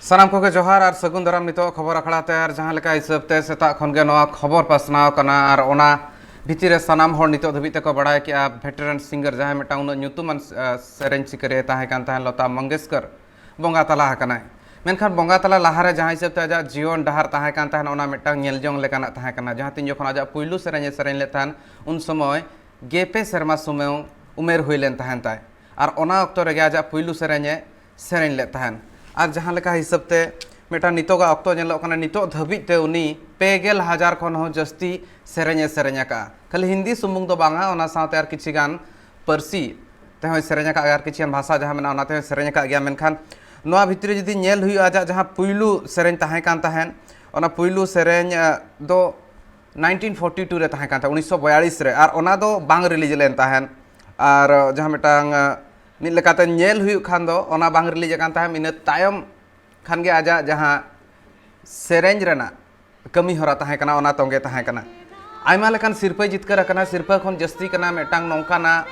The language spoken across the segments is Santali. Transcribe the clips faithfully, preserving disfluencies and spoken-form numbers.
ᱥᱟᱱᱟᱢ ᱠᱚᱜᱮ ᱡᱚᱦᱟᱨ ᱟᱨ ᱥᱟᱹᱜᱩᱱ ᱫᱟᱨᱟᱢ ᱱᱤᱛᱚᱜ ᱠᱷᱚᱵᱚᱨ ᱟᱠᱷᱲᱟ ᱛᱮ᱾ ᱟᱨ ᱡᱟᱦᱟᱸ ᱞᱮᱠᱟ ᱦᱤᱥᱟᱹᱵ ᱛᱮ ᱥᱮᱛᱟᱜ ᱠᱷᱚᱱ ᱜᱮ ᱱᱚᱣᱟ ᱠᱷᱚᱵᱚᱨ ᱯᱟᱥᱱᱟᱣ ᱠᱟᱱᱟ ᱟᱨ ᱚᱱᱟ ᱵᱷᱤᱛᱤᱨ ᱨᱮ ᱥᱟᱱᱟᱢ ᱦᱚᱲ ᱱᱤᱛᱚᱜ ᱫᱷᱟᱹᱵᱤᱡ ᱛᱮᱠᱚ ᱵᱟᱲᱟᱭ ᱠᱮᱜᱼᱟ, ᱵᱷᱮᱴᱮᱨᱟᱱ ᱥᱤᱝᱜᱟᱨ ᱡᱟᱦᱟᱸᱭ ᱢᱤᱫᱴᱟᱝ ᱩᱱᱟᱹᱜ ᱧᱩᱛᱩᱢᱟᱱ, ᱟ, ᱥᱮᱨᱮᱧ ᱥᱤᱠᱟᱹᱨᱤᱭᱟᱹ ᱛᱟᱦᱮᱸ ᱠᱟᱱ ᱛᱟᱦᱮᱸᱫ, ᱞᱚᱛᱟ ᱢᱚᱝᱜᱮᱥᱠᱚᱨ, ᱵᱚᱸᱜᱟ ᱛᱟᱞᱟ ᱟᱠᱟᱱᱟᱭ᱾ ᱢᱮᱱᱠᱷᱟᱱ ᱵᱚᱸᱜᱟ ᱛᱟᱞᱟ ᱞᱟᱦᱟᱨᱮ ᱡᱟᱦᱟᱸ ᱦᱤᱥᱟᱹᱵ ᱛᱮ ᱟᱡᱟᱜ ᱡᱤᱭᱚᱱ ᱰᱟᱦᱟᱨ ᱛᱟᱦᱮᱸ ᱠᱟᱱ ᱛᱟᱦᱮᱸᱫ, ᱚᱱᱟ ᱢᱤᱫᱴᱟᱝ ᱧᱮᱞ ᱡᱚᱝ ᱞᱮᱠᱟᱱᱟᱜ ᱛᱟᱦᱮᱸ ᱠᱟᱱᱟ᱾ ᱡᱟᱦᱟᱸ ᱛᱤᱱ ᱡᱚᱠᱷᱚᱱ ᱟᱡᱟᱜ ᱯᱩᱭᱞᱩ ᱥᱮᱨᱮᱧ ᱮ ᱥᱮᱨᱮᱧ ᱞᱮᱫ ᱛᱟᱦᱮᱸᱫ, ᱩᱱ ᱥᱚᱢᱚᱭ ᱜᱮᱞ ᱯᱮ ᱥᱮᱨᱢᱟ ᱥᱩᱢᱩᱝ ᱩᱢᱮᱨ ᱦᱩᱭ ᱞᱮᱱ ᱛᱟᱦᱮᱸᱱ ᱛᱟᱭ᱾ ᱟᱨ ᱚᱱᱟ ᱚᱠᱛᱚ ᱨᱮᱜᱮ ᱟᱡᱟᱜ ᱯᱩᱭᱞᱩ ᱥᱮᱨᱮᱧ ᱮ ᱥᱮᱨᱮᱧ ᱞᱮᱫ ᱛᱟᱦᱮᱸᱱ᱾ ᱟᱨ ᱡᱟᱦᱟᱸ ᱞᱮᱠᱟ ᱦᱤᱥᱟᱹᱵ ᱛᱮ ᱢᱤᱫᱴᱟᱝ ᱱᱤᱛᱚᱜᱟᱜ ᱚᱠᱛᱚ ᱧᱮᱞᱚᱜ ᱠᱟᱱᱟ, ᱱᱤᱛᱚᱜ ᱫᱷᱟᱹᱵᱤᱡ ᱛᱮ ᱩᱱᱤ ᱯᱮ ᱜᱮᱞ ᱦᱟᱡᱟᱨ ᱠᱷᱚᱱ ᱦᱚᱸ ᱡᱟᱹᱥᱛᱤ ᱥᱮᱨᱮᱧ ᱮ ᱥᱮᱨᱮᱧ ᱟᱠᱟᱫᱼᱟ᱾ ᱠᱷᱟᱹᱞᱤ ᱦᱤᱱᱫᱤ ᱥᱩᱢᱩᱝ ᱫᱚ ᱵᱟᱝᱟ, ᱚᱱᱟ ᱥᱟᱶᱛᱮ ᱟᱨ ᱠᱤᱪᱷᱤ ᱜᱟᱱ ᱯᱟᱹᱨᱥᱤ ᱛᱮᱦᱚᱸᱭ ᱥᱮᱨᱮᱧ ᱟᱠᱟᱫ ᱜᱮᱭᱟ, ᱟᱨ ᱠᱤᱪᱷᱤ ᱜᱟᱱ ᱵᱷᱟᱥᱟ ᱡᱟᱦᱟᱸ ᱢᱮᱱᱟᱜᱼᱟ, ᱚᱱᱟ ᱛᱮᱦᱚᱸᱭ ᱥᱮᱨᱮᱧ ᱟᱠᱟᱫ ᱜᱮᱭᱟ᱾ ᱢᱮᱱᱠᱷᱟᱱ ᱱᱚᱣᱟ ᱵᱷᱤᱛᱨᱤ ᱨᱮ ᱡᱩᱫᱤ ᱧᱮᱞ ᱦᱩᱭᱩᱜᱼᱟ, ᱟᱡᱟᱜ ᱡᱟᱦᱟᱸ ᱯᱩᱭᱞᱩ ᱥᱮᱨᱮᱧ ᱛᱟᱦᱮᱸ ᱠᱟᱱ ᱛᱟᱦᱮᱸᱱ, ᱚᱱᱟ ᱯᱩᱭᱞᱩ ᱥᱮᱨᱮᱧ, ᱟ, ᱫᱚ ᱱᱟᱭᱤᱱᱴᱤᱱ ᱯᱷᱳᱨᱴᱤ ᱴᱩ ᱨᱮ ᱛᱟᱦᱮᱸ ᱠᱟᱱ ᱛᱟᱦᱮᱸᱫ, ᱩᱱᱤᱥᱥᱚ ᱵᱚᱭᱟᱞᱤᱥ ᱨᱮ, ᱟᱨ ᱚᱱᱟ ᱫᱚ ᱵᱟᱝ ᱨᱤᱞᱤᱡᱽ ᱞᱮᱱ ᱛᱟᱦᱮᱸᱫ᱾ ᱟᱨ ᱡᱟᱦᱟᱸ ᱢᱤᱫᱴᱟᱝ, ᱟ, ᱢᱤᱫ ᱞᱮᱠᱟᱛᱮ ᱧᱮᱞ ᱦᱩᱭᱩᱜ ᱠᱷᱟᱱ ᱫᱚ, ᱚᱱᱟ ᱵᱟᱝ ᱨᱤᱞᱤᱡᱽ ᱟᱠᱟᱱ ᱛᱟᱦᱮᱸᱫ, ᱤᱱᱟᱹ ᱛᱟᱭᱚᱢ ᱠᱷᱟᱱ ᱜᱮ ᱟᱡᱟᱜ ᱡᱟᱦᱟᱸ ᱥᱮᱨᱮᱧ ᱨᱮᱱᱟᱜ ᱠᱟᱹᱢᱤ ᱦᱚᱨᱟ ᱛᱟᱦᱮᱸ ᱠᱟᱱᱟ, ᱚᱱᱟ ᱛᱚᱸᱜᱮ ᱛᱟᱦᱮᱸ ᱠᱟᱱᱟ᱾ ᱟᱭᱢᱟ ᱞᱮᱠᱟᱱ ᱥᱤᱨᱯᱟᱹᱭ ᱡᱤᱛᱠᱟᱹᱨ ᱟᱠᱟᱱᱟ᱾ ᱥᱤᱨᱯᱟᱹ ᱠᱷᱚᱱ ᱡᱟᱹᱥᱛᱤ ᱠᱟᱱᱟ ᱢᱤᱫᱴᱟᱝ ᱱᱚᱝᱠᱟᱱᱟᱜ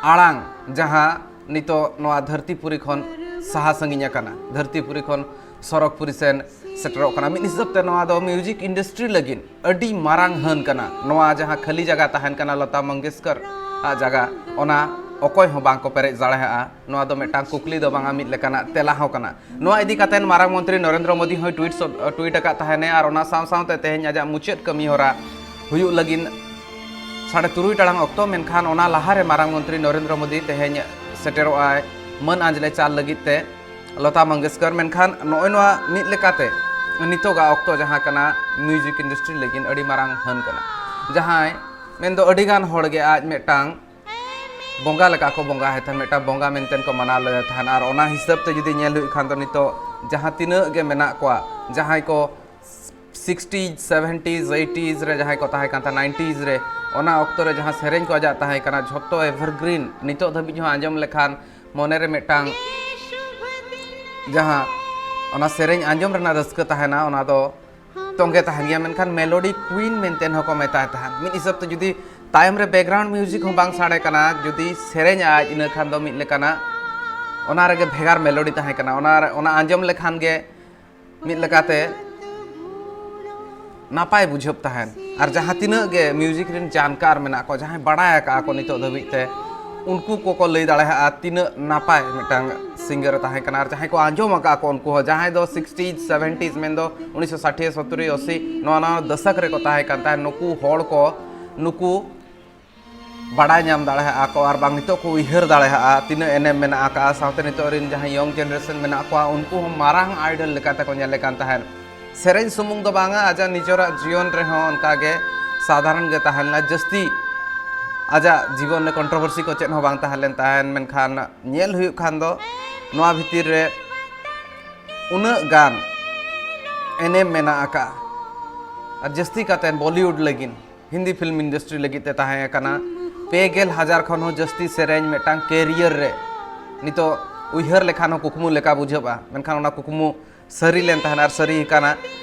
ᱟᱲᱟᱝ, ᱡᱟᱦᱟᱸ ᱱᱤᱛᱚᱜ ᱱᱚᱣᱟ ᱫᱷᱟᱹᱨᱛᱤ ᱯᱩᱨᱤ ᱠᱷᱚᱱ ᱥᱟᱦᱟ ᱥᱟᱺᱜᱤᱧ ᱟᱠᱟᱱᱟ, ᱫᱷᱟᱹᱨᱛᱤ ᱯᱩᱨᱤ ᱠᱷᱚᱱ ᱥᱚᱨᱚᱜᱽ ᱯᱩᱨᱤ ᱥᱮᱱ ᱥᱮᱴᱮᱨᱚᱜ ᱠᱟᱱᱟ᱾ ᱢᱤᱫ ᱦᱤᱥᱟᱹᱵ ᱛᱮ ᱱᱚᱣᱟ ᱫᱚ ᱢᱤᱣᱡᱤᱠ ᱤᱱᱰᱟᱥᱴᱨᱤ ᱞᱟᱹᱜᱤᱫ ᱟᱹᱰᱤ ᱢᱟᱨᱟᱝ ᱦᱟᱹᱱ ᱠᱟᱱᱟ᱾ ᱱᱚᱣᱟ ᱡᱟᱦᱟᱸ ᱠᱷᱟᱹᱞᱤ ᱡᱟᱭᱜᱟ ᱛᱟᱦᱮᱱ ᱠᱟᱱᱟ ᱞᱚᱛᱟ ᱢᱚᱝᱜᱮᱥᱠᱚᱨ ᱟᱜ ᱡᱟᱭᱜᱟ, ᱚᱱᱟ ᱚᱠᱚᱭ ᱦᱚᱸ ᱵᱟᱝ ᱠᱚ ᱯᱮᱨᱮᱡ ᱫᱟᱲᱮᱭᱟᱜᱼᱟ᱾ ᱱᱚᱣᱟ ᱫᱚ ᱢᱤᱫᱴᱟᱝ ᱠᱩᱠᱞᱤ ᱫᱚ ᱵᱟᱝᱟ, ᱢᱤᱫ ᱞᱮᱠᱟᱱᱟᱜ ᱛᱮᱞᱟ ᱦᱚᱸ ᱠᱟᱱᱟ᱾ ᱱᱚᱣᱟ ᱤᱫᱤ ᱠᱟᱛᱮ ᱢᱟᱨᱟᱝ ᱢᱚᱱᱛᱨᱤ ᱱᱚᱨᱮᱱᱫᱨᱚ ᱢᱳᱫᱤ ᱦᱚᱸᱭ ᱴᱩᱭᱤᱴ ᱥᱚᱫ-, ᱴᱩᱭᱤᱴ ᱟᱠᱟᱫ ᱛᱟᱦᱮᱱᱮ, ᱟᱨ ᱚᱱᱟ ᱥᱟᱶ ᱥᱟᱶᱛᱮ ᱛᱮᱦᱮᱧ ᱟᱡᱟᱜ ᱢᱩᱪᱟᱹᱫ ᱠᱟᱹᱢᱤ ᱦᱚᱨᱟ ᱦᱩᱭᱩᱜ ᱞᱟᱹᱜᱤᱫ ᱥᱟᱲᱮ ᱛᱩᱨᱩᱭ ᱴᱟᱲᱟᱝ ᱚᱠᱛᱚ, ᱢᱮᱱᱠᱷᱟᱱ ᱚᱱᱟ ᱞᱟᱦᱟᱨᱮ ᱢᱟᱨᱟᱝ ᱢᱚᱱᱛᱨᱤ ᱱᱚᱨᱮᱱᱫᱨᱚ ᱢᱳᱫᱤ ᱛᱮᱦᱮᱧ ᱥᱮᱴᱮᱨᱚᱜ ᱟᱭ ᱢᱟᱹᱱ ᱟᱸᱡᱽᱞᱮ ᱪᱟᱞ ᱞᱟᱹᱜᱤᱫ ᱛᱮ ᱞᱚᱛᱟ ᱢᱚᱝᱜᱮᱥᱠᱚᱨ᱾ ᱢᱮᱱᱠᱷᱟᱱ ᱱᱚᱜᱼᱚᱭ ᱱᱚᱣᱟ ᱢᱤᱫ ᱞᱮᱠᱟᱛᱮ ᱱᱤᱛᱚᱜᱟᱜ ᱚᱠᱛᱚ ᱡᱟᱦᱟᱸ ᱠᱟᱱᱟ, ᱢᱤᱣᱡᱤᱠ ᱤᱱᱰᱟᱥᱴᱨᱤ ᱞᱟᱹᱜᱤᱫ ᱟᱹᱰᱤ ᱢᱟᱨᱟᱝ ᱦᱟᱹᱱ ᱠᱟᱱᱟ, ᱡᱟᱦᱟᱸᱭ ᱢᱮᱱᱫᱚ ᱟᱹᱰᱤᱜᱟᱱ ᱦᱚᱲᱜᱮ ᱟᱡ ᱢᱤᱫᱴᱟᱝ ᱵᱚᱸᱜᱟ ᱞᱮᱠᱟ ᱠᱚ ᱵᱚᱸᱜᱟ ᱟᱭ ᱛᱟᱦᱮᱸᱫ, ᱢᱤᱫᱴᱟᱝ ᱵᱚᱸᱜᱟ ᱢᱮᱱᱛᱮ ᱠᱚ ᱢᱟᱱᱟᱣ ᱞᱮᱫᱮ ᱛᱟᱦᱮᱸᱫ᱾ ᱟᱨ ᱚᱱᱟ ᱦᱤᱥᱟᱹᱵ ᱛᱮ ᱡᱩᱫᱤ ᱧᱮᱞ ᱦᱩᱭᱩᱜ ᱠᱷᱟᱱ ᱫᱚ, ᱱᱤᱛᱚᱜ ᱡᱟᱦᱟᱸ ᱛᱤᱱᱟᱹᱜ ᱜᱮ ᱢᱮᱱᱟᱜ ᱠᱚᱣᱟ, ᱡᱟᱦᱟᱸᱭ ᱠᱚ ᱥᱤᱠᱥᱴᱤᱡᱽ, ᱥᱮᱵᱷᱮᱱᱴᱤᱡᱽ, ᱮᱭᱤᱴᱤᱡᱽ ᱨᱮ ᱡᱟᱦᱟᱸᱭ ᱠᱚ ᱛᱟᱦᱮᱸ ᱠᱟᱱ ᱛᱟᱦᱮᱸᱫ, ᱱᱟᱭᱤᱱᱴᱤᱡᱽ ᱨᱮ, ᱚᱱᱟ ᱚᱠᱛᱚ ᱨᱮ ᱡᱟᱦᱟᱸ ᱥᱮᱨᱮᱧ ᱠᱚ ᱟᱡᱟᱜ ᱛᱟᱦᱮᱸ ᱠᱟᱱᱟ, ᱡᱷᱚᱛᱚ ᱮᱵᱷᱟᱨᱜᱨᱤᱱ, ᱱᱤᱛᱚᱜ ᱫᱷᱟᱹᱵᱤᱡ ᱦᱚᱸ ᱟᱸᱡᱚᱢ ᱞᱮᱠᱷᱟᱱ ᱢᱚᱱᱮᱨᱮ ᱢᱤᱫᱴᱟᱝ ᱡᱟᱦᱟᱸ ᱚᱱᱟ ᱥᱮᱨᱮᱧ ᱟᱸᱡᱚᱢ ᱨᱮᱱᱟᱜ ᱨᱟᱹᱥᱠᱟᱹ ᱛᱟᱦᱮᱱᱟ, ᱚᱱᱟ ᱫᱚ ᱛᱚᱸᱜᱮ ᱛᱟᱦᱮᱱ ᱜᱮᱭᱟ᱾ ᱢᱮᱱᱠᱷᱟᱱ ᱢᱮᱞᱳᱰᱤ ᱠᱩᱭᱤᱱ ᱢᱮᱱᱛᱮ ᱦᱚᱸᱠᱚ ᱢᱮᱛᱟᱭ ᱛᱟᱦᱮᱸᱫ᱾ ᱢᱤᱫ ᱦᱤᱥᱟᱹᱵ ᱛᱮ ᱡᱩᱫᱤ ᱛᱟᱭᱚᱢ ᱨᱮ ᱵᱮᱠᱜᱨᱟᱣᱩᱱᱰ ᱢᱤᱣᱡᱤᱠ ᱦᱚᱸ ᱵᱟᱝ ᱥᱟᱰᱮ ᱠᱟᱱᱟ, ᱡᱩᱫᱤ ᱥᱮᱨᱮᱧ ᱟᱭ, ᱤᱱᱟᱹ ᱠᱷᱟᱱ ᱫᱚ ᱢᱤᱫ ᱞᱮᱠᱟᱱᱟᱜ ᱚᱱᱟ ᱨᱮᱜᱮ ᱵᱷᱮᱜᱟᱨ ᱢᱮᱞᱳᱰᱤ ᱛᱟᱦᱮᱸ ᱠᱟᱱᱟ᱾ ᱚᱱᱟ ᱨᱮ, ᱚᱱᱟ ᱟᱸᱡᱚᱢ ᱞᱮᱠᱷᱟᱱ ᱜᱮ ᱢᱤᱫ ᱞᱮᱠᱟᱛᱮ ᱱᱟᱯᱟᱭ ᱵᱩᱡᱷᱟᱹᱜ ᱛᱟᱦᱮᱸᱱ᱾ ᱟᱨ ᱡᱟᱦᱟᱸ ᱛᱤᱱᱟᱹᱜ ᱜᱮ ᱢᱤᱭᱩᱡᱤᱠ ᱨᱮᱱ ᱡᱟᱱᱠᱟᱨ ᱢᱮᱱᱟᱜ ᱠᱚ, ᱡᱟᱦᱟᱸᱭ ᱵᱟᱲᱟᱭ ᱟᱠᱟᱫᱼᱟ ᱠᱚ ᱱᱤᱛᱚᱜ ᱫᱷᱟᱹᱵᱤᱡ ᱛᱮ, ᱩᱱᱠᱩ ᱠᱚᱠᱚ ᱞᱟᱹᱭ ᱫᱟᱲᱮᱭᱟᱜᱼᱟ ᱛᱤᱱᱟᱹᱜ ᱱᱟᱯᱟᱭ ᱢᱤᱫᱴᱟᱝ ᱥᱤᱝᱜᱟᱨ ᱮ ᱛᱟᱦᱮᱸ ᱠᱟᱱᱟ᱾ ᱟᱨ ᱡᱟᱦᱟᱸᱭ ᱠᱚ ᱟᱸᱡᱚᱢ ᱟᱠᱟᱫᱼᱟ ᱠᱚ ᱩᱱᱠᱩ ᱦᱚᱸ, ᱡᱟᱦᱟᱸᱭ ᱫᱚ ᱥᱤᱠᱥᱴᱤᱡᱽ ᱥᱮᱵᱷᱮᱱᱴᱤᱡᱽ ᱢᱮᱱᱫᱚ ᱩᱱᱤᱥᱥᱚ ᱥᱟᱴᱷᱤᱭᱟᱹ, ᱥᱚᱛᱛᱚᱨᱤ, ᱟᱥᱤ, ᱱᱚᱣᱟ ᱱᱟᱣᱟ ᱫᱚᱥᱚᱠ ᱨᱮᱠᱚ ᱛᱟᱦᱮᱸ ᱠᱟᱱ ᱛᱟᱦᱮᱸᱫ, ᱱᱩᱠᱩ ᱦᱚᱲ ᱠᱚ, ᱱᱩᱠᱩ ᱵᱟᱲᱟᱭ ᱧᱟᱢ ᱫᱟᱲᱮᱭᱟᱜᱼᱟ ᱠᱚ ᱟᱨ ᱵᱟᱝ ᱱᱤᱛᱚᱜ ᱠᱚ ᱩᱭᱦᱟᱹᱨ ᱫᱟᱲᱮᱭᱟᱜᱼᱟ ᱛᱤᱱᱟᱹᱜ ᱮᱱᱮᱢ ᱢᱮᱱᱟᱜ ᱟᱠᱟᱫᱼᱟ᱾ ᱥᱟᱶᱛᱮ ᱱᱤᱛᱚᱜ ᱨᱮᱱ ᱡᱟᱦᱟᱸᱭ ᱭᱚᱝ ᱡᱮᱱᱟᱨᱮᱥᱚᱱ ᱢᱮᱱᱟᱜ ᱠᱚᱣᱟ, ᱩᱱᱠᱩ ᱦᱚᱸ ᱢᱟᱨᱟᱝ ᱟᱭᱰᱚᱞ ᱞᱮᱠᱟᱛᱮ ᱠᱚ ᱧᱮᱞᱮ ᱠᱟᱱ ᱛᱟᱦᱮᱸᱫ᱾ ᱥᱮᱨᱮᱧ ᱥᱩᱢᱩᱝ ᱫᱚ ᱵᱟᱝᱟ, ᱟᱡᱟᱜ ᱱᱤᱡᱮᱨᱟᱜ ᱡᱤᱭᱚᱱ ᱨᱮᱦᱚᱸ ᱚᱱᱠᱟ ᱜᱮ ᱥᱟᱫᱷᱟᱨᱚᱱ ᱜᱮ ᱛᱟᱦᱮᱸ ᱞᱮᱱᱟ᱾ ᱡᱟᱹᱥᱛᱤ ᱟᱡᱟᱜ ᱡᱤᱵᱚᱱ ᱨᱮ ᱠᱚᱱᱴᱨᱳᱵᱷᱟᱨᱥᱤ ᱠᱚ ᱪᱮᱫ ᱦᱚᱸ ᱵᱟᱝ ᱛᱟᱦᱮᱸ ᱞᱮᱱ ᱛᱟᱦᱮᱸᱫ, ᱢᱮᱱᱠᱷᱟᱱ ᱧᱮᱞ ᱦᱩᱭᱩᱜ ᱠᱷᱟᱱ ᱫᱚ ᱱᱚᱣᱟ ᱵᱷᱤᱛᱤᱨ ᱨᱮ ᱩᱱᱟᱹᱜ ᱜᱟᱱ ᱮᱱᱮᱢ ᱢᱮᱱᱟᱜ ᱟᱠᱟᱫᱼᱟ᱾ ᱟᱨ ᱡᱟᱹᱥᱛᱤ ᱠᱟᱛᱮ ᱵᱚᱞᱤᱣᱩᱰ ᱞᱟᱹᱜᱤᱫ, ᱦᱤᱱᱫᱤ ᱯᱷᱤᱞᱢ ᱤᱱᱰᱟᱥᱴᱨᱤ ᱞᱟᱹᱜᱤᱫ ᱛᱮ ᱛᱟᱦᱮᱸ ᱠᱟᱱᱟ᱾ ᱯᱮ ᱜᱮᱞ ᱦᱟᱡᱟᱨ ᱠᱷᱚᱱ ᱦᱚᱸ ᱡᱟᱹᱥᱛᱤ ᱥᱮᱨᱮᱧ ᱢᱤᱫᱴᱟᱝ ᱠᱮᱨᱤᱭᱟᱨ ᱨᱮ ᱱᱤᱛᱚᱜ ᱩᱭᱦᱟᱹᱨ ᱞᱮᱠᱷᱟᱱ ᱦᱚᱸ ᱠᱩᱠᱢᱩ ᱞᱮᱠᱟ ᱵᱩᱡᱷᱟᱹᱜᱼᱟ, ᱢᱮᱱᱠᱷᱟᱱ ᱚᱱᱟ ᱠᱩᱠᱢᱩ ᱥᱟᱹᱨᱤ ᱞᱮᱱ ᱛᱟᱦᱮᱱᱟ ᱟᱨ ᱥᱟᱹᱨᱤ ᱟᱠᱟᱱᱟ᱾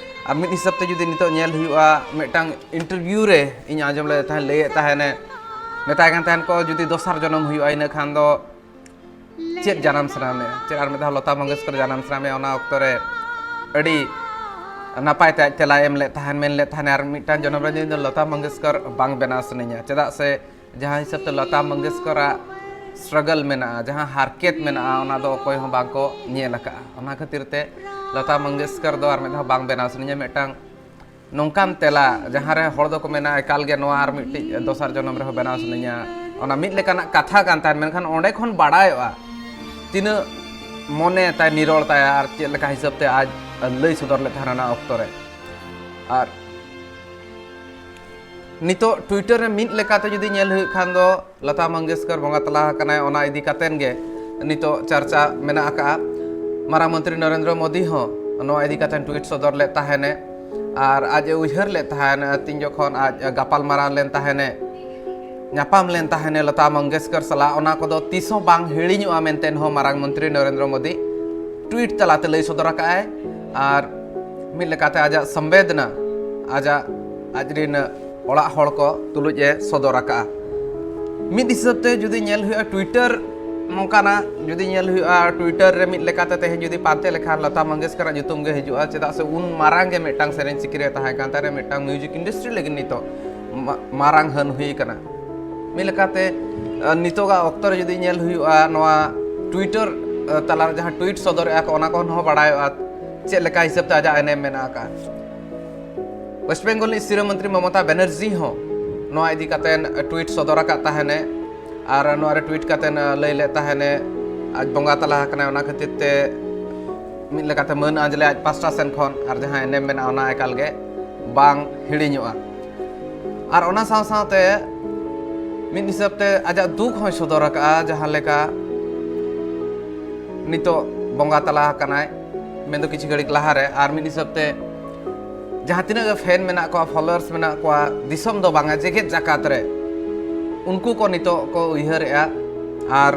ᱟᱨ ᱢᱤᱫ ᱦᱤᱥᱟᱹᱵ ᱛᱮ ᱡᱩᱫᱤ ᱱᱤᱛᱚᱜ ᱧᱮᱞ ᱦᱩᱭᱩᱜᱼᱟ, ᱢᱤᱫᱴᱟᱝ ᱤᱱᱴᱟᱨᱵᱷᱤᱭᱩ ᱨᱮ ᱤᱧ ᱟᱸᱡᱚᱢ ᱞᱮᱫ ᱛᱟᱦᱮᱸᱫ, ᱞᱟᱹᱭᱮᱫ ᱛᱟᱦᱮᱱᱮ, ᱢᱮᱛᱟᱭ ᱠᱟᱱ ᱛᱟᱦᱮᱱ ᱠᱚ, ᱡᱩᱫᱤ ᱫᱚᱥᱟᱨ ᱡᱚᱱᱚᱢ ᱦᱩᱭᱩᱜᱼᱟ, ᱤᱱᱟᱹ ᱠᱷᱟᱱ ᱫᱚ ᱪᱮᱫ ᱡᱟᱱᱟᱢ ᱥᱟᱱᱟ ᱢᱮᱭᱟ? ᱪᱮᱫ ᱟᱨ ᱢᱤᱫ ᱫᱷᱟᱣ ᱞᱚᱛᱟ ᱢᱚᱝᱜᱮᱥᱠᱚᱨ ᱡᱟᱱᱟᱢ ᱥᱟᱱᱟ ᱢᱮᱭᱟ? ᱚᱱᱟ ᱚᱠᱛᱚ ᱨᱮ ᱟᱹᱰᱤ ᱱᱟᱯᱟᱭ ᱛᱮ ᱟᱡ ᱛᱮᱞᱟᱭ ᱮᱢ ᱞᱮᱫ ᱛᱟᱦᱮᱱ, ᱢᱮᱱ ᱞᱮᱫ ᱛᱟᱦᱮᱱ, ᱟᱨ ᱢᱤᱫᱴᱟᱝ ᱡᱚᱱᱚᱢ ᱨᱮ ᱤᱧ ᱫᱚ ᱞᱚᱛᱟ ᱢᱚᱝᱜᱮᱥᱠᱚᱨ ᱵᱟᱝ ᱵᱮᱱᱟᱣ ᱥᱟᱱᱟᱧᱟ, ᱪᱮᱫᱟᱜ ᱥᱮ ᱡᱟᱦᱟᱸ ᱦᱤᱥᱟᱹᱵ ᱛᱮ ᱞᱚᱛᱟ ᱢᱚᱝᱜᱮᱥᱠᱚᱨᱟᱜ ᱥᱴᱨᱟᱜᱚᱞ ᱢᱮᱱᱟᱜᱼᱟ, ᱡᱟᱦᱟᱸ ᱦᱟᱨᱠᱮᱛ ᱢᱮᱱᱟᱜᱼᱟ, ᱚᱱᱟ ᱫᱚ ᱚᱠᱚᱭ ᱦᱚᱸ ᱵᱟᱝ ᱠᱚ ᱧᱮᱞ ᱟᱠᱟᱫᱼᱟ᱾ ᱚᱱᱟ ᱠᱷᱟᱹᱛᱤᱨ ᱛᱮ ᱞᱚᱛᱟ ᱢᱚᱝᱜᱮᱥᱠᱚᱨ ᱫᱚ ᱟᱨ ᱢᱤᱫ ᱫᱷᱟᱣ ᱵᱟᱝ ᱵᱮᱱᱟᱣ ᱥᱟᱱᱟᱧᱟ᱾ ᱢᱤᱫᱴᱟᱝ ᱱᱚᱝᱠᱟᱱ ᱛᱮᱞᱟ, ᱡᱟᱦᱟᱸ ᱨᱮ ᱦᱚᱲ ᱫᱚᱠᱚ ᱢᱮᱱᱟ, ᱮᱠᱟᱞ ᱜᱮ ᱱᱚᱣᱟ ᱟᱨ ᱢᱤᱫᱴᱤᱡ ᱫᱚᱥᱟᱨ ᱡᱚᱱᱚᱢ ᱨᱮᱦᱚᱸ ᱵᱮᱱᱟᱣ ᱥᱟᱱᱟᱧᱟ, ᱚᱱᱟ ᱢᱤᱫ ᱞᱮᱠᱟᱱᱟᱜ ᱠᱟᱛᱷᱟ ᱠᱟᱱ ᱛᱟᱦᱮᱸᱫ᱾ ᱢᱮᱱᱠᱷᱟᱱ ᱚᱸᱰᱮ ᱠᱷᱚᱱ ᱵᱟᱲᱟᱭᱚᱜᱼᱟ ᱛᱤᱱᱟᱹᱜ ᱢᱚᱱᱮ ᱛᱟᱭ ᱱᱤᱨᱚᱲ ᱛᱟᱭᱟ ᱟᱨ ᱪᱮᱫ ᱞᱮᱠᱟ ᱦᱤᱥᱟᱹᱵ ᱛᱮ ᱟᱡ ᱞᱟᱹᱭ ᱥᱚᱫᱚᱨ ᱞᱮᱫ ᱛᱟᱦᱮᱱᱟ ᱚᱱᱟ ᱚᱠᱛᱚ ᱨᱮ᱾ ᱟᱨ ᱱᱤᱛᱚᱜ ᱴᱩᱭᱴᱟᱨ ᱨᱮ ᱢᱤᱫ ᱞᱮᱠᱟᱛᱮ ᱡᱩᱫᱤ ᱧᱮᱞ ᱦᱩᱭᱩᱜ ᱠᱷᱟᱱ ᱫᱚ, ᱞᱚᱛᱟ ᱢᱚᱝᱜᱮᱥᱠᱚᱨ ᱵᱚᱸᱜᱟ ᱛᱟᱞᱟ ᱟᱠᱟᱱᱟᱭ, ᱚᱱᱟ ᱤᱫᱤ ᱠᱟᱛᱮᱱ ᱜᱮ ᱱᱤᱛᱚᱜ ᱪᱟᱨᱪᱟ ᱢᱮᱱᱟᱜ ᱟᱠᱟᱫᱼᱟ᱾ ᱢᱟᱨᱟᱝ ᱢᱚᱱᱛᱨᱤ ᱱᱚᱨᱮᱱᱫᱨᱚ ᱢᱳᱫᱤ ᱦᱚᱸ ᱱᱚᱣᱟ ᱤᱫᱤ ᱠᱟᱛᱮᱱ ᱴᱩᱭᱤᱴ ᱥᱚᱫᱚᱨ ᱞᱮᱫ ᱛᱟᱦᱮᱱᱮ, ᱟᱨ ᱟᱡ ᱮ ᱩᱭᱦᱟᱹᱨ ᱞᱮᱫ ᱛᱟᱦᱮᱱ, ᱛᱤᱱ ᱡᱚᱠᱷᱚᱱ ᱟᱡ ᱜᱟᱯᱟᱞ ᱢᱟᱨᱟᱣ ᱞᱮᱱ ᱛᱟᱦᱮᱱᱮ, ᱧᱟᱯᱟᱢ ᱞᱮᱱ ᱛᱟᱦᱮᱱᱮ ᱞᱚᱛᱟ ᱢᱚᱝᱜᱮᱥᱠᱚᱨ ᱥᱟᱞᱟᱜ, ᱚᱱᱟ ᱠᱚᱫᱚ ᱛᱤᱥ ᱦᱚᱸ ᱵᱟᱝ ᱦᱤᱲᱤᱧᱚᱜᱼᱟ ᱢᱮᱱᱛᱮ ᱦᱚᱸ ᱢᱟᱨᱟᱝ ᱢᱚᱱᱛᱨᱤ ᱱᱚᱨᱮᱱᱫᱨᱚ ᱢᱳᱫᱤ ᱴᱩᱭᱤᱴ ᱛᱟᱞᱟᱛᱮ ᱞᱟᱹᱭ ᱥᱚᱫᱚᱨ ᱟᱠᱟᱫᱼᱟᱭ᱾ ᱟᱨ ᱢᱤᱫ ᱞᱮᱠᱟᱛᱮ ᱟᱡᱟᱜ ᱥᱚᱢᱵᱮᱫᱱᱟ ᱟᱡᱟᱜ, ᱟᱡ ᱨᱮᱱ ᱚᱲᱟᱜ ᱦᱚᱲ ᱠᱚ ᱛᱩᱞᱩᱡ ᱮ ᱥᱚᱫᱚᱨ ᱟᱠᱟᱫᱼᱟ᱾ ᱢᱤᱫ ᱦᱤᱥᱟᱹᱵ ᱛᱮ ᱡᱩᱫᱤ ᱧᱮᱞ ᱦᱩᱭᱩᱜᱼᱟ, ᱴᱩᱭᱴᱟᱨ ᱱᱚᱝᱠᱟᱱᱟᱜ ᱡᱩᱫᱤ ᱧᱮᱞ ᱦᱩᱭᱩᱜᱼᱟ, ᱴᱩᱭᱴᱟᱨ ᱨᱮ ᱢᱤᱫ ᱞᱮᱠᱟᱛᱮ ᱛᱮᱦᱮᱧ ᱡᱩᱫᱤ ᱯᱟᱱᱛᱮ ᱞᱮᱠᱷᱟᱱ ᱞᱚᱛᱟ ᱢᱚᱝᱜᱮᱥᱠᱚᱨᱟᱜ ᱧᱩᱛᱩᱢ ᱜᱮ ᱦᱤᱡᱩᱜᱼᱟ, ᱪᱮᱫᱟᱜ ᱥᱮ ᱩᱱ ᱢᱟᱨᱟᱝ ᱜᱮ ᱢᱤᱫᱴᱟᱝ ᱥᱮᱨᱮᱧ ᱥᱤᱠᱨᱤᱭᱟ ᱛᱟᱦᱮᱸ ᱠᱟᱱ ᱛᱟᱭ ᱨᱮ, ᱢᱤᱫᱴᱟᱝ ᱢᱤᱭᱩᱡᱤᱠ ᱤᱱᱰᱟᱥᱴᱨᱤ ᱞᱟᱹᱜᱤᱫ ᱱᱤᱛᱚᱜ ᱢᱟ-, ᱢᱟᱨᱟᱝ ᱦᱟᱹᱱ ᱦᱩᱭ ᱠᱟᱱᱟ᱾ ᱢᱤᱫ ᱞᱮᱠᱟᱛᱮ, ᱟ, ᱱᱤᱛᱚᱜᱟᱜ ᱚᱠᱛᱚ ᱨᱮ ᱡᱩᱫᱤ ᱧᱮᱞ ᱦᱩᱭᱩᱜᱼᱟ, ᱱᱚᱣᱟ ᱴᱩᱭᱴᱟᱨ, ᱟ, ᱛᱟᱞᱟᱨᱮ ᱡᱟᱦᱟᱸ ᱴᱩᱭᱤᱴ ᱥᱚᱫᱚᱨᱮᱜᱼᱟ ᱠᱚ, ᱚᱱᱟ ᱠᱚ ᱦᱚᱸ ᱵᱟᱲᱟᱭᱚᱜᱼᱟ ᱪᱮᱫ ᱞᱮᱠᱟ ᱦᱤᱥᱟᱹᱵ ᱛᱮ ᱟᱡᱟᱜ ᱮᱱᱮᱢ ᱢᱮᱱᱟᱜ ᱟᱠᱟᱫᱼᱟ᱾ ᱣᱮᱥᱴ ᱵᱮᱝᱜᱚᱞ ᱨᱤᱱᱤᱡ ᱥᱤᱨᱟᱹ ᱢᱚᱱᱛᱨᱤ ᱢᱚᱢᱚᱛᱟ ᱵᱮᱱᱟᱨᱡᱤ ᱦᱚᱸ ᱱᱚᱣᱟ ᱤᱫᱤ ᱠᱟᱛᱮ ᱴᱩᱭᱤᱴ ᱥᱚᱫᱚᱨ ᱟᱠᱟᱫ ᱛᱟᱦᱮᱱᱮ, ᱟᱨ ᱱᱚᱣᱟ ᱨᱮ ᱴᱩᱭᱤᱴ ᱠᱟᱛᱮ ᱞᱟᱹᱭ ᱞᱮᱫ ᱛᱟᱦᱮᱱᱮ, ᱟᱡ ᱵᱚᱸᱜᱟ ᱛᱟᱞᱟ ᱟᱠᱟᱱᱟᱭ, ᱚᱱᱟ ᱠᱷᱟᱹᱛᱤᱨ ᱛᱮ ᱢᱤᱫ ᱞᱮᱠᱟᱛᱮ ᱢᱟᱹᱱ ᱟᱸᱡᱽᱞᱮ ᱟᱡ ᱯᱟᱥᱴᱟ ᱥᱮᱱ ᱠᱷᱚᱱ, ᱟᱨ ᱡᱟᱦᱟᱸ ᱮᱱᱮᱢ ᱢᱮᱱᱟᱜᱼᱟ ᱚᱱᱟ ᱮᱠᱟᱞ ᱜᱮ ᱵᱟᱝ ᱦᱤᱲᱤᱧᱚᱜᱼᱟ᱾ ᱟᱨ ᱚᱱᱟ ᱥᱟᱶ ᱥᱟᱶᱛᱮ ᱢᱤᱫ ᱦᱤᱥᱟᱹᱵ ᱛᱮ ᱟᱡᱟᱜ ᱫᱩᱠ ᱦᱚᱸᱭ ᱥᱚᱫᱚᱨ ᱟᱠᱟᱫᱼᱟ, ᱡᱟᱦᱟᱸ ᱞᱮᱠᱟ ᱱᱤᱛᱚᱜ ᱵᱚᱸᱜᱟ ᱛᱟᱞᱟ ᱟᱠᱟᱱᱟᱭ, ᱢᱮᱱᱫᱚ ᱠᱤᱪᱷᱩ ᱜᱷᱟᱹᱲᱤᱠ ᱞᱟᱦᱟᱨᱮ, ᱟᱨ ᱢᱤᱫ ᱦᱤᱥᱟᱹᱵ ᱛᱮ ᱡᱟᱦᱟᱸ ᱛᱤᱱᱟᱹᱜ ᱜᱮ ᱯᱷᱮᱱ ᱢᱮᱱᱟᱜ ᱠᱚᱣᱟ, ᱯᱷᱚᱞᱳᱣᱟᱨᱥ ᱢᱮᱱᱟᱜ ᱠᱚᱣᱟ, ᱫᱤᱥᱚᱢ ᱫᱚ ᱵᱟᱝᱟ, ᱡᱮᱜᱮᱛ ᱡᱟᱠᱟᱛ ᱨᱮ ᱩᱱᱠᱩ ᱠᱚ ᱱᱤᱛᱚᱜ ᱠᱚ ᱩᱭᱦᱟᱹᱨᱮᱜᱼᱟ᱾ ᱟᱨ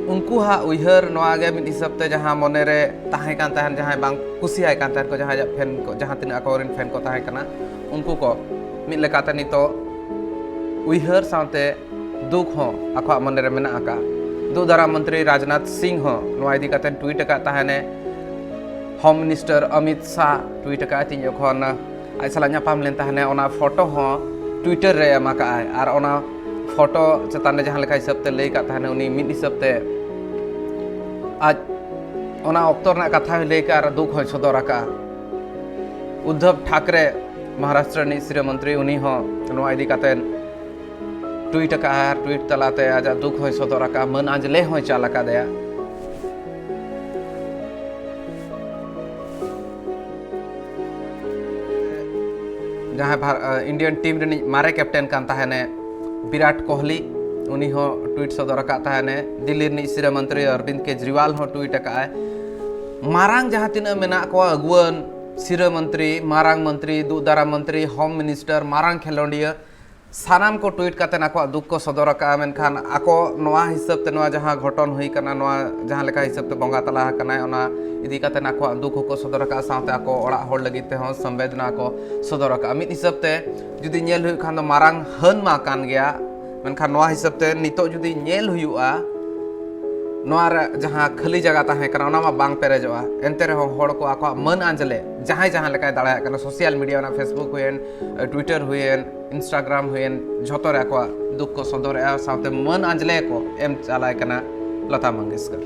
ᱩᱱᱠᱩᱣᱟᱜ ᱩᱭᱦᱟᱹᱨ ᱱᱚᱣᱟ ᱜᱮ ᱢᱤᱫ ᱦᱤᱥᱟᱹᱵ ᱛᱮ ᱡᱟᱦᱟᱸ ᱢᱚᱱᱮ ᱨᱮ ᱛᱟᱦᱮᱸ ᱠᱟᱱ ᱛᱟᱦᱮᱸᱱ, ᱡᱟᱦᱟᱸᱭ ᱵᱟᱝ ᱠᱩᱥᱤᱭᱟᱭ ᱠᱟᱱ ᱛᱟᱦᱮᱸᱱ ᱠᱚ, ᱡᱟᱦᱟᱸᱭᱟᱜ ᱯᱷᱮᱱ ᱠᱚ, ᱡᱟᱦᱟᱸ ᱛᱤᱱᱟᱹᱜ ᱟᱠᱚ ᱨᱮᱱ ᱯᱷᱮᱱ ᱠᱚ ᱛᱟᱦᱮᱸ ᱠᱟᱱᱟ, ᱩᱱᱠᱩ ᱠᱚ ᱢᱤᱫ ᱞᱮᱠᱟᱛᱮ ᱱᱤᱛᱚᱜ ᱩᱭᱦᱟᱹᱨ ᱥᱟᱶᱛᱮ ᱫᱩᱠ ᱦᱚᱸ ᱟᱠᱚᱣᱟᱜ ᱢᱚᱱᱮ ᱨᱮ ᱢᱮᱱᱟᱜ ᱟᱠᱟᱫᱼᱟ᱾ ᱫᱩᱜᱽ ᱫᱟᱨᱟᱢ ᱢᱚᱱᱛᱨᱤ ᱨᱟᱡᱽᱱᱟᱛᱷ ᱥᱤᱝ ᱦᱚᱸ ᱱᱚᱣᱟ ᱤᱫᱤ ᱠᱟᱛᱮ ᱴᱩᱭᱤᱴ ᱟᱠᱟᱫ ᱛᱟᱦᱮᱸᱱᱮ, ᱦᱳᱢ ᱢᱤᱱᱤᱥᱴᱟᱨ ᱚᱢᱤᱛ ᱥᱟᱦ ᱴᱩᱭᱤᱴ ᱟᱠᱟᱫᱼᱟᱭ, ᱛᱤᱧ ᱡᱚᱠᱷᱚᱱ ᱟᱡ ᱥᱟᱞᱟᱜ ᱧᱟᱯᱟᱢ ᱞᱮᱱ ᱛᱟᱦᱮᱸᱱᱮ, ᱚᱱᱟ ᱯᱷᱳᱴᱳ ᱦᱚᱸ ᱴᱩᱭᱤᱴᱟᱨ ᱨᱮ ᱮᱢ ᱟᱠᱟᱫᱼᱟᱭ᱾ ᱟᱨ ᱚᱱᱟ ᱯᱷᱳᱴᱳ ᱪᱮᱛᱟᱱ ᱨᱮ ᱡᱟᱦᱟᱸ ᱞᱮᱠᱟ ᱦᱤᱥᱟᱹᱵ ᱛᱮ ᱞᱟᱹᱭ ᱟᱠᱟᱫ ᱛᱟᱦᱮᱸᱱᱮ, ᱩᱱᱤ ᱢᱤᱫ ᱦᱤᱥᱟᱹᱵ ᱛᱮ ᱟᱡ ᱚᱱᱟ ᱚᱠᱛᱚ ᱨᱮᱱᱟᱜ ᱠᱟᱛᱷᱟ ᱦᱚᱸᱭ ᱞᱟᱹᱭ ᱟᱠᱟᱫᱼᱟ ᱟᱨ ᱫᱩᱠ ᱦᱚᱸᱭ ᱥᱚᱫᱚᱨ ᱟᱠᱟᱫᱼᱟ᱾ ᱩᱫᱽᱫᱷᱚᱵ ᱴᱷᱟᱠᱨᱮ, ᱢᱚᱦᱟᱨᱟᱥᱴᱨᱚ ᱨᱤᱱᱤᱡ ᱥᱤᱨᱟᱹ ᱢᱚᱱᱛᱨᱤ, ᱩᱱᱤ ᱦᱚᱸ ᱱᱚᱣᱟ ᱤᱫᱤ ᱠᱟᱛᱮ ᱴᱩᱭᱤᱴ ᱟᱠᱟᱫᱼᱟ ᱟᱨ ᱴᱩᱭᱤᱴ ᱛᱟᱞᱟᱛᱮ ᱟᱡᱟᱜ ᱫᱩᱠ ᱦᱚᱸᱭ ᱥᱚᱫᱚᱨ ᱟᱠᱟᱫᱼᱟ, ᱢᱟᱹᱱ ᱟᱸᱡᱽᱞᱮ ᱦᱚᱸᱭ ᱪᱟᱞ ᱟᱠᱟᱫᱮᱭᱟ᱾ ᱡᱟᱦᱟᱸᱭ ᱵᱷᱟᱨ-, ᱟ, ᱤᱱᱰᱤᱭᱟᱱ ᱴᱤᱢ ᱨᱤᱱᱤᱡ ᱢᱟᱨᱮ ᱠᱮᱯᱴᱮᱱ ᱠᱟᱱ ᱛᱟᱦᱮᱸᱱᱮ ᱵᱤᱨᱟᱴ ᱠᱳᱦᱞᱤ, ᱩᱱᱤ ᱦᱚᱸ ᱴᱩᱭᱤᱴ ᱥᱚᱫᱚᱨ ᱟᱠᱟᱫ ᱛᱟᱦᱮᱸᱱᱮ, ᱫᱤᱞᱞᱤ ᱨᱤᱱᱤᱡ ᱥᱤᱨᱟᱹ ᱢᱚᱱᱛᱨᱤ ᱚᱨᱵᱤᱱᱫ ᱠᱮᱡᱨᱤᱣᱟᱞ ᱦᱚᱸ ᱴᱩᱭᱤᱴ ᱟᱠᱟᱫᱼᱟᱭ᱾ ᱢᱟᱨᱟᱝ ᱡᱟᱦᱟᱸ ᱛᱤᱱᱟᱹᱜ ᱢᱮᱱᱟᱜ ᱠᱚᱣᱟ ᱟᱹᱜᱩᱣᱟᱹᱱ, ᱥᱤᱨᱟᱹ ᱢᱚᱱᱛᱨᱤ, ᱢᱟᱨᱟᱝ ᱢᱚᱱᱛᱨᱤ, ᱫᱩᱜᱽ ᱫᱟᱨᱟᱢ ᱢᱚᱱᱛᱨᱤ, ᱦᱳᱢ ᱢᱤᱱᱤᱥᱴᱟᱨ, ᱢᱟᱨᱟᱝ ᱠᱷᱮᱞᱳᱸᱰᱤᱭᱟᱹ, ᱥᱟᱱᱟᱢ ᱠᱚ ᱴᱩᱭᱤᱴ ᱠᱟᱛᱮ ᱟᱠᱚᱣᱟᱜ ᱫᱩᱠ ᱠᱚ ᱥᱚᱫᱚᱨ ᱟᱠᱟᱫᱼᱟ᱾ ᱢᱮᱱᱠᱷᱟᱱ ᱟᱠᱚ ᱱᱚᱣᱟ ᱦᱤᱥᱟᱹᱵ ᱛᱮ ᱱᱚᱣᱟ ᱡᱟᱦᱟᱸ ᱜᱷᱚᱴᱚᱱ ᱦᱩᱭ ᱠᱟᱱᱟ, ᱱᱚᱣᱟ ᱡᱟᱦᱟᱸ ᱞᱮᱠᱟ ᱦᱤᱥᱟᱹᱵ ᱛᱮ ᱵᱚᱸᱜᱟ ᱛᱟᱞᱟ ᱟᱠᱟᱱᱟᱭ, ᱚᱱᱟ ᱤᱫᱤ ᱠᱟᱛᱮ ᱟᱠᱚᱣᱟᱜ ᱫᱩᱠ ᱦᱚᱸᱠᱚ ᱥᱚᱫᱚᱨ ᱟᱠᱟᱫᱼᱟ, ᱥᱟᱶᱛᱮ ᱟᱠᱚ ᱚᱲᱟᱜ ᱦᱚᱲ ᱞᱟᱹᱜᱤᱫ ᱛᱮᱦᱚᱸ ᱥᱚᱢᱵᱮᱫᱱᱟ ᱠᱚ ᱥᱚᱫᱚᱨ ᱟᱠᱟᱫᱼᱟ᱾ ᱢᱤᱫ ᱦᱤᱥᱟᱹᱵ ᱛᱮ ᱡᱩᱫᱤ ᱧᱮᱞ ᱦᱩᱭᱩᱜ ᱠᱷᱟᱱ ᱫᱚ ᱢᱟᱨᱟᱝ ᱦᱟᱹᱱ ᱢᱟ ᱠᱟᱱ ᱜᱮᱭᱟ, ᱢᱮᱱᱠᱷᱟᱱ ᱱᱚᱣᱟ ᱦᱤᱥᱟᱹᱵ ᱛᱮ ᱱᱤᱛᱚᱜ ᱡᱩᱫᱤ ᱧᱮᱞ ᱦᱩᱭᱩᱜᱼᱟ, ᱱᱚᱣᱟ ᱨᱮ ᱡᱟᱦᱟᱸ ᱠᱷᱟᱹᱞᱤ ᱡᱟᱭᱜᱟ ᱛᱟᱦᱮᱸ ᱠᱟᱱᱟ, ᱚᱱᱟ ᱢᱟ ᱵᱟᱝ ᱯᱮᱨᱮᱡᱚᱜᱼᱟ᱾ ᱮᱱᱛᱮ ᱨᱮᱦᱚᱸ ᱦᱚᱲ ᱠᱚ ᱟᱠᱚᱣᱟᱜ ᱢᱟᱹᱱ ᱟᱸᱡᱽᱞᱮ ᱡᱟᱦᱟᱸᱭ ᱡᱟᱦᱟᱸ ᱞᱮᱠᱟᱭ ᱫᱟᱲᱮᱭᱟᱜ ᱠᱟᱱᱟ, ᱥᱳᱥᱟᱞ ᱢᱤᱰᱤᱭᱟ, ᱚᱱᱟ Facebook ᱦᱩᱭᱮᱱ, Twitter ᱦᱩᱭᱮᱱ, Instagram ᱦᱩᱭᱮᱱ, ᱡᱷᱚᱛᱚ ᱨᱮ ᱟᱠᱚᱣᱟᱜ ᱫᱩᱠ ᱠᱚ ᱥᱚᱫᱚᱨᱮᱜᱼᱟ, ᱥᱟᱶᱛᱮ ᱢᱟᱹᱱ ᱟᱸᱡᱽᱞᱮ ᱠᱚ ᱮᱢ ᱪᱟᱞᱟᱭ ᱠᱟᱱᱟ ᱞᱚᱛᱟ ᱢᱚᱝᱜᱮᱥᱠᱚᱨ᱾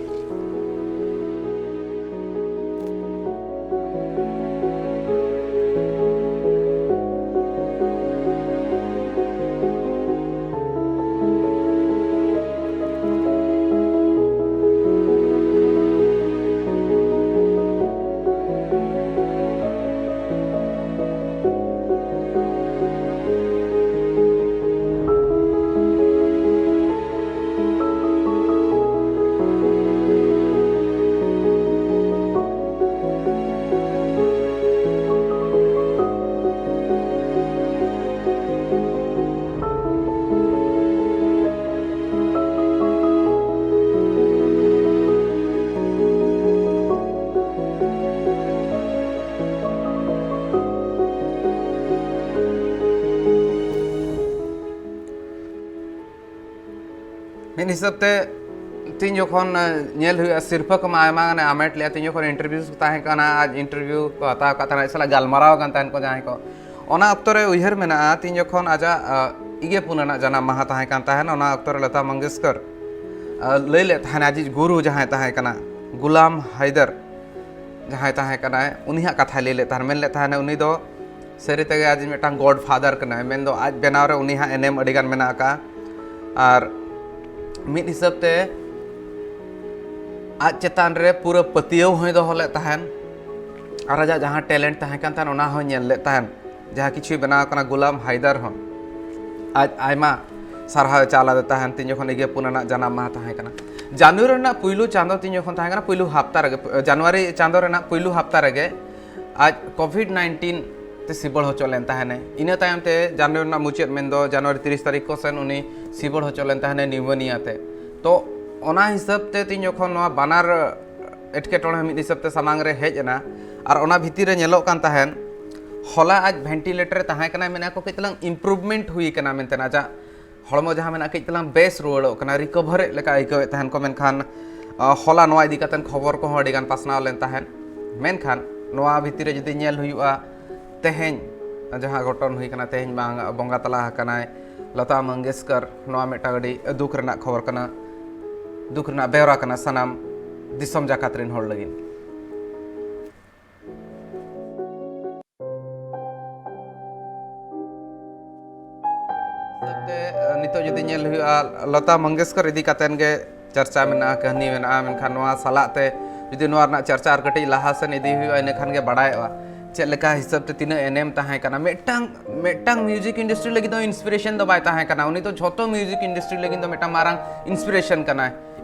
ᱢᱤᱫ ᱦᱤᱥᱟᱹᱵ ᱛᱮ ᱛᱤᱱ ᱡᱚᱠᱷᱚᱱ, ᱮ, ᱧᱮᱞ ᱦᱩᱭᱩᱜᱼᱟ, ᱥᱤᱨᱯᱷᱟᱹ ᱠᱚᱢᱟ ᱟᱭᱢᱟ ᱜᱟᱱᱮ ᱟᱢᱮᱴ ᱞᱮᱜᱼᱟ᱾ ᱛᱤᱱ ᱡᱚᱠᱷᱚᱱ ᱤᱱᱴᱟᱨᱵᱷᱤᱭᱩ ᱛᱟᱦᱮᱸ ᱠᱟᱱᱟ, ᱟᱡ ᱤᱱᱴᱟᱨᱵᱷᱤᱭᱩ ᱠᱚ ᱦᱟᱛᱟᱣ ᱟᱠᱟᱫ ᱛᱟᱦᱮᱱᱟ, ᱟᱡ ᱥᱟᱞᱟᱜ ᱜᱟᱞᱢᱟᱨᱟᱣ ᱟᱠᱟᱱ ᱛᱟᱦᱮᱱ ᱠᱚ ᱡᱟᱦᱟᱸᱭ ᱠᱚ, ᱚᱱᱟ ᱚᱠᱛᱚ ᱨᱮ ᱩᱭᱦᱟᱹᱨ ᱢᱮᱱᱟᱜᱼᱟ, ᱛᱤᱱ ᱡᱚᱠᱷᱚᱱ ᱟᱡᱟᱜ, ᱟ, ᱤᱜᱮ ᱯᱩᱱ ᱟᱱᱟᱜ ᱡᱟᱱᱟᱢ ᱢᱟᱦᱟ ᱛᱟᱦᱮᱸ ᱠᱟᱱ ᱛᱟᱦᱮᱱ, ᱚᱱᱟ ᱚᱠᱛᱚ ᱨᱮ ᱞᱚᱛᱟ ᱢᱚᱝᱜᱮᱥᱠᱚᱨ, ᱟ, ᱞᱟᱹᱭ ᱞᱮᱫ ᱛᱟᱦᱮᱱᱟ, ᱟᱡᱤᱡ ᱜᱩᱨᱩ ᱡᱟᱦᱟᱸᱭ ᱛᱟᱦᱮᱸ ᱠᱟᱱᱟ, ᱜᱩᱞᱟᱢ ᱦᱟᱭᱫᱟᱨ ᱡᱟᱦᱟᱸᱭ ᱛᱟᱦᱮᱸ ᱠᱟᱱᱟᱭ, ᱩᱱᱤ ᱦᱟᱸᱜ ᱠᱟᱛᱷᱟᱭ ᱞᱟᱹᱭ ᱞᱮᱫ ᱛᱟᱦᱮᱱ, ᱢᱮᱱ ᱞᱮᱫ ᱛᱟᱦᱮᱱᱟ, ᱩᱱᱤ ᱫᱚ ᱥᱟᱹᱨᱤ ᱛᱮᱜᱮ ᱟᱡ ᱢᱤᱫᱴᱟᱝ ᱜᱚᱰ ᱯᱷᱟᱫᱟᱨ ᱠᱟᱱᱟᱭ, ᱢᱮᱱᱫᱚ ᱟᱡ ᱵᱮᱱᱟᱣ ᱨᱮ ᱩᱱᱤ ᱦᱟᱸᱜ ᱮᱱᱮᱢ ᱟᱹᱰᱤᱜᱟᱱ ᱢᱮᱱᱟᱜ ᱟᱠᱟᱫᱼᱟ᱾ ᱟᱨ ᱢᱤᱫ ᱦᱤᱥᱟᱹᱵ ᱛᱮ ᱟᱡ ᱪᱮᱛᱟᱱ ᱨᱮ ᱯᱩᱨᱟᱹ ᱯᱟᱹᱛᱭᱟᱹᱣ ᱦᱚᱸᱭ ᱫᱚᱦᱚ ᱞᱮᱫ ᱛᱟᱦᱮᱱ, ᱟᱨ ᱟᱡᱟᱜ ᱡᱟᱦᱟᱸ ᱴᱮᱞᱮᱱᱴ ᱛᱟᱦᱮᱸ ᱠᱟᱱ ᱛᱟᱦᱮᱱ, ᱚᱱᱟ ᱦᱚᱸᱭ ᱧᱮᱞ ᱞᱮᱫ ᱛᱟᱦᱮᱱ᱾ ᱡᱟᱦᱟᱸ ᱠᱤᱪᱷᱩᱭ ᱵᱮᱱᱟᱣ ᱠᱟᱱᱟ, ᱜᱩᱞᱟᱢ ᱦᱟᱭᱫᱟᱨ ᱦᱚᱸ ᱟᱡ ᱟᱭᱢᱟ ᱥᱟᱨᱦᱟᱣ ᱮ ᱪᱟᱞ ᱟᱫᱮ ᱛᱟᱦᱮᱱ, ᱛᱤᱱ ᱡᱚᱠᱷᱚᱱ ᱤᱜᱮ ᱯᱩᱱ ᱟᱱᱟᱜ ᱡᱟᱱᱟᱢ ᱢᱟᱦᱟ ᱛᱟᱦᱮᱸ ᱠᱟᱱᱟ᱾ ᱡᱟᱱᱩᱣᱟᱨᱤ ᱨᱮᱱᱟᱜ ᱯᱩᱭᱞᱩ ᱪᱟᱸᱫᱚ ᱛᱤᱱ ᱡᱚᱠᱷᱚᱱ ᱛᱟᱦᱮᱸ ᱠᱟᱱᱟ, ᱯᱩᱭᱞᱩ ᱦᱟᱯᱛᱟ ᱨᱮᱜᱮ, ᱡᱟᱱᱩᱣᱟᱨᱤ ᱪᱟᱸᱫᱚ ᱨᱮᱱᱟᱜ ᱯᱩᱭᱞᱩ ᱦᱟᱯᱛᱟ ᱨᱮᱜᱮ ᱟᱡ ᱠᱳᱵᱷᱤᱰ ᱱᱟᱭᱤᱱᱴᱤᱱ ᱛᱮ ᱥᱤᱵᱚᱲ ᱦᱚᱪᱚ ᱞᱮᱱ ᱛᱟᱦᱮᱱᱮ᱾ ᱤᱱᱟᱹ ᱛᱟᱭᱚᱢ ᱛᱮ ᱡᱟᱱᱩᱣᱟᱨᱤ ᱨᱮᱱᱟᱜ ᱢᱩᱪᱟᱹᱫ, ᱢᱮᱱᱫᱚ ᱡᱟᱱᱩᱣᱟᱨᱤ ᱛᱤᱨᱤᱥ ᱛᱟᱹᱨᱤᱠᱷ ᱠᱚ ᱥᱮᱱ ᱩᱱᱤ ᱥᱤᱵᱚᱲ ᱦᱚᱪᱚ ᱞᱮᱱ ᱛᱟᱦᱮᱱᱮ ᱱᱤᱭᱩᱢᱳᱱᱤᱭᱟ ᱛᱮ᱾ ᱛᱚ, ᱚᱱᱟ ᱦᱤᱥᱟᱹᱵ ᱛᱮ ᱛᱤᱱ ᱡᱚᱠᱷᱚᱱ ᱱᱚᱣᱟ ᱵᱟᱱᱟᱨ ᱮᱴᱠᱮᱴᱚᱬᱮ ᱢᱤᱫ ᱦᱤᱥᱟᱹᱵ ᱛᱮ ᱥᱟᱢᱟᱝ ᱨᱮ ᱦᱮᱡ ᱮᱱᱟ, ᱟᱨ ᱚᱱᱟ ᱵᱷᱤᱛᱤᱨ ᱨᱮ ᱧᱮᱞᱚᱜ ᱠᱟᱱ ᱛᱟᱦᱮᱱ, ᱦᱚᱞᱟ ᱟᱡ ᱵᱷᱮᱱᱴᱤᱞᱮᱴᱚᱨ ᱨᱮ ᱛᱟᱦᱮᱸ ᱠᱟᱱᱟᱭ, ᱢᱮᱱᱟ ᱠᱚ ᱠᱟᱹᱡ ᱛᱟᱞᱟᱝ ᱤᱢᱯᱨᱩᱵᱷᱢᱮᱱᱴ ᱦᱩᱭ ᱠᱟᱱᱟ ᱢᱮᱱᱛᱮ, ᱟᱡᱟᱜ ᱦᱚᱲᱢᱚ ᱡᱟᱦᱟᱸ ᱢᱮᱱᱟᱜᱼᱟ, ᱠᱟᱹᱡ ᱛᱟᱞᱟᱝ ᱵᱮᱥ ᱨᱩᱣᱟᱹᱲᱚᱜ ᱠᱟᱱᱟ, ᱨᱤᱠᱚᱵᱷᱟᱨᱮᱫ ᱞᱮᱠᱟ ᱟᱹᱭᱠᱟᱹᱣᱮᱫ ᱛᱟᱦᱮᱱ ᱠᱚ᱾ ᱢᱮᱱᱠᱷᱟᱱ ᱦᱚᱞᱟ ᱱᱚᱣᱟ ᱤᱫᱤ ᱠᱟᱛᱮ ᱠᱷᱚᱵᱚᱨ ᱠᱚᱦᱚᱸ ᱟᱹᱰᱤ ᱜᱟᱱ ᱯᱟᱥᱱᱟᱣ ᱞᱮᱱ ᱛᱟᱦᱮᱸᱫ᱾ ᱢᱮᱱᱠᱷᱟᱱ ᱱᱚᱣᱟ ᱵᱷᱤᱛᱤᱨ ᱨᱮ ᱡᱩᱫᱤ ᱧᱮᱞ ᱦᱩᱭᱩᱜᱼᱟ, ᱛᱮᱦᱮᱧ ᱡᱟᱦᱟᱸ ᱜᱷᱚᱴᱚᱱ ᱦᱩᱭ ᱠᱟᱱᱟ, ᱛᱮᱦᱮᱧ ᱵᱟᱝ ᱵᱚᱸᱜᱟ ᱛᱟᱞᱟ ᱟᱠᱟᱱᱟᱭ ᱞᱚᱛᱟ ᱢᱚᱝᱜᱮᱥᱠᱚᱨ, ᱱᱚᱣᱟ ᱢᱤᱫᱴᱟᱝ ᱟᱹᱰᱤ ᱫᱩᱠ ᱨᱮᱱᱟᱜ ᱠᱷᱚᱵᱚᱨ ᱠᱟᱱᱟ, ᱫᱩᱠ ᱨᱮᱱᱟᱜ ᱵᱮᱣᱨᱟ ᱠᱟᱱᱟ ᱥᱟᱱᱟᱢ ᱫᱤᱥᱚᱢ ᱡᱟᱠᱟᱛ ᱨᱮᱱ ᱦᱚᱲ ᱞᱟᱹᱜᱤᱫ᱾ ᱛᱮ, ᱱᱤᱛᱚᱜ ᱡᱩᱫᱤ ᱧᱮᱞ ᱦᱩᱭᱩᱜᱼᱟ, ᱞᱚᱛᱟ ᱢᱚᱝᱜᱮᱥᱠᱚᱨ ᱤᱫᱤ ᱠᱟᱛᱮᱱ ᱜᱮ ᱪᱟᱨᱪᱟ ᱢᱮᱱᱟᱜᱼᱟ, ᱠᱟᱹᱦᱱᱤ ᱢᱮᱱᱟᱜᱼᱟ, ᱢᱮᱱᱠᱷᱟᱱ ᱱᱚᱣᱟ ᱥᱟᱞᱟᱜ ᱛᱮ ᱡᱩᱫᱤ ᱱᱚᱣᱟ ᱨᱮᱱᱟᱜ ᱪᱟᱨᱪᱟ ᱟᱨ ᱠᱟᱹᱴᱤᱡ ᱞᱟᱦᱟ ᱥᱮᱱ ᱤᱫᱤ ᱦᱩᱭᱩᱜᱼᱟ, ᱤᱱᱟᱹ ᱠᱷᱟᱱ ᱜᱮ ᱵᱟᱲᱟᱭᱚᱜᱼᱟ ᱪᱮᱫ ᱞᱮᱠᱟ ᱦᱤᱥᱟᱹᱵ ᱛᱮ ᱛᱤᱱᱟᱹᱜ ᱮᱱᱮᱢ ᱛᱟᱦᱮᱸ ᱠᱟᱱᱟ᱾ ᱢᱤᱫᱴᱟᱝ, ᱢᱤᱫᱴᱟᱝ ᱢᱤᱭᱩᱡᱤᱠ ᱤᱱᱰᱟᱥᱴᱨᱤ ᱞᱟᱹᱜᱤᱫ ᱫᱚ ᱤᱱᱥᱯᱤᱨᱮᱥᱚᱱ ᱫᱚ ᱵᱟᱭ ᱛᱟᱦᱮᱸ ᱠᱟᱱᱟ, ᱩᱱᱤ ᱫᱚ ᱡᱷᱚᱛᱚ ᱢᱤᱭᱩᱡᱤᱠ ᱤᱱᱰᱟᱥᱴᱨᱤ ᱞᱟᱹᱜᱤᱫ ᱫᱚ ᱢᱤᱫᱴᱟᱝ ᱢᱟᱨᱟᱝ ᱤᱱᱥᱯᱤᱨᱮᱥᱚᱱ ᱠᱟᱱᱟᱭ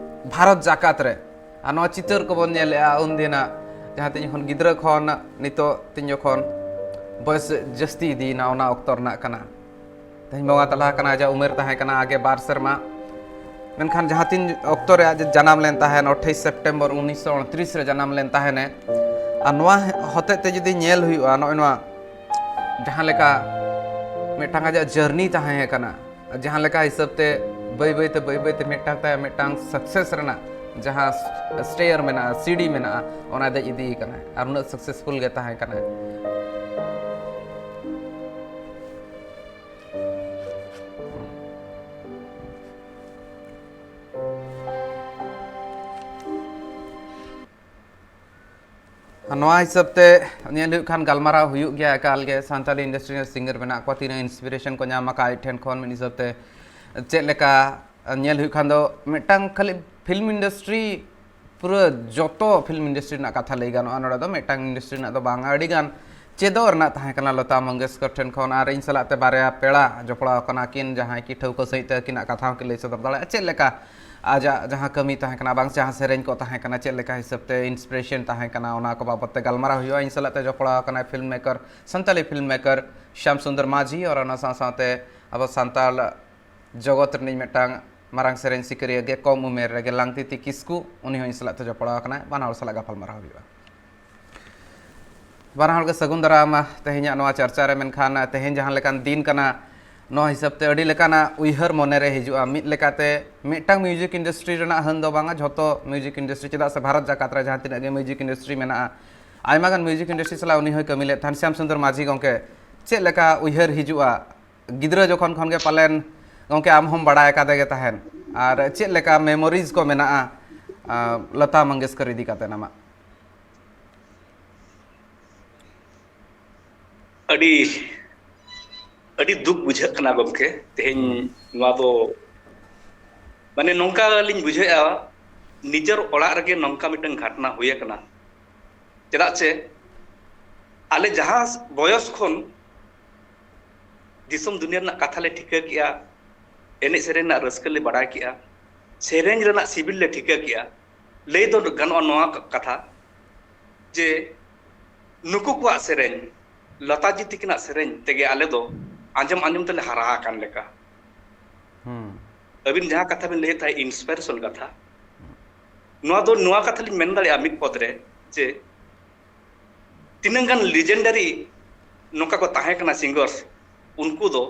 ᱵᱷᱟᱨᱚᱛ ᱡᱟᱠᱟᱛ ᱨᱮ᱾ ᱟᱨ ᱱᱚᱣᱟ ᱪᱤᱛᱟᱹᱨ ᱠᱚᱵᱚᱱ ᱧᱮᱞᱮᱜᱼᱟ ᱩᱱᱫᱤᱱᱟᱜ, ᱡᱟᱦᱟᱸ ᱛᱤᱧ ᱠᱷᱚᱱ ᱜᱤᱫᱽᱨᱟᱹ ᱠᱷᱚᱱ ᱱᱤᱛᱚᱜ ᱛᱤᱧ ᱡᱚᱠᱷᱚᱱ ᱵᱚᱭᱮᱥ ᱡᱟᱹᱥᱛᱤ ᱤᱫᱤᱭᱮᱱᱟ, ᱚᱱᱟ ᱚᱠᱛᱚ ᱨᱮᱱᱟᱜ ᱠᱟᱱᱟ᱾ ᱛᱮᱦᱮᱧ ᱵᱚᱸᱜᱟ ᱛᱟᱞᱟ ᱟᱠᱟᱱᱟ, ᱟᱡᱟᱜ ᱩᱢᱮᱨ ᱛᱟᱦᱮᱸ ᱠᱟᱱᱟ ᱟᱜᱮ ᱵᱟᱨ ᱥᱮᱨᱢᱟ᱾ ᱢᱮᱱᱠᱷᱟᱱ ᱡᱟᱦᱟᱸ ᱛᱤᱱ ᱚᱠᱛᱚ ᱨᱮ ᱟᱡ ᱡᱟᱱᱟᱢ ᱞᱮᱱ ᱛᱟᱦᱮᱱ, ᱟᱴᱷᱟᱥ ᱥᱮᱯᱴᱮᱢᱵᱚᱨ ᱩᱱᱤᱥᱥᱚ ᱩᱱᱛᱨᱤᱥ ᱨᱮ ᱡᱟᱱᱟᱢ ᱞᱮᱱ ᱛᱟᱦᱮᱱᱮ, ᱟᱨ ᱱᱚᱣᱟ ᱦᱚᱛᱮᱡ ᱛᱮ ᱡᱩᱫᱤ ᱧᱮᱞ ᱦᱩᱭᱩᱜᱼᱟ, ᱱᱚᱜᱼᱚᱭ ᱱᱚᱣᱟ ᱡᱟᱦᱟᱸ ᱞᱮᱠᱟ ᱢᱤᱫᱴᱟᱝ ᱟᱡᱟᱜ ᱡᱟᱨᱱᱤ ᱛᱟᱦᱮᱸ ᱠᱟᱱᱟ, ᱡᱟᱦᱟᱸ ᱞᱮᱠᱟ ᱦᱤᱥᱟᱹᱵ ᱛᱮ ᱵᱟᱹᱭ ᱵᱟᱹᱭ ᱛᱮ, ᱵᱟᱹᱭ ᱵᱟᱹᱭ ᱛᱮ ᱢᱤᱫᱴᱟᱝ ᱛᱟᱭᱚᱢ ᱢᱤᱫᱴᱟᱝ ᱥᱟᱠᱥᱮᱥ ᱨᱮᱱᱟᱜ ᱡᱟᱦᱟᱸ ᱥᱴᱮᱭᱟᱨ ᱢᱮᱱᱟᱜᱼᱟ, ᱥᱤᱲᱤ ᱢᱮᱱᱟᱜᱼᱟ, ᱚᱱᱟ ᱫᱮᱡ ᱤᱫᱤ ᱠᱟᱱᱟᱭ ᱟᱨ ᱩᱱᱟᱹᱜ ᱥᱟᱠᱥᱮᱥᱯᱷᱩᱞ ᱜᱮ ᱛᱟᱦᱮᱸ ᱠᱟᱱᱟᱭ᱾ ᱱᱚᱣᱟ ᱦᱤᱥᱟᱹᱵ ᱛᱮ ᱧᱮᱞ ᱦᱩᱭᱩᱜ ᱠᱷᱟᱱ, ᱜᱟᱞᱢᱟᱨᱟᱣ ᱦᱩᱭᱩᱜ ᱜᱮᱭᱟ ᱮᱠᱟᱞ ᱜᱮ᱾ ᱥᱟᱱᱛᱟᱞᱤ ᱤᱱᱰᱟᱥᱴᱨᱤ ᱨᱮᱱ ᱥᱤᱝᱜᱟᱨ ᱢᱮᱱᱟᱜ ᱠᱚᱣᱟ, ᱛᱤᱱᱟᱹᱜ ᱤᱱᱥᱯᱤᱨᱮᱥᱚᱱ ᱠᱚ ᱧᱟᱢ ᱟᱠᱟᱫ ᱟᱡ ᱴᱷᱮᱱ ᱠᱷᱚᱱ, ᱢᱤᱫ ᱦᱤᱥᱟᱹᱵ ᱛᱮ ᱪᱮᱫ ᱞᱮᱠᱟ ᱧᱮᱞ ᱦᱩᱭᱩᱜ ᱠᱷᱟᱱ ᱫᱚ, ᱢᱤᱫᱴᱟᱝ ᱠᱷᱟᱹᱞᱤ ᱯᱷᱤᱞᱢ ᱤᱱᱰᱟᱥᱴᱨᱤ, ᱯᱩᱨᱟᱹ ᱡᱚᱛᱚ ᱯᱷᱤᱞᱢ ᱤᱱᱰᱟᱥᱴᱨᱤ ᱨᱮᱱᱟᱜ ᱠᱟᱛᱷᱟ ᱞᱟᱹᱭ ᱜᱟᱱᱚᱜᱼᱟ ᱱᱚᱰᱮ ᱫᱚ, ᱢᱤᱫᱴᱟᱝ ᱤᱱᱰᱟᱥᱴᱨᱤ ᱨᱮᱱᱟᱜ ᱫᱚ ᱵᱟᱝ, ᱟᱹᱰᱤ ᱜᱟᱱ ᱪᱮᱫᱚᱜ ᱨᱮᱱᱟᱜ ᱛᱟᱦᱮᱸ ᱠᱟᱱᱟ ᱞᱚᱛᱟ ᱢᱚᱝᱜᱮᱥᱠᱚᱨ ᱴᱷᱮᱱ ᱠᱷᱚᱱ᱾ ᱟᱨ ᱤᱧ ᱥᱟᱞᱟᱜ ᱛᱮ ᱵᱟᱨᱭᱟ ᱯᱮᱲᱟ ᱡᱚᱯᱲᱟᱣ ᱠᱟᱱᱟ ᱠᱤᱱ, ᱡᱟᱦᱟᱸᱭ ᱠᱤ ᱴᱷᱟᱹᱣᱠᱟᱹ ᱥᱟᱺᱦᱤᱡ ᱛᱮ ᱟᱹᱠᱤᱱᱟᱜ ᱠᱟᱛᱷᱟ ᱦᱚᱸᱠᱤᱱ ᱞᱟᱹᱭ ᱥᱚᱫᱚᱨ ᱫᱟᱲᱮᱭᱟᱜᱼᱟ, ᱪᱮᱫ ᱞᱮᱠᱟ ᱟᱡᱟᱜ ᱡᱟᱦᱟᱸ ᱠᱟᱹᱢᱤ ᱛᱟᱦᱮᱸ ᱠᱟᱱᱟ, ᱵᱟᱝ ᱡᱟᱦᱟᱸ ᱥᱮᱨᱮᱧ ᱠᱚ ᱛᱟᱦᱮᱸ ᱠᱟᱱᱟ, ᱪᱮᱫ ᱞᱮᱠᱟ ᱦᱤᱥᱟᱹᱵ ᱛᱮ ᱤᱱᱥᱯᱤᱨᱮᱥᱚᱱ ᱛᱟᱦᱮᱸ ᱠᱟᱱᱟ, ᱚᱱᱟ ᱠᱚ ᱵᱟᱵᱚᱛ ᱛᱮ ᱜᱟᱞᱢᱟᱨᱟᱣ ᱦᱩᱭᱩᱜᱼᱟ᱾ ᱤᱧ ᱥᱟᱞᱟᱜ ᱛᱮ ᱡᱚᱯᱲᱟᱣ ᱟᱠᱟᱱᱟᱭ film maker, Santali film maker Shyam Sundar Majhi, ᱟᱨ ᱚᱱᱟ ᱥᱟᱶ ᱥᱟᱶᱛᱮ ᱟᱵᱚ ᱥᱟᱱᱛᱟᱲ ᱡᱚᱜᱚᱛ ᱨᱤᱱᱤᱡ ᱢᱤᱫᱴᱟᱝ ᱢᱟᱨᱟᱝ ᱥᱮᱨᱮᱧ ᱥᱤᱠᱟᱹᱨᱤᱭᱟᱹ ᱜᱮ ᱠᱚᱢ ᱩᱢᱮᱨ ᱨᱮᱜᱮ, ᱞᱟᱝᱛᱤᱛᱤ ᱠᱤᱥᱠᱩ, ᱩᱱᱤ ᱦᱚᱸ ᱤᱧ ᱥᱟᱞᱟᱜ ᱛᱮ ᱡᱚᱯᱲᱟᱣ ᱟᱠᱟᱱᱟᱭ᱾ ᱵᱟᱱᱟ ᱦᱚᱲ ᱥᱟᱞᱟᱜ ᱜᱟᱯᱟᱞᱢᱟᱨᱟᱣ ᱦᱩᱭᱩᱜᱼᱟ᱾ ᱵᱟᱱᱟ ᱦᱚᱲ ᱜᱮ ᱥᱟᱹᱜᱩᱱ ᱫᱟᱨᱟᱢ ᱛᱮᱦᱮᱧᱟᱜ ᱱᱚᱣᱟ ᱪᱟᱨᱪᱟ ᱨᱮ᱾ ᱢᱮᱱᱠᱷᱟᱱ ᱛᱮᱦᱮᱧ ᱡᱟᱦᱟᱸ ᱞᱮᱠᱟᱱ ᱫᱤᱱ ᱠᱟᱱᱟ, ᱱᱚᱣᱟ ᱦᱤᱥᱟᱹᱵ ᱛᱮ ᱟᱹᱰᱤ ᱞᱮᱠᱟᱱᱟᱜ ᱩᱭᱦᱟᱹᱨ ᱢᱚᱱᱮ ᱨᱮ ᱦᱤᱡᱩᱜᱼᱟ᱾ ᱢᱤᱫ ᱞᱮᱠᱟᱛᱮ ᱢᱤᱫᱴᱟᱝ ᱢᱤᱭᱩᱡᱤᱠ ᱤᱱᱰᱟᱥᱴᱨᱤ ᱨᱮᱱᱟᱜ ᱦᱟᱹᱱ ᱫᱚ ᱵᱟᱝᱟ, ᱡᱷᱚᱛᱚ ᱢᱤᱭᱩᱡᱤᱠ ᱤᱱᱰᱟᱥᱴᱨᱤ, ᱪᱮᱫᱟᱜ ᱥᱮ ᱵᱷᱟᱨᱚᱛ ᱡᱟᱠᱟᱛ ᱨᱮ ᱡᱟᱦᱟᱸ ᱛᱤᱱᱟᱹᱜ ᱜᱮ ᱢᱤᱭᱩᱡᱤᱠ ᱤᱱᱰᱟᱥᱴᱨᱤ ᱢᱮᱱᱟᱜᱼᱟ, ᱟᱭᱢᱟ ᱜᱟᱱ ᱢᱤᱭᱩᱡᱤᱠ ᱤᱱᱰᱟᱥᱴᱨᱤ ᱥᱟᱞᱟᱜ ᱩᱱᱤ ᱦᱚᱸᱭ ᱠᱟᱹᱢᱤ ᱞᱮᱫ ᱛᱟᱦᱮᱱ᱾ ᱥᱭᱟᱢ ᱥᱩᱱᱫᱚᱨ ᱢᱟᱹᱡᱷᱤ ᱜᱚᱢᱠᱮ, ᱪᱮᱫ ᱞᱮᱠᱟ ᱩᱭᱦᱟᱹᱨ ᱦᱤᱡᱩᱜᱼᱟ? ᱜᱤᱫᱽᱨᱟᱹ ᱡᱚᱠᱷᱚᱱ ᱠᱷᱚᱱ ᱜᱮ ᱯᱟᱞᱮᱱ ᱜᱚᱢᱠᱮ ᱟᱢ ᱦᱚᱸᱢ ᱵᱟᱲᱟᱭ ᱟᱠᱟᱫᱮ ᱜᱮ ᱛᱟᱦᱮᱱ, ᱟᱨ ᱪᱮᱫ ᱞᱮᱠᱟ ᱢᱮᱢᱳᱨᱤᱡᱽ ᱠᱚ ᱢᱮᱱᱟᱜᱼᱟ, ᱟᱸ, ᱞᱚᱛᱟ ᱢᱚᱝᱜᱮᱥᱠᱚᱨ ᱤᱫᱤ ᱠᱟᱛᱮ ᱟᱢᱟᱜ? ᱟᱹᱰᱤ ᱟᱹᱰᱤ ᱫᱩᱠ ᱵᱩᱡᱷᱟᱹᱜ ᱠᱟᱱᱟ ᱜᱚᱢᱠᱮ, ᱛᱮᱦᱮᱧ ᱱᱚᱣᱟ ᱫᱚ ᱢᱟᱱᱮ ᱱᱚᱝᱠᱟ ᱞᱤᱧ ᱵᱩᱡᱷᱟᱹᱣᱮᱫᱼᱟ, ᱱᱤᱡᱮᱨ ᱚᱲᱟᱜ ᱨᱮᱜᱮ ᱱᱚᱝᱠᱟ ᱢᱤᱫᱴᱟᱝ ᱜᱷᱚᱴᱱᱟ ᱦᱩᱭ ᱟᱠᱟᱱᱟ᱾ ᱪᱮᱫᱟᱜ ᱪᱮ ᱟᱞᱮ ᱡᱟᱦᱟᱸ ᱵᱚᱭᱚᱥ ᱠᱷᱚᱱ ᱫᱤᱥᱚᱢ ᱫᱩᱱᱤᱭᱟᱹ ᱨᱮᱱᱟᱜ ᱠᱟᱛᱷᱟ ᱞᱮ ᱴᱷᱤᱠᱟᱹ ᱠᱮᱜᱼᱟ, ᱮᱱᱮᱡ ᱥᱮᱨᱮᱧ ᱨᱮᱱᱟᱜ ᱨᱟᱹᱥᱠᱟᱹ ᱞᱮ ᱵᱟᱲᱟᱭ ᱠᱮᱜᱼᱟ, ᱥᱮᱨᱮᱧ ᱨᱮᱱᱟᱜ ᱥᱤᱵᱤᱞ ᱞᱮ ᱴᱷᱤᱠᱟᱹ ᱠᱮᱜᱼᱟ, ᱞᱟᱹᱭ ᱫᱚ ᱜᱟᱱᱚᱜᱼᱟ ᱱᱚᱣᱟ ᱠᱟᱛᱷᱟ ᱡᱮ ᱱᱩᱠᱩ ᱠᱚᱣᱟᱜ ᱥᱮᱨᱮᱧ, ᱞᱚᱛᱟᱡᱤ ᱛᱤᱠᱤᱱᱟᱜ ᱥᱮᱨᱮᱧ ᱛᱮᱜᱮ ᱟᱞᱮ ᱫᱚ ᱟᱸᱡᱚᱢ ᱟᱸᱡᱚᱢ ᱛᱮᱞᱮ ᱦᱟᱨᱟ ᱟᱠᱟᱱ ᱞᱮᱠᱟ᱾ ᱦᱩᱸ᱾ ᱟᱹᱵᱤᱱ ᱡᱟᱦᱟᱸ ᱠᱟᱛᱷᱟ ᱵᱤᱱ ᱞᱟᱹᱭᱮᱫ ᱛᱟᱦᱮᱸᱫ, ᱤᱱᱥᱯᱟᱭᱨᱮᱥᱚᱱ ᱠᱟᱛᱷᱟ, ᱱᱚᱣᱟ ᱫᱚ, ᱱᱚᱣᱟ ᱠᱟᱛᱷᱟ ᱞᱤᱧ ᱢᱮᱱ ᱫᱟᱲᱮᱭᱟᱜᱼᱟ ᱢᱤᱫ ᱯᱚᱫ ᱨᱮ ᱡᱮ ᱛᱤᱱᱟᱹᱝ ᱜᱟᱱ ᱞᱤᱡᱮᱱᱰᱟᱨᱤ ᱱᱚᱝᱠᱟ ᱠᱚ ᱛᱟᱦᱮᱸ ᱠᱟᱱᱟ ᱥᱤᱝᱜᱟᱨᱥ, ᱩᱱᱠᱩ ᱫᱚ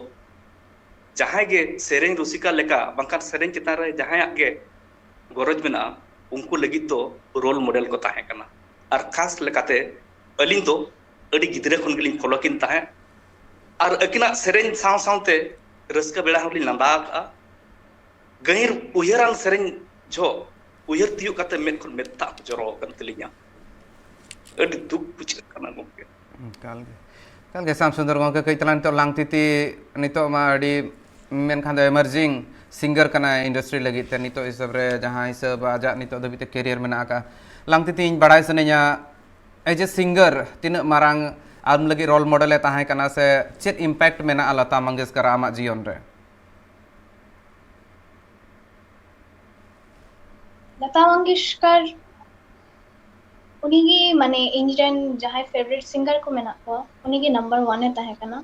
ᱡᱟᱦᱟᱸᱭ ᱜᱮ ᱥᱮᱨᱮᱧ ᱨᱩᱥᱤᱠᱟ ᱞᱮᱠᱟ ᱵᱟᱝᱠᱷᱟᱱ ᱥᱮᱨᱮᱧ ᱪᱮᱛᱟᱱ ᱨᱮ ᱡᱟᱦᱟᱸᱭᱟᱜ ᱜᱮ ᱜᱚᱨᱚᱡᱽ ᱢᱮᱱᱟᱜᱼᱟ, ᱩᱱᱠᱩ ᱞᱟᱹᱜᱤᱫ ᱫᱚ ᱨᱳᱞ ᱢᱚᱰᱮᱞ ᱠᱚ ᱛᱟᱦᱮᱸ ᱠᱟᱱᱟ᱾ ᱟᱨ ᱠᱷᱟᱥ ᱞᱮᱠᱟᱛᱮ ᱟᱹᱞᱤᱧ ᱫᱚ ᱟᱹᱰᱤ ᱜᱤᱫᱽᱨᱟᱹ ᱠᱷᱚᱱ ᱜᱮᱞᱤᱧ ᱯᱷᱚᱞᱳ ᱠᱤᱱ ᱛᱟᱦᱮᱸᱫ᱾ ᱟᱨ ᱟᱹᱠᱤᱱᱟᱜ ᱥᱮᱨᱮᱧ ᱥᱟᱶ ᱥᱟᱶᱛᱮ ᱨᱟᱹᱥᱠᱟᱹ ᱵᱮᱲᱟ ᱦᱚᱸᱞᱤᱧ ᱞᱟᱸᱫᱟ ᱟᱠᱟᱜᱼᱟ᱾ ᱜᱟᱹᱦᱤᱨ ᱩᱭᱦᱟᱹᱨᱟᱱ ᱥᱮᱨᱮᱧ ᱡᱚᱦᱚᱜ ᱩᱭᱦᱟᱹᱨ ᱛᱤᱭᱳᱜ ᱠᱟᱛᱮ ᱢᱮᱫ ᱠᱷᱚᱱ ᱢᱮᱫ ᱫᱟᱜ ᱡᱚᱨᱚ ᱟᱠᱟᱱ ᱛᱟᱹᱞᱤᱧᱟ᱾ ᱟᱹᱰᱤ ᱫᱩᱠ ᱵᱩᱡᱷᱟᱹᱜ ᱠᱟᱱᱟ ᱜᱚᱢᱠᱮ᱾ ᱮᱠᱟᱞ ᱜᱮ, ᱮᱠᱟᱞ ᱜᱮ ᱥᱭᱟᱢ ᱥᱩᱱᱫᱚᱨ ᱜᱚᱢᱠᱮ, ᱠᱟᱹᱡ ᱛᱟᱞᱟᱝ ᱱᱤᱛᱚᱜ ᱞᱟᱝᱛᱤᱛᱤ, ᱱᱤᱛᱚᱜ ᱢᱟ ᱟᱹᱰᱤ ᱢᱮᱱᱠᱷᱟᱱ ᱫᱚ ᱮᱢᱟᱨᱡᱤᱝ ᱥᱤᱝᱜᱟᱨ ᱠᱟᱱᱟᱭ ᱤᱱᱰᱟᱥᱴᱨᱤ ᱞᱟᱹᱜᱤᱫ ᱛᱮ᱾ ᱱᱤᱛᱚᱜ ᱦᱤᱥᱟᱹᱵ ᱨᱮ ᱡᱟᱦᱟᱸ ᱦᱤᱥᱟᱹᱵ ᱟᱡᱟᱜ ᱱᱤᱛᱚᱜ ᱫᱷᱟᱹᱵᱤᱡ ᱛᱮ ᱠᱮᱨᱤᱭᱟᱨ ᱢᱮᱱᱟᱜ ᱟᱠᱟᱫ, ᱞᱟᱝᱛᱤᱛᱤ ᱤᱧ ᱵᱟᱲᱟᱭ ᱥᱟᱱᱟᱧᱟ, ᱮᱡ ᱮ ᱥᱤᱝᱜᱟᱨ ᱛᱤᱱᱟᱹᱜ ᱢᱟᱨᱟᱝ ᱟᱢ ᱞᱟᱹᱜᱤᱫ ᱨᱳᱞ ᱢᱚᱰᱮᱞ ᱮ ᱛᱟᱦᱮᱸ ᱠᱟᱱᱟ ᱥᱮ ᱪᱮᱫ ᱤᱢᱯᱮᱠᱴ ᱢᱮᱱᱟᱜᱼᱟ ᱞᱚᱛᱟ ᱢᱚᱝᱜᱮᱥᱠᱚᱨ ᱟᱢᱟᱜ ᱡᱤᱭᱚᱱ ᱨᱮ? ᱞᱚᱛᱟ ᱢᱚᱝᱜᱮᱥᱠᱚᱨ ᱩᱱᱤᱜᱮ ᱢᱟᱱᱮ ᱤᱧᱨᱮᱱ ᱡᱟᱦᱟᱸᱭ ᱯᱷᱮᱵᱟᱨᱤᱴ ᱥᱤᱝᱜᱟᱨ ᱠᱚ ᱢᱮᱱᱟᱜ ᱠᱚᱣᱟ, ᱩᱱᱤᱜᱮ ᱱᱟᱢᱵᱟᱨ ᱳᱣᱟᱱ ᱮ ᱛᱟᱦᱮᱸ ᱠᱟᱱᱟ᱾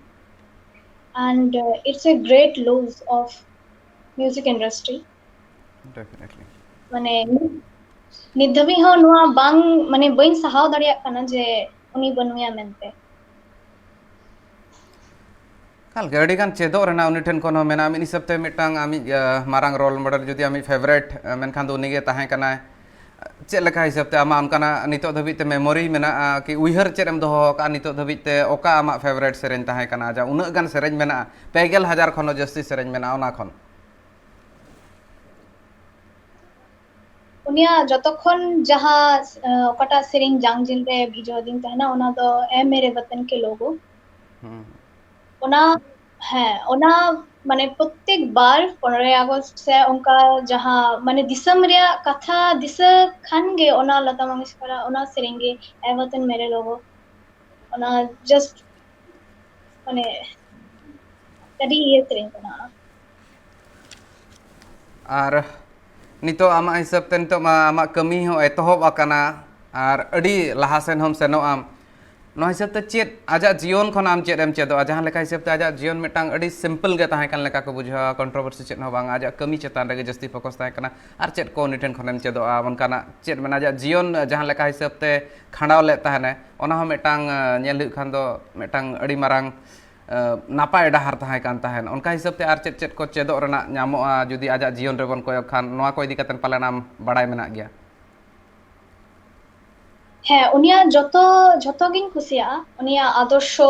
And uh, it's a great lose of music industry. Definitely. ᱢᱟᱱᱮ ᱱᱤᱛ ᱫᱷᱟᱹᱵᱤᱡ ᱦᱚᱸ ᱱᱚᱣᱟ ᱵᱟᱝ, ᱢᱟᱱᱮ ᱵᱟᱹᱧ ᱥᱟᱦᱟᱣ ᱫᱟᱲᱮᱭᱟᱜ ᱠᱟᱱᱟ ᱡᱮ ᱩᱱᱤ ᱵᱟᱹᱱᱩᱭᱟ ᱢᱮᱱᱛᱮ᱾ ᱮᱠᱟᱞ ᱜᱮ ᱟᱹᱰᱤ ᱜᱟᱱ ᱪᱮᱫᱚᱜ ᱨᱮᱱᱟᱜ ᱩᱱᱤ ᱴᱷᱮᱱ ᱠᱷᱚᱱ ᱦᱚᱸ ᱢᱮᱱᱟᱜᱼᱟ᱾ ᱢᱤᱫ ᱦᱤᱥᱟᱹᱵ ᱛᱮ ᱢᱤᱫᱴᱟᱝ ᱟᱢᱤᱡ, ᱟᱸ, ᱢᱟᱨᱟᱝ role model ᱡᱩᱫᱤ ᱟᱢᱤᱡ favourite, ᱟᱸ, ᱢᱮᱱᱠᱷᱟᱱ ᱫᱚ ᱩᱱᱤ ᱜᱮ ᱛᱟᱦᱮᱸ ᱠᱟᱱᱟᱭ᱾ ᱪᱮᱫ ᱞᱮᱠᱟ ᱦᱤᱥᱟᱹᱵ ᱛᱮ ᱟᱢᱟᱜ ᱚᱱᱠᱟᱱᱟᱜ ᱱᱤᱛᱚᱜ ᱫᱷᱟᱹᱵᱤᱡ ᱛᱮ memory ᱢᱮᱱᱟᱜᱼᱟ ᱠᱤ ᱩᱭᱦᱟᱹᱨ ᱪᱮᱫ ᱮᱢ ᱫᱚᱦᱚ ᱟᱠᱟᱫᱼᱟ ᱱᱤᱛᱚᱜ ᱫᱷᱟᱹᱵᱤᱡ ᱛᱮ? ᱚᱠᱟ ᱟᱢᱟᱜ favourite ᱥᱮᱨᱮᱧ ᱛᱟᱦᱮᱸ ᱠᱟᱱᱟ? ᱟᱡᱟᱜ ᱩᱱᱟᱹᱜ ᱜᱟᱱ ᱥᱮᱨᱮᱧ ᱢᱮᱱᱟᱜᱼᱟ, ᱯᱮ ᱜᱮᱞ ᱦᱟᱡᱟᱨ ᱠᱷᱚᱱ ᱦᱚᱸ ᱡᱟᱹᱥᱛᱤ ᱥᱮᱨᱮᱧ ᱢᱮᱱᱟᱜᱼᱟ, ᱚᱱᱟ ᱠᱷᱚᱱ? ᱩᱱᱤᱭᱟᱜ ᱡᱚᱛᱚ ᱠᱷᱚᱱ ᱡᱟᱦᱟᱸ, ᱟᱸ, ᱚᱠᱟᱴᱟᱜ ᱥᱮᱨᱮᱧ ᱡᱟᱝ ᱡᱤᱞ ᱨᱮ video ᱫᱤᱱ ᱛᱟᱦᱮᱱᱟ, ᱚᱱᱟ ᱫᱚ ᱮ ᱢᱮᱨᱮ ᱣᱟᱛᱟᱱ ᱠᱮ ᱞᱳᱜᱳ᱾ ᱦᱩᱸ᱾ ᱚᱱᱟ, ᱦᱮᱸ, ᱚᱱᱟ ᱢᱟᱱᱮ ᱯᱨᱚᱛᱮᱠ ᱵᱟᱨ ᱯᱚᱱᱨᱚᱭ ᱟᱜᱚᱥᱴ ᱥᱮ ᱚᱱᱠᱟ ᱡᱟᱦᱟᱸ ᱢᱟᱱᱮ ᱫᱤᱥᱚᱢ ᱨᱮᱭᱟᱜ ᱠᱟᱛᱷᱟ ᱫᱤᱥᱟᱹ ᱠᱷᱟᱱ ᱜᱮ ᱚᱱᱟ ᱞᱚᱛᱟ ᱢᱚᱝᱜᱮᱥᱠᱚᱨᱟᱜ ᱚᱱᱟ ᱥᱮᱨᱮᱧ ᱜᱮ, ᱮ ᱣᱟᱛᱟᱱ ᱢᱮᱨᱮ ᱞᱳᱜᱳ, ᱚᱱᱟ just ᱢᱟᱱᱮ ᱟᱹᱰᱤ ᱤᱭᱟᱹ ᱥᱮᱨᱮᱧ ᱠᱟᱱᱟ᱾ ᱟᱨ ᱱᱤᱛᱚᱜ ᱟᱢᱟᱜ ᱦᱤᱥᱟᱹᱵ ᱛᱮ ᱱᱤᱛᱚᱜ ᱢᱟ ᱟᱢᱟᱜ ᱠᱟᱹᱢᱤ ᱦᱚᱸ ᱮᱛᱚᱦᱚᱵ ᱟᱠᱟᱱᱟ ᱟᱨ ᱟᱹᱰᱤ ᱞᱟᱦᱟ ᱥᱮᱱ ᱦᱚᱸᱢ ᱥᱮᱱᱚᱜ ᱟᱢ᱾ ᱱᱚᱣᱟ ᱦᱤᱥᱟᱹᱵ ᱛᱮ ᱪᱮᱫ ᱟᱡᱟᱜ ᱡᱤᱭᱚᱱ ᱠᱷᱚᱱ ᱟᱢ ᱪᱮᱫ ᱮᱢ ᱪᱮᱫᱚᱜᱼᱟ? ᱡᱟᱦᱟᱸ ᱞᱮᱠᱟ ᱦᱤᱥᱟᱹᱵ ᱛᱮ ᱟᱡᱟᱜ ᱡᱤᱭᱚᱱ ᱢᱤᱫᱴᱟᱝ ᱟᱹᱰᱤ simple ᱜᱮ ᱛᱟᱦᱮᱸ ᱠᱟᱱ ᱞᱮᱠᱟ ᱠᱚ ᱵᱩᱡᱷᱟᱹᱣᱟ, controversy ᱪᱮᱫ ᱦᱚᱸ ᱵᱟᱝ, ᱟᱡᱟᱜ ᱠᱟᱹᱢᱤ ᱪᱮᱛᱟᱱ ᱨᱮᱜᱮ ᱡᱟᱹᱥᱛᱤ focus ᱛᱟᱦᱮᱸ ᱠᱟᱱᱟ᱾ ᱟᱨ ᱪᱮᱫ ᱠᱚ ᱩᱱᱤ ᱴᱷᱮᱱ ᱠᱷᱚᱱᱮᱢ ᱪᱮᱫᱚᱜᱼᱟ? ᱚᱱᱠᱟᱱᱟᱜ ᱪᱮᱫ ᱢᱮᱱᱟᱜᱼᱟ ᱟᱡᱟᱜ ᱡᱤᱭᱚᱱ ᱡᱟᱦᱟᱸ ᱞᱮᱠᱟ ᱦᱤᱥᱟᱹᱵ ᱛᱮ ᱠᱷᱟᱸᱰᱟᱣ ᱞᱮᱫ ᱛᱟᱦᱮᱱᱮ, ᱚᱱᱟ ᱦᱚᱸ ᱢᱤᱫᱴᱟᱝ, ᱟᱸ, ᱧᱮᱞ ᱦᱩᱭᱩᱜ ᱠᱷᱟᱱ ᱫᱚ ᱢᱤᱫᱴᱟᱝ ᱟᱹᱰᱤ ᱢᱟᱨᱟᱝ, ᱟᱸ, ᱱᱟᱯᱟᱭ ᱰᱟᱦᱟᱨ ᱛᱟᱦᱮᱸ ᱠᱟᱱ ᱛᱟᱦᱮᱸᱱ᱾ ᱚᱱᱠᱟ ᱦᱤᱥᱟᱹᱵ ᱛᱮ ᱟᱨ ᱪᱮᱫ ᱪᱮᱫ ᱠᱚ ᱪᱮᱫᱚᱜ ᱨᱮᱱᱟᱜ ᱧᱟᱢᱚᱜᱼᱟ ᱡᱩᱫᱤ ᱟᱡᱟᱜ ᱡᱤᱭᱚᱱ ᱨᱮᱵᱚᱱ ᱠᱚᱭᱚᱜ ᱠᱷᱟᱱ? ᱱᱚᱣᱟ ᱠᱚ ᱤᱫᱤ ᱠᱟᱛᱮ ᱯᱟᱞᱮᱱ ᱟᱢ ᱵᱟᱲᱟᱭ ᱢᱮᱱᱟᱜ ᱜᱮᱭᱟ᱾ ᱦᱮᱸ, ᱩᱱᱤᱭᱟᱜ ᱡᱚᱛᱚ, ᱡᱷᱚᱛᱚ ᱜᱤᱧ ᱠᱩᱥᱤᱭᱟᱜᱼᱟ᱾ ᱩᱱᱤᱭᱟᱜ ᱟᱫᱚᱨᱥᱚ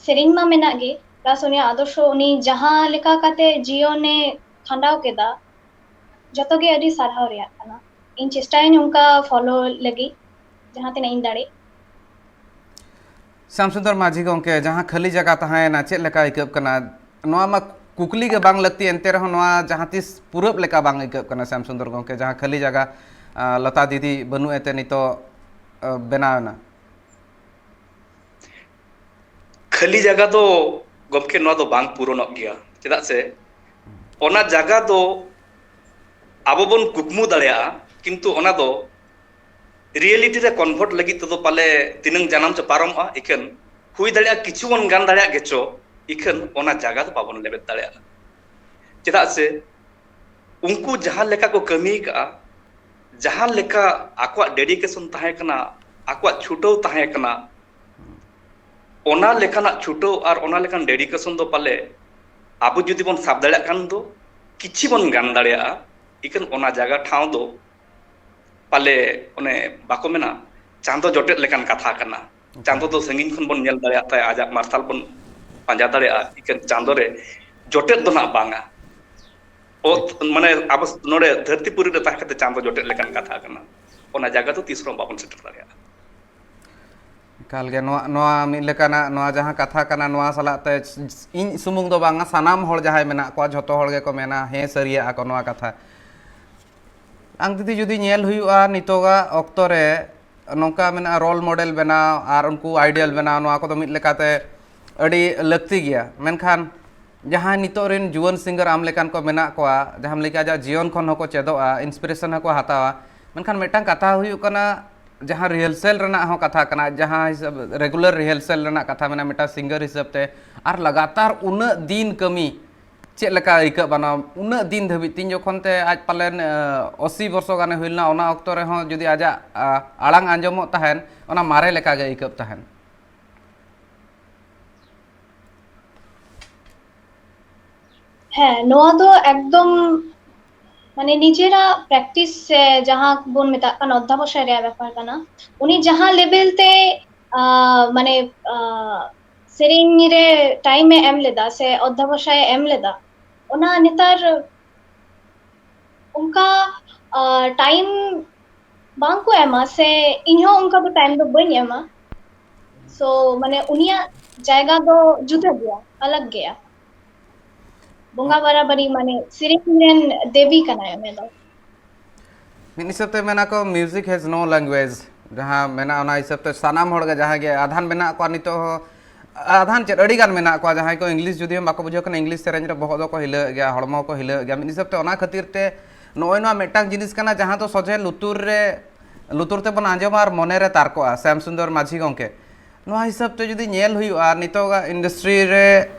ᱥᱮᱨᱮᱧ ᱢᱟ ᱢᱮᱱᱟᱜ ᱜᱮ, plus ᱩᱱᱤᱭᱟᱜ ᱟᱫᱚᱨᱥᱚ, ᱩᱱᱤ ᱡᱟᱦᱟᱸ ᱞᱮᱠᱟ ᱠᱟᱛᱮ ᱡᱤᱭᱚᱱᱮ ᱠᱷᱟᱸᱰᱟᱣ ᱠᱮᱫᱟ, ᱡᱚᱛᱚ ᱜᱮ ᱟᱹᱰᱤ ᱥᱟᱨᱦᱟᱣ ᱨᱮᱭᱟᱜ ᱠᱟᱱᱟ᱾ ᱤᱧ ᱪᱮᱥᱴᱟᱭᱟᱹᱧ ᱚᱱᱠᱟ follow ᱞᱟᱹᱜᱤᱫ, ᱡᱟᱦᱟᱸ ᱛᱤᱱᱟᱹᱜ ᱤᱧ ᱫᱟᱲᱮᱜ᱾ ᱥᱭᱟᱢ ᱥᱩᱱᱫᱚᱨ ᱢᱟᱹᱡᱷᱤ ᱜᱚᱢᱠᱮ, ᱡᱟᱦᱟᱸ ᱠᱷᱟᱹᱞᱤ ᱡᱟᱭᱜᱟ ᱛᱟᱦᱮᱸᱭᱮᱱᱟ, ᱪᱮᱫ ᱞᱮᱠᱟ ᱟᱹᱭᱠᱟᱹᱜ ᱠᱟᱱᱟ? ᱱᱚᱣᱟ ᱢᱟ ᱠᱩᱠᱞᱤ ᱜᱮ ᱵᱟᱝ ᱞᱟᱹᱠᱛᱤ, ᱮᱱᱛᱮ ᱨᱮᱦᱚᱸ ᱱᱚᱣᱟ ᱡᱟᱦᱟᱸ ᱛᱤᱥ ᱯᱩᱨᱟᱹᱜ ᱞᱮᱠᱟ ᱵᱟᱝ ᱟᱹᱭᱠᱟᱹᱜ ᱠᱟᱱᱟ᱾ ᱥᱭᱟᱢ ᱥᱩᱱᱫᱚᱨ ᱜᱚᱢᱠᱮ, ᱡᱟᱦᱟᱸ ᱠᱷᱟᱹᱞᱤ ᱡᱟᱭᱜᱟ, ᱟᱸ, ᱞᱚᱛᱟ ᱫᱤᱫᱤ ᱵᱟᱹᱱᱩᱜ ᱮ ᱛᱮ ᱱᱤᱛᱚᱜ, ᱟᱸ, ᱵᱮᱱᱟᱣ ᱮᱱᱟ᱾ ᱠᱷᱟᱹᱞᱤ ᱡᱟᱭᱜᱟ ᱫᱚ ᱜᱚᱢᱠᱮ, ᱱᱚᱣᱟ ᱫᱚ ᱵᱟᱝ ᱯᱩᱨᱚᱱᱚᱜ ᱜᱮᱭᱟ᱾ ᱪᱮᱫᱟᱜ ᱥᱮ ᱚᱱᱟ ᱡᱟᱭᱜᱟ ᱫᱚ ᱟᱵᱚ ᱵᱚᱱ ᱠᱩᱠᱢᱩ ᱫᱟᱲᱮᱭᱟᱜᱼᱟ, ᱠᱤᱱᱛᱩ ᱚᱱᱟ ᱫᱚ reality ᱨᱮ convert ᱞᱟᱹᱜᱤᱫ ᱛᱮᱫᱚ ᱯᱟᱞᱮ ᱛᱤᱱᱟᱹᱝ ᱡᱟᱱᱟᱢ ᱪᱚ ᱯᱟᱨᱚᱢᱚᱜᱼᱟ᱾ ᱤᱠᱷᱟᱹᱱ ᱦᱩᱭ ᱫᱟᱲᱮᱭᱟᱜᱼᱟ ᱠᱤᱪᱷᱩ ᱵᱚᱱ ᱜᱟᱱ ᱫᱟᱲᱮᱭᱟᱜ ᱜᱮᱪᱚ, ᱤᱠᱷᱟᱹᱱ ᱚᱱᱟ ᱡᱟᱭᱜᱟ ᱫᱚ ᱵᱟᱵᱚᱱ ᱞᱮᱵᱮᱫ ᱫᱟᱲᱮᱭᱟᱜᱼᱟ᱾ ᱪᱮᱫᱟᱜ ᱥᱮ ᱩᱱᱠᱩ ᱡᱟᱦᱟᱸ ᱞᱮᱠᱟ ᱠᱚ ᱠᱟᱹᱢᱤ ᱠᱟᱜᱼᱟ, ᱡᱟᱦᱟᱸ ᱞᱮᱠᱟ ᱟᱠᱚᱣᱟᱜ dedication ᱛᱟᱦᱮᱸ ᱠᱟᱱᱟ, ᱟᱠᱚᱣᱟᱜ ᱪᱷᱩᱴᱟᱹᱣ ᱛᱟᱦᱮᱸ ᱠᱟᱱᱟ, ᱚᱱᱟ ᱞᱮᱠᱟᱱᱟᱜ ᱪᱷᱩᱴᱟᱹᱣ ᱟᱨ ᱚᱱᱟ ᱞᱮᱠᱟᱱ ᱰᱮᱰᱤᱠᱮᱥᱚᱱ ᱫᱚ ᱯᱟᱞᱮ ᱟᱵᱚ ᱡᱩᱫᱤ ᱵᱚᱱ ᱥᱟᱵ ᱫᱟᱲᱮᱭᱟᱜ ᱠᱷᱟᱱ ᱫᱚ ᱠᱤᱪᱷᱤ ᱵᱚᱱ ᱜᱟᱱ ᱫᱟᱲᱮᱭᱟᱜᱼᱟ᱾ ᱤᱠᱷᱟᱹᱱ ᱚᱱᱟ ᱡᱟᱭᱜᱟ ᱴᱷᱟᱶ ᱫᱚ ᱯᱟᱞᱮ ᱚᱱᱮ ᱵᱟᱠᱚ ᱢᱮᱱᱟ, ᱪᱟᱸᱫᱚ ᱡᱚᱴᱮᱫ ᱞᱮᱠᱟᱱ ᱠᱟᱛᱷᱟ ᱠᱟᱱᱟ᱾ ᱪᱟᱸᱫᱚ ᱫᱚ ᱥᱟᱺᱜᱤᱧ ᱠᱷᱚᱱ ᱵᱚᱱ ᱧᱮᱞ ᱫᱟᱲᱮᱭᱟᱜ ᱛᱟᱭᱟ, ᱟᱡᱟᱜ ᱢᱟᱨᱥᱟᱞ ᱵᱚᱱ ᱯᱟᱸᱡᱟ ᱫᱟᱲᱮᱭᱟᱜᱼᱟ, ᱤᱠᱷᱟᱹᱱ ᱪᱟᱸᱫᱚ ᱨᱮ ᱡᱚᱴᱮᱫ ᱫᱚ ᱱᱟᱜ ᱵᱟᱝᱟ᱾ ᱚᱛ, ᱢᱟᱱᱮ ᱟᱵᱚ ᱱᱚᱰᱮ ᱫᱷᱟᱹᱨᱛᱤ ᱯᱩᱨᱤ ᱨᱮ ᱛᱟᱦᱮᱸ ᱠᱟᱛᱮ ᱪᱟᱸᱫᱚ ᱡᱚᱴᱮᱫ ᱞᱮᱠᱟᱱ ᱠᱟᱛᱷᱟ ᱠᱟᱱᱟ᱾ ᱚᱱᱟ ᱡᱟᱭᱜᱟ ᱫᱚ ᱛᱤᱥ ᱨᱮᱦᱚᱸ ᱵᱟᱵᱚᱱ ᱥᱮᱴᱮᱨ ᱫᱟᱲᱮᱭᱟᱜᱼᱟ᱾ ᱮᱠᱟᱞ ᱜᱮ᱾ ᱱᱚᱣᱟ, ᱱᱚᱣᱟ ᱢᱤᱫ ᱞᱮᱠᱟᱱᱟᱜ, ᱱᱚᱣᱟ ᱡᱟᱦᱟᱸ ᱠᱟᱛᱷᱟ ᱠᱟᱱᱟ, ᱱᱚᱣᱟ ᱥᱟᱞᱟᱜ ᱛᱮ ᱤᱧ ᱥᱩᱢᱩᱝ ᱫᱚ ᱵᱟᱝᱟ, ᱥᱟᱱᱟᱢ ᱦᱚᱲ ᱡᱟᱦᱟᱸᱭ ᱢᱮᱱᱟᱜ ᱠᱚᱣᱟ, ᱡᱷᱚᱛᱚ ᱦᱚᱲ ᱜᱮᱠᱚ ᱢᱮᱱᱟ, ᱦᱮᱸ, ᱥᱟᱹᱨᱤᱭᱟᱜᱼᱟ ᱠᱚ ᱱᱚᱣᱟ ᱠᱟᱛᱷᱟ᱾ ᱟᱝ ᱫᱤᱫᱤ, ᱡᱩᱫᱤ ᱧᱮᱞ ᱦᱩᱭᱩᱜᱼᱟ ᱱᱤᱛᱚᱜᱟᱜ ᱚᱠᱛᱚ ᱨᱮ, ᱱᱚᱝᱠᱟ ᱢᱮᱱᱟᱜᱼᱟ, ᱨᱳᱞ ᱢᱚᱰᱮᱞ ᱵᱮᱱᱟᱣ ᱟᱨ ᱩᱱᱠᱩ ᱟᱭᱰᱤᱭᱟᱞ ᱵᱮᱱᱟᱣ, ᱱᱚᱣᱟ ᱠᱚᱫᱚ ᱢᱤᱫ ᱞᱮᱠᱟᱛᱮ ᱟᱹᱰᱤ ᱞᱟᱹᱠᱛᱤ ᱜᱮᱭᱟ᱾ ᱢᱮᱱᱠᱷᱟᱱ ᱡᱟᱦᱟᱸᱭ ᱱᱤᱛᱚᱜ ᱨᱮᱱ ᱡᱩᱣᱟᱹᱱ ᱥᱤᱝᱜᱟᱨ ᱟᱢ ᱞᱮᱠᱟᱱ ᱠᱚ ᱢᱮᱱᱟᱜ ᱠᱚᱣᱟ, ᱡᱟᱦᱟᱸᱢ ᱞᱟᱹᱭ ᱠᱮᱜᱼᱟ, ᱡᱟᱦᱟᱸ ᱡᱤᱭᱚᱱ ᱠᱷᱚᱱ ᱦᱚᱸᱠᱚ ᱪᱮᱫᱚᱜᱼᱟ, ᱤᱱᱥᱯᱤᱨᱮᱥᱚᱱ ᱦᱚᱸᱠᱚ ᱦᱟᱛᱟᱣᱟ, ᱢᱮᱱᱠᱷᱟᱱ ᱢᱤᱫᱴᱟᱝ ᱠᱟᱛᱷᱟ ᱦᱩᱭᱩᱜ ᱠᱟᱱᱟ, ᱡᱟᱦᱟᱸ ᱨᱤᱦᱟᱨᱥᱮᱞ ᱨᱮᱱᱟᱜ ᱦᱚᱸ ᱠᱟᱛᱷᱟ ᱠᱟᱱᱟ, ᱡᱟᱦᱟᱸ ᱦᱤᱥᱟᱹᱵ ᱨᱮᱜᱩᱞᱟᱨ ᱨᱤᱦᱟᱨᱥᱮᱞ ᱨᱮᱱᱟᱜ ᱠᱟᱛᱷᱟ ᱢᱮᱱᱟᱜᱼᱟ ᱢᱤᱫᱴᱟᱝ ᱥᱤᱝᱜᱟᱨ ᱦᱤᱥᱟᱹᱵ ᱛᱮ, ᱟᱨ ᱞᱟᱜᱟᱛᱟᱨ ᱩᱱᱟᱹᱜ ᱫᱤᱱ ᱠᱟᱹᱢᱤ, ᱪᱮᱫ ᱞᱮᱠᱟ ᱟᱹᱭᱠᱟᱹᱜ ᱵᱟᱱᱟ ᱩᱱᱟᱹᱜ ᱫᱤᱱ ᱫᱷᱟᱹᱵᱤᱡ? ᱛᱤᱧ ᱡᱚᱠᱷᱚᱱ ᱛᱮ ᱟᱡ ᱯᱟᱞᱮᱱ ᱟᱹᱥᱤ ᱵᱚᱨᱥᱚ ᱜᱟᱱᱮ ᱦᱩᱭ ᱞᱮᱱᱟ, ᱚᱱᱟ ᱚᱠᱛᱚ ᱨᱮᱦᱚᱸ ᱡᱩᱫᱤ ᱟᱡᱟᱜ ᱟᱲᱟᱝ ᱟᱸᱡᱚᱢᱚᱜ ᱛᱟᱦᱮᱱ, ᱚᱱᱟ ᱢᱟᱨᱮ ᱞᱮᱠᱟᱜᱮ ᱟᱹᱭᱠᱟᱹᱜ ᱛᱟᱦᱮᱱ᱾ ᱦᱮᱸ, ᱱᱚᱣᱟ ᱫᱚ ᱮᱠᱫᱚᱢ ᱢᱟᱱᱮ ᱱᱤᱡᱮᱨᱟᱜ ᱯᱨᱮᱠᱴᱤᱥ ᱥᱮ ᱡᱟᱦᱟᱸ ᱵᱚᱱ ᱢᱮᱛᱟᱜ ᱠᱟᱱ ᱚᱫᱽᱫᱷᱟᱵᱚᱥᱟᱭ ᱨᱮᱭᱟᱜ ᱵᱮᱯᱟᱨ ᱠᱟᱱᱟ᱾ ᱩᱱᱤ ᱡᱟᱦᱟᱸ ᱞᱮᱵᱮᱞ ᱛᱮ ᱟᱸ, ᱢᱟᱱᱮ ᱟᱸ, ᱥᱮᱨᱮᱧ ᱨᱮ ᱴᱟᱭᱤᱢ ᱮ ᱮᱢ ᱞᱮᱫᱟ ᱥᱮ ᱚᱫᱽᱫᱷᱟᱵᱚᱥᱟᱭ ᱮ ᱮᱢ ᱞᱮᱫᱟ, ᱚᱱᱟ ᱱᱮᱛᱟᱨ ᱚᱱᱠᱟ ᱴᱟᱭᱤᱢ ᱵᱟᱝ ᱠᱚ ᱮᱢᱟ, ᱥᱮ ᱤᱧᱦᱚᱸ ᱚᱱᱠᱟ ᱫᱚ ᱴᱟᱭᱤᱢ ᱫᱚ ᱵᱟᱹᱧ ᱮᱢᱟ᱾ ᱥᱳ ᱢᱟᱱᱮ ᱩᱱᱤᱭᱟᱜ ᱡᱟᱭᱜᱟ ᱫᱚ ᱡᱩᱫᱟᱹ ᱜᱮᱭᱟ, ᱟᱞᱟᱜᱽ ᱜᱮᱭᱟ᱾ ᱵᱚᱸᱜᱟ ᱵᱟᱨᱟᱵᱟᱨᱤ ᱢᱟᱱᱮ ᱥᱮᱨᱮᱧ ᱨᱮᱱ ᱫᱮᱵᱤ ᱠᱟᱱᱟᱭ ᱩᱱᱤ ᱫᱚ᱾ ᱢᱤᱫ ᱦᱤᱥᱟᱹᱵ ᱛᱮ ᱢᱮᱱᱟ ᱠᱚ, music has no language, ᱡᱟᱦᱟᱸ ᱢᱮᱱᱟᱜᱼᱟ, ᱚᱱᱟ ᱦᱤᱥᱟᱹᱵ ᱛᱮ ᱥᱟᱱᱟᱢ ᱦᱚᱲ ᱜᱮ ᱡᱟᱦᱟᱸᱭ ᱜᱮ ᱟᱫᱷᱟᱱ ᱢᱮᱱᱟᱜ ᱠᱚᱣᱟ ᱱᱤᱛᱚᱜ ᱦᱚᱸ, ᱟᱫᱷᱟᱱ ᱪᱮᱫ, ᱟᱹᱰᱤ ᱜᱟᱱ ᱢᱮᱱᱟᱜ ᱠᱚᱣᱟ ᱡᱟᱦᱟᱸᱭ ᱠᱚ ᱤᱝᱞᱤᱥ ᱡᱩᱫᱤ ᱦᱚᱸ ᱵᱟᱠᱚ ᱵᱩᱡᱷᱟᱹᱣ ᱠᱷᱟᱱ ᱤᱝᱞᱤᱥ ᱥᱮᱨᱮᱧ ᱨᱮ ᱵᱚᱦᱚᱜ ᱫᱚᱠᱚ ᱦᱤᱞᱟᱹᱣᱮᱫ ᱜᱮᱭᱟ, ᱦᱚᱲᱢᱚ ᱠᱚ ᱦᱤᱞᱟᱹᱣᱮᱫ ᱜᱮᱭᱟ᱾ ᱢᱤᱫ ᱦᱤᱥᱟᱹᱵ ᱛᱮ ᱚᱱᱟ ᱠᱷᱟᱹᱛᱤᱨ ᱛᱮ ᱱᱚᱜᱼᱚᱭ ᱱᱚᱣᱟ ᱢᱤᱫᱴᱟᱝ ᱡᱤᱱᱤᱥ ᱠᱟᱱᱟ ᱡᱟᱦᱟᱸ ᱫᱚ ᱥᱚᱡᱷᱮ ᱞᱩᱛᱩᱨ ᱨᱮ, ᱞᱩᱛᱩᱨ ᱛᱮᱵᱚᱱ ᱟᱸᱡᱚᱢᱟ ᱟᱨ ᱢᱚᱱᱮ ᱨᱮ ᱛᱟᱨᱠᱚᱜᱼᱟ᱾ ᱥᱭᱟᱢ ᱥᱩᱱᱫᱚᱨ ᱢᱟᱹᱡᱷᱤ ᱜᱚᱢᱠᱮ, ᱱᱚᱣᱟ ᱦᱤᱥᱟᱹᱵ ᱛᱮ ᱡᱩᱫᱤ ᱧᱮᱞ ᱦᱩᱭᱩᱜᱼᱟ, ᱱᱤᱛᱚᱜᱟᱜ ᱤᱱᱰᱟᱥᱴᱨᱤ ᱨᱮ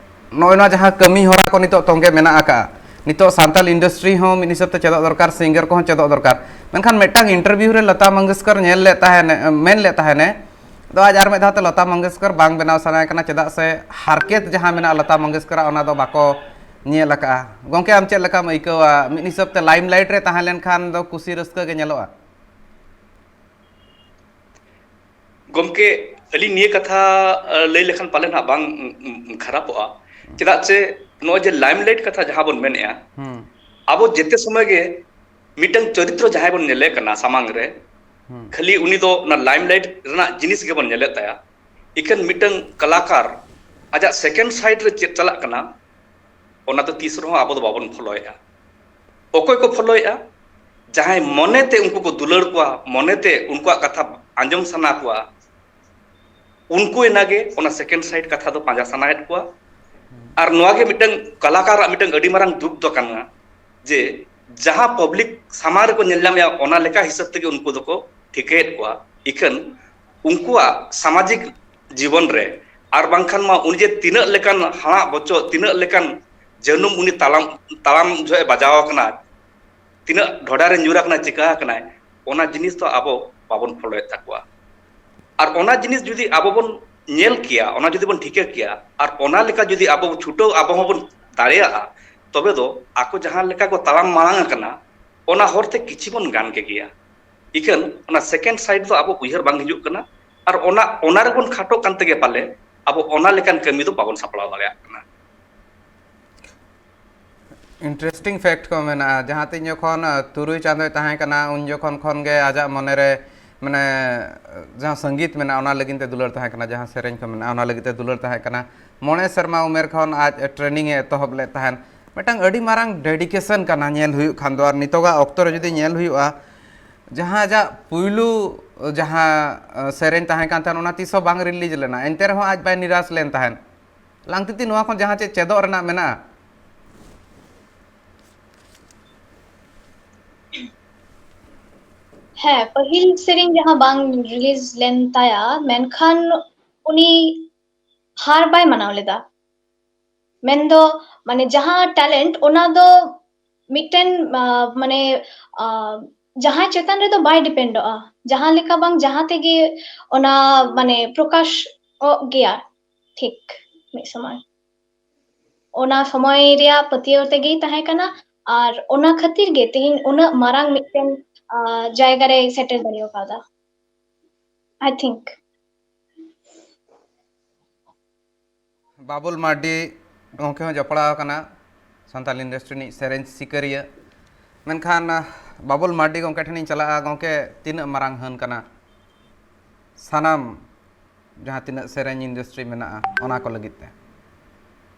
ᱱᱚᱜᱼᱚᱭ ᱱᱚᱣᱟ ᱡᱟᱦᱟᱸ ᱠᱟᱹᱢᱤ ᱦᱚᱨᱟ ᱠᱚ ᱱᱤᱛᱚᱜ ᱛᱚᱸᱜᱮ ᱢᱮᱱᱟᱜ ᱟᱠᱟᱫᱼᱟ, ᱱᱤᱛᱚᱜ ᱥᱟᱱᱛᱟᱞ ᱤᱱᱰᱟᱥᱴᱨᱤ ᱦᱚᱸ ᱢᱤᱫ ᱦᱤᱥᱟᱹᱵ ᱛᱮ ᱪᱮᱫᱚᱜ ᱫᱚᱨᱠᱟᱨ, ᱥᱤᱝᱜᱟᱨ ᱠᱚᱦᱚᱸ ᱪᱮᱫᱚᱜ ᱫᱚᱨᱠᱟᱨ᱾ ᱢᱮᱱᱠᱷᱟᱱ ᱢᱤᱫᱴᱟᱝ ᱤᱱᱴᱟᱨᱵᱷᱤᱭᱩ ᱨᱮ ᱞᱚᱛᱟ ᱢᱚᱝᱜᱮᱥᱠᱚᱨ ᱧᱮᱞ ᱞᱮᱫ ᱛᱟᱦᱮᱱ, ᱢᱮᱱ ᱞᱮᱫ ᱛᱟᱦᱮᱱᱮ, ᱫᱚ ᱟᱡ ᱟᱨ ᱢᱤᱫ ᱫᱷᱟᱣ ᱛᱮ ᱞᱚᱛᱟ ᱢᱚᱝᱜᱮᱥᱠᱚᱨ ᱵᱟᱝ ᱵᱮᱱᱟᱣ ᱥᱟᱱᱟᱭᱮ ᱠᱟᱱᱟ, ᱪᱮᱫᱟᱜ ᱥᱮ ᱦᱟᱨᱠᱮᱛ ᱡᱟᱦᱟᱸ ᱢᱮᱱᱟᱜᱼᱟ ᱞᱚᱛᱟ ᱢᱚᱝᱜᱮᱥᱠᱚᱨᱟᱜ, ᱚᱱᱟ ᱫᱚ ᱵᱟᱠᱚ ᱧᱮᱞ ᱟᱠᱟᱫᱼᱟ᱾ ᱜᱚᱢᱠᱮ, ᱟᱢ ᱪᱮᱫ ᱞᱮᱠᱟᱢ ᱟᱹᱭᱠᱟᱹᱣᱟ? ᱢᱤᱫ ᱦᱤᱥᱟᱹᱵ ᱛᱮ ᱞᱟᱭᱤᱢ ᱞᱟᱭᱤᱴ ᱨᱮ ᱛᱟᱦᱮᱸ ᱞᱮᱱᱠᱷᱟᱱ ᱫᱚ ᱠᱩᱥᱤ ᱨᱟᱹᱥᱠᱟᱹ ᱜᱮ ᱧᱮᱞᱚᱜᱼᱟ᱾ ᱜᱚᱢᱠᱮ, ᱟᱹᱞᱤᱧ ᱱᱤᱭᱟᱹ ᱠᱟᱛᱷᱟ ᱞᱟᱹᱭ ᱞᱮᱠᱷᱟᱱ ᱯᱟᱞᱮ ᱱᱟᱜ ᱵᱟᱝ ᱠᱷᱟᱨᱟᱯᱚᱜᱼᱟ, ᱪᱮᱫᱟᱜ ᱪᱮ ᱱᱚᱜᱼᱚᱭ ᱡᱮ ᱞᱟᱭᱤᱢ ᱞᱟᱭᱤᱴ ᱠᱟᱛᱷᱟ ᱡᱟᱦᱟᱸ ᱵᱚᱱ ᱢᱮᱱᱮᱫᱼᱟ, ᱟᱵᱚ ᱡᱮᱛᱮ ᱥᱚᱢᱚᱭ ᱜᱮ ᱢᱤᱫᱴᱟᱝ ᱪᱚᱨᱤᱛᱨᱚ ᱡᱟᱦᱟᱸᱭ ᱵᱚᱱ ᱧᱮᱞᱮ ᱠᱟᱱᱟ ᱥᱟᱢᱟᱝ ᱨᱮ, ᱠᱷᱟᱹᱞᱤ ᱩᱱᱤ ᱫᱚ ᱚᱱᱟ ᱞᱟᱭᱤᱢ ᱞᱟᱭᱤᱴ ᱨᱮᱱᱟᱜ ᱡᱤᱱᱤᱥ ᱜᱮᱵᱚᱱ ᱧᱮᱞᱮᱫ ᱛᱟᱭᱟ᱾ ᱤᱠᱷᱟᱹᱱ ᱢᱤᱫᱴᱟᱝ ᱠᱟᱞᱟᱠᱟᱨ ᱟᱡᱟᱜ ᱥᱮᱠᱮᱱᱰ ᱥᱟᱭᱤᱰ ᱨᱮ ᱪᱮᱫ ᱪᱟᱞᱟᱜ ᱠᱟᱱᱟ, ᱚᱱᱟ ᱫᱚ ᱛᱤᱥ ᱨᱮᱦᱚᱸ ᱟᱵᱚ ᱫᱚ ᱵᱟᱵᱚᱱ ᱯᱷᱚᱞᱳᱭᱮᱫᱼᱟ᱾ ᱚᱠᱚᱭ ᱠᱚ ᱯᱷᱚᱞᱳᱭᱮᱫᱼᱟ? ᱡᱟᱦᱟᱸᱭ ᱢᱚᱱᱮᱛᱮ ᱩᱱᱠᱩ ᱠᱚ ᱫᱩᱞᱟᱹᱲ ᱠᱚᱣᱟ, ᱢᱚᱱᱮᱛᱮ ᱩᱱᱠᱩᱣᱟᱜ ᱠᱟᱛᱷᱟ ᱟᱸᱡᱚᱢ ᱥᱟᱱᱟ ᱠᱚᱣᱟ, ᱩᱱᱠᱩ ᱮᱱᱟᱜᱮ ᱚᱱᱟ ᱥᱮᱠᱮᱱᱰ ᱥᱟᱭᱤᱰ ᱠᱟᱛᱷᱟ ᱫᱚ ᱯᱟᱸᱡᱟ ᱥᱟᱱᱟᱭᱮᱫ ᱠᱚᱣᱟ᱾ ᱟᱨ ᱱᱚᱣᱟ ᱜᱮ ᱢᱤᱫᱴᱟᱝ ᱠᱟᱞᱟᱠᱟᱨᱟᱜ ᱢᱤᱫᱴᱟᱝ ᱟᱹᱰᱤ ᱢᱟᱨᱟᱝ ᱫᱩᱠ ᱫᱚ ᱠᱟᱱᱟ, ᱡᱮ ᱡᱟᱦᱟᱸ ᱯᱟᱵᱽᱞᱤᱠ ᱥᱟᱢᱟᱝ ᱨᱮᱠᱚ ᱧᱮᱞ ᱧᱟᱢᱮᱜᱼᱟ, ᱚᱱᱟ ᱞᱮᱠᱟ ᱦᱤᱥᱟᱹᱵ ᱛᱮᱜᱮ ᱩᱱᱠᱩ ᱫᱚᱠᱚ ᱴᱷᱤᱠᱟᱹᱭᱮᱫ ᱠᱚᱣᱟ᱾ ᱤᱠᱷᱟᱹᱱ ᱩᱱᱠᱩᱣᱟᱜ ᱥᱟᱢᱟᱡᱤᱠ ᱡᱤᱵᱚᱱ ᱨᱮ, ᱟᱨ ᱵᱟᱝᱠᱷᱟᱱ ᱢᱟ ᱩᱱᱤ ᱡᱮ ᱛᱤᱱᱟᱹᱜ ᱞᱮᱠᱟᱱ ᱦᱟᱲᱟᱜ ᱵᱚᱪᱚᱜ, ᱛᱤᱱᱟᱹᱜ ᱞᱮᱠᱟᱱ ᱡᱟᱹᱱᱩᱢ ᱩᱱᱤ ᱛᱟᱲᱟᱢ ᱛᱟᱲᱟᱢ ᱡᱚᱦᱚᱜ ᱮ ᱵᱟᱡᱟᱣ ᱟᱠᱟᱱᱟ, ᱛᱤᱱᱟᱹᱜ ᱰᱷᱚᱰᱟ ᱨᱮ ᱧᱩᱨ ᱟᱠᱟᱱᱟ, ᱪᱤᱠᱟ ᱟᱠᱟᱱᱟᱭ, ᱚᱱᱟ ᱡᱤᱱᱤᱥ ᱫᱚ ᱟᱵᱚ ᱵᱟᱵᱚᱱ ᱯᱷᱚᱞᱳᱭᱮᱫ ᱛᱟᱠᱚᱣᱟ᱾ ᱟᱨ ᱚᱱᱟ ᱡᱤᱱᱤᱥ ᱡᱩᱫᱤ ᱟᱵᱚ ᱵᱚᱱ ᱧᱮᱞ ᱠᱮᱭᱟ, ᱚᱱᱟ ᱡᱩᱫᱤ ᱵᱚᱱ ᱴᱷᱤᱠᱟᱹ ᱠᱮᱭᱟ, ᱟᱨ ᱚᱱᱟ ᱞᱮᱠᱟ ᱡᱩᱫᱤ ᱟᱵᱚ ᱪᱷᱩᱴᱟᱹᱣ ᱟᱵᱚ ᱦᱚᱸᱵᱚᱱ ᱫᱟᱲᱮᱭᱟᱜᱼᱟ, ᱛᱚᱵᱮ ᱫᱚ ᱟᱠᱚ ᱡᱟᱦᱟᱸ ᱞᱮᱠᱟ ᱠᱚ ᱛᱟᱲᱟᱢ ᱢᱟᱲᱟᱝ ᱟᱠᱟᱱᱟ, ᱚᱱᱟ ᱦᱚᱨ ᱛᱮ ᱠᱤᱪᱷᱤ ᱵᱚᱱ ᱜᱟᱱ ᱠᱮ ᱜᱮᱭᱟ᱾ ᱤᱠᱷᱟᱹᱱ ᱚᱱᱟ ᱥᱮᱠᱮᱱᱰ ᱥᱟᱭᱤᱰ ᱫᱚ ᱟᱵᱚ ᱩᱭᱦᱟᱹᱨ ᱵᱟᱝ ᱦᱤᱡᱩᱜ ᱠᱟᱱᱟ᱾ ᱟᱨ ᱚᱱᱟ ᱚᱱᱟ ᱨᱮᱵᱚᱱ ᱠᱷᱟᱴᱚᱜ ᱠᱟᱱ ᱛᱮᱜᱮ ᱯᱟᱞᱮ ᱟᱵᱚ ᱚᱱᱟ ᱞᱮᱠᱟᱱ ᱠᱟᱹᱢᱤ ᱫᱚ ᱵᱟᱵᱚᱱ ᱥᱟᱯᱲᱟᱣ ᱫᱟᱲᱮᱭᱟᱜ ᱠᱟᱱᱟ᱾ ᱤᱱᱴᱟᱨᱮᱥᱴᱤᱝ ᱯᱷᱮᱠᱴ ᱠᱚ ᱢᱮᱱᱟᱜᱼᱟ᱾ ᱡᱟᱦᱟᱸ ᱛᱤᱧ ᱡᱚᱠᱷᱚᱱ ᱟᱸ, ᱛᱩᱨᱩᱭ ᱪᱟᱸᱫᱚᱭ ᱛᱟᱦᱮᱸ ᱠᱟᱱᱟ, ᱩᱱ ᱡᱚᱠᱷᱚᱱ ᱠᱷᱚᱱ ᱜᱮ ᱟᱡᱟᱜ ᱢᱚᱱᱮ ᱨᱮ ᱢᱟᱱᱮ ᱡᱟᱦᱟᱸ ᱥᱚᱝᱜᱤᱛ ᱢᱮᱱᱟᱜᱼᱟ, ᱚᱱᱟ ᱞᱟᱹᱜᱤᱫ ᱛᱮ ᱫᱩᱞᱟᱹᱲ ᱛᱟᱦᱮᱸ ᱠᱟᱱᱟ, ᱡᱟᱦᱟᱸ ᱥᱮᱨᱮᱧ ᱠᱚ ᱢᱮᱱᱟᱜᱼᱟ, ᱚᱱᱟ ᱞᱟᱹᱜᱤᱫ ᱛᱮ ᱫᱩᱞᱟᱹᱲ ᱛᱟᱦᱮᱸ ᱠᱟᱱᱟ᱾ ᱢᱚᱬᱮ ᱥᱮᱨᱢᱟ ᱩᱢᱮᱨ ᱠᱷᱚᱱ ᱟᱡ ᱴᱨᱮᱱᱤᱝ ᱮ ᱮᱛᱚᱦᱚᱵ ᱞᱮᱫ ᱛᱟᱦᱮᱸᱫ᱾ ᱢᱤᱫᱴᱟᱝ ᱟᱹᱰᱤ ᱢᱟᱨᱟᱝ ᱰᱮᱰᱤᱠᱮᱥᱚᱱ ᱠᱟᱱᱟ ᱧᱮᱞ ᱦᱩᱭᱩᱜ ᱠᱷᱟᱱ ᱫᱚ᱾ ᱟᱨ ᱱᱤᱛᱚᱜᱟᱜ ᱚᱠᱛᱚ ᱨᱮ ᱡᱩᱫᱤ ᱧᱮᱞ ᱦᱩᱭᱩᱜᱼᱟ, ᱡᱟᱦᱟᱸ ᱟᱡᱟᱜ ᱯᱩᱭᱞᱩ ᱡᱟᱦᱟᱸ ᱟᱸ, ᱥᱮᱨᱮᱧ ᱛᱟᱦᱮᱸ ᱠᱟᱱ ᱛᱟᱦᱮᱸᱫ, ᱚᱱᱟ ᱛᱤᱥ ᱦᱚᱸ ᱵᱟᱝ ᱨᱤᱞᱤᱡᱽ ᱞᱮᱱᱟ, ᱮᱱᱛᱮ ᱨᱮᱦᱚᱸ ᱟᱡ ᱵᱟᱭ ᱱᱤᱨᱟᱥ ᱞᱮᱱ ᱛᱟᱦᱮᱸᱫ᱾ ᱞᱟᱝᱛᱤᱛᱤ, ᱱᱚᱣᱟ ᱠᱷᱚᱱ ᱡᱟᱦᱟᱸ ᱪᱮᱫ ᱪᱮᱫᱚᱜ ᱨᱮᱱᱟᱜ ᱢᱮᱱᱟᱜᱼᱟ? ᱦᱮᱸ, ᱯᱟᱹᱦᱤᱞ ᱥᱮᱨᱮᱧ ᱡᱟᱦᱟᱸ ᱵᱟᱝ ᱨᱤᱞᱤᱡᱽ ᱞᱮᱱ ᱛᱟᱭᱟ, ᱢᱮᱱᱠᱷᱟᱱ ᱩᱱᱤ ᱦᱟᱨ ᱵᱟᱭ ᱢᱟᱱᱟᱣ ᱞᱮᱫᱟ᱾ ᱢᱮᱱᱫᱚ, ᱢᱟᱱᱮ, ᱡᱟᱦᱟᱸ ᱴᱮᱞᱮᱱᱴ, ᱚᱱᱟ ᱫᱚ ᱢᱤᱫᱴᱮᱱ, ᱟᱸ, ᱢᱟᱱᱮ, ᱟᱸ, ᱡᱟᱦᱟᱸᱭ ᱪᱮᱛᱟᱱ ᱨᱮᱫᱚ ᱵᱟᱭ ᱰᱤᱯᱮᱱᱰᱚᱜᱼᱟ᱾ ᱡᱟᱦᱟᱸ ᱞᱮᱠᱟ ᱵᱟᱝ ᱡᱟᱦᱟᱸ ᱛᱮᱜᱮ ᱚᱱᱟ ᱢᱟᱱᱮ ᱯᱨᱚᱠᱟᱥᱚᱜ ᱜᱮᱭᱟ ᱴᱷᱤᱠ ᱢᱤᱫ ᱥᱚᱢᱚᱭ᱾ ᱚᱱᱟ ᱥᱚᱢᱚᱭ ᱨᱮᱭᱟᱜ ᱯᱟᱹᱛᱭᱟᱹᱣ ᱛᱮᱜᱮᱭ ᱛᱟᱦᱮᱸ ᱠᱟᱱᱟ᱾ ᱟᱨ ᱚᱱᱟ ᱠᱷᱟᱹᱛᱤᱨ ᱜᱮ ᱛᱮᱦᱮᱧ ᱩᱱᱟᱹᱜ ᱢᱟᱨᱟᱝ ᱢᱤᱫᱴᱮᱱ ᱡᱟᱭᱜᱟ ᱨᱮᱭ ᱥᱮᱴᱮᱨ ᱫᱟᱲᱮ ᱠᱟᱣᱫᱟ, I think. ᱵᱟᱵᱩᱞ ᱢᱟᱨᱰᱤ ᱜᱚᱢᱠᱮ ᱦᱚᱸ ᱡᱚᱯᱲᱟᱣ ᱟᱠᱟᱱᱟ ᱥᱟᱱᱛᱟᱲ ᱤᱱᱰᱟᱥᱴᱨᱤ ᱨᱤᱱᱤᱡ ᱥᱮᱨᱮᱧ ᱥᱤᱠᱟᱹᱨᱤᱭᱟᱹ᱾ ᱢᱮᱱᱠᱷᱟᱱ ᱵᱟᱵᱩᱞ ᱢᱟᱨᱰᱤ ᱜᱚᱢᱠᱮ ᱴᱷᱮᱱᱤᱧ ᱪᱟᱞᱟᱜᱼᱟ᱾ ᱜᱚᱢᱠᱮ, ᱛᱤᱱᱟᱹᱜ ᱢᱟᱨᱟᱝ ᱦᱟᱹᱱ ᱠᱟᱱᱟ ᱥᱟᱱᱟᱢ ᱡᱟᱦᱟᱸ ᱛᱤᱱᱟᱹᱜ ᱥᱮᱨᱮᱧ ᱤᱱᱰᱟᱥᱴᱨᱤ ᱢᱮᱱᱟᱜᱼᱟ ᱚᱱᱟ ᱠᱚ ᱞᱟᱹᱜᱤᱫ ᱛᱮ?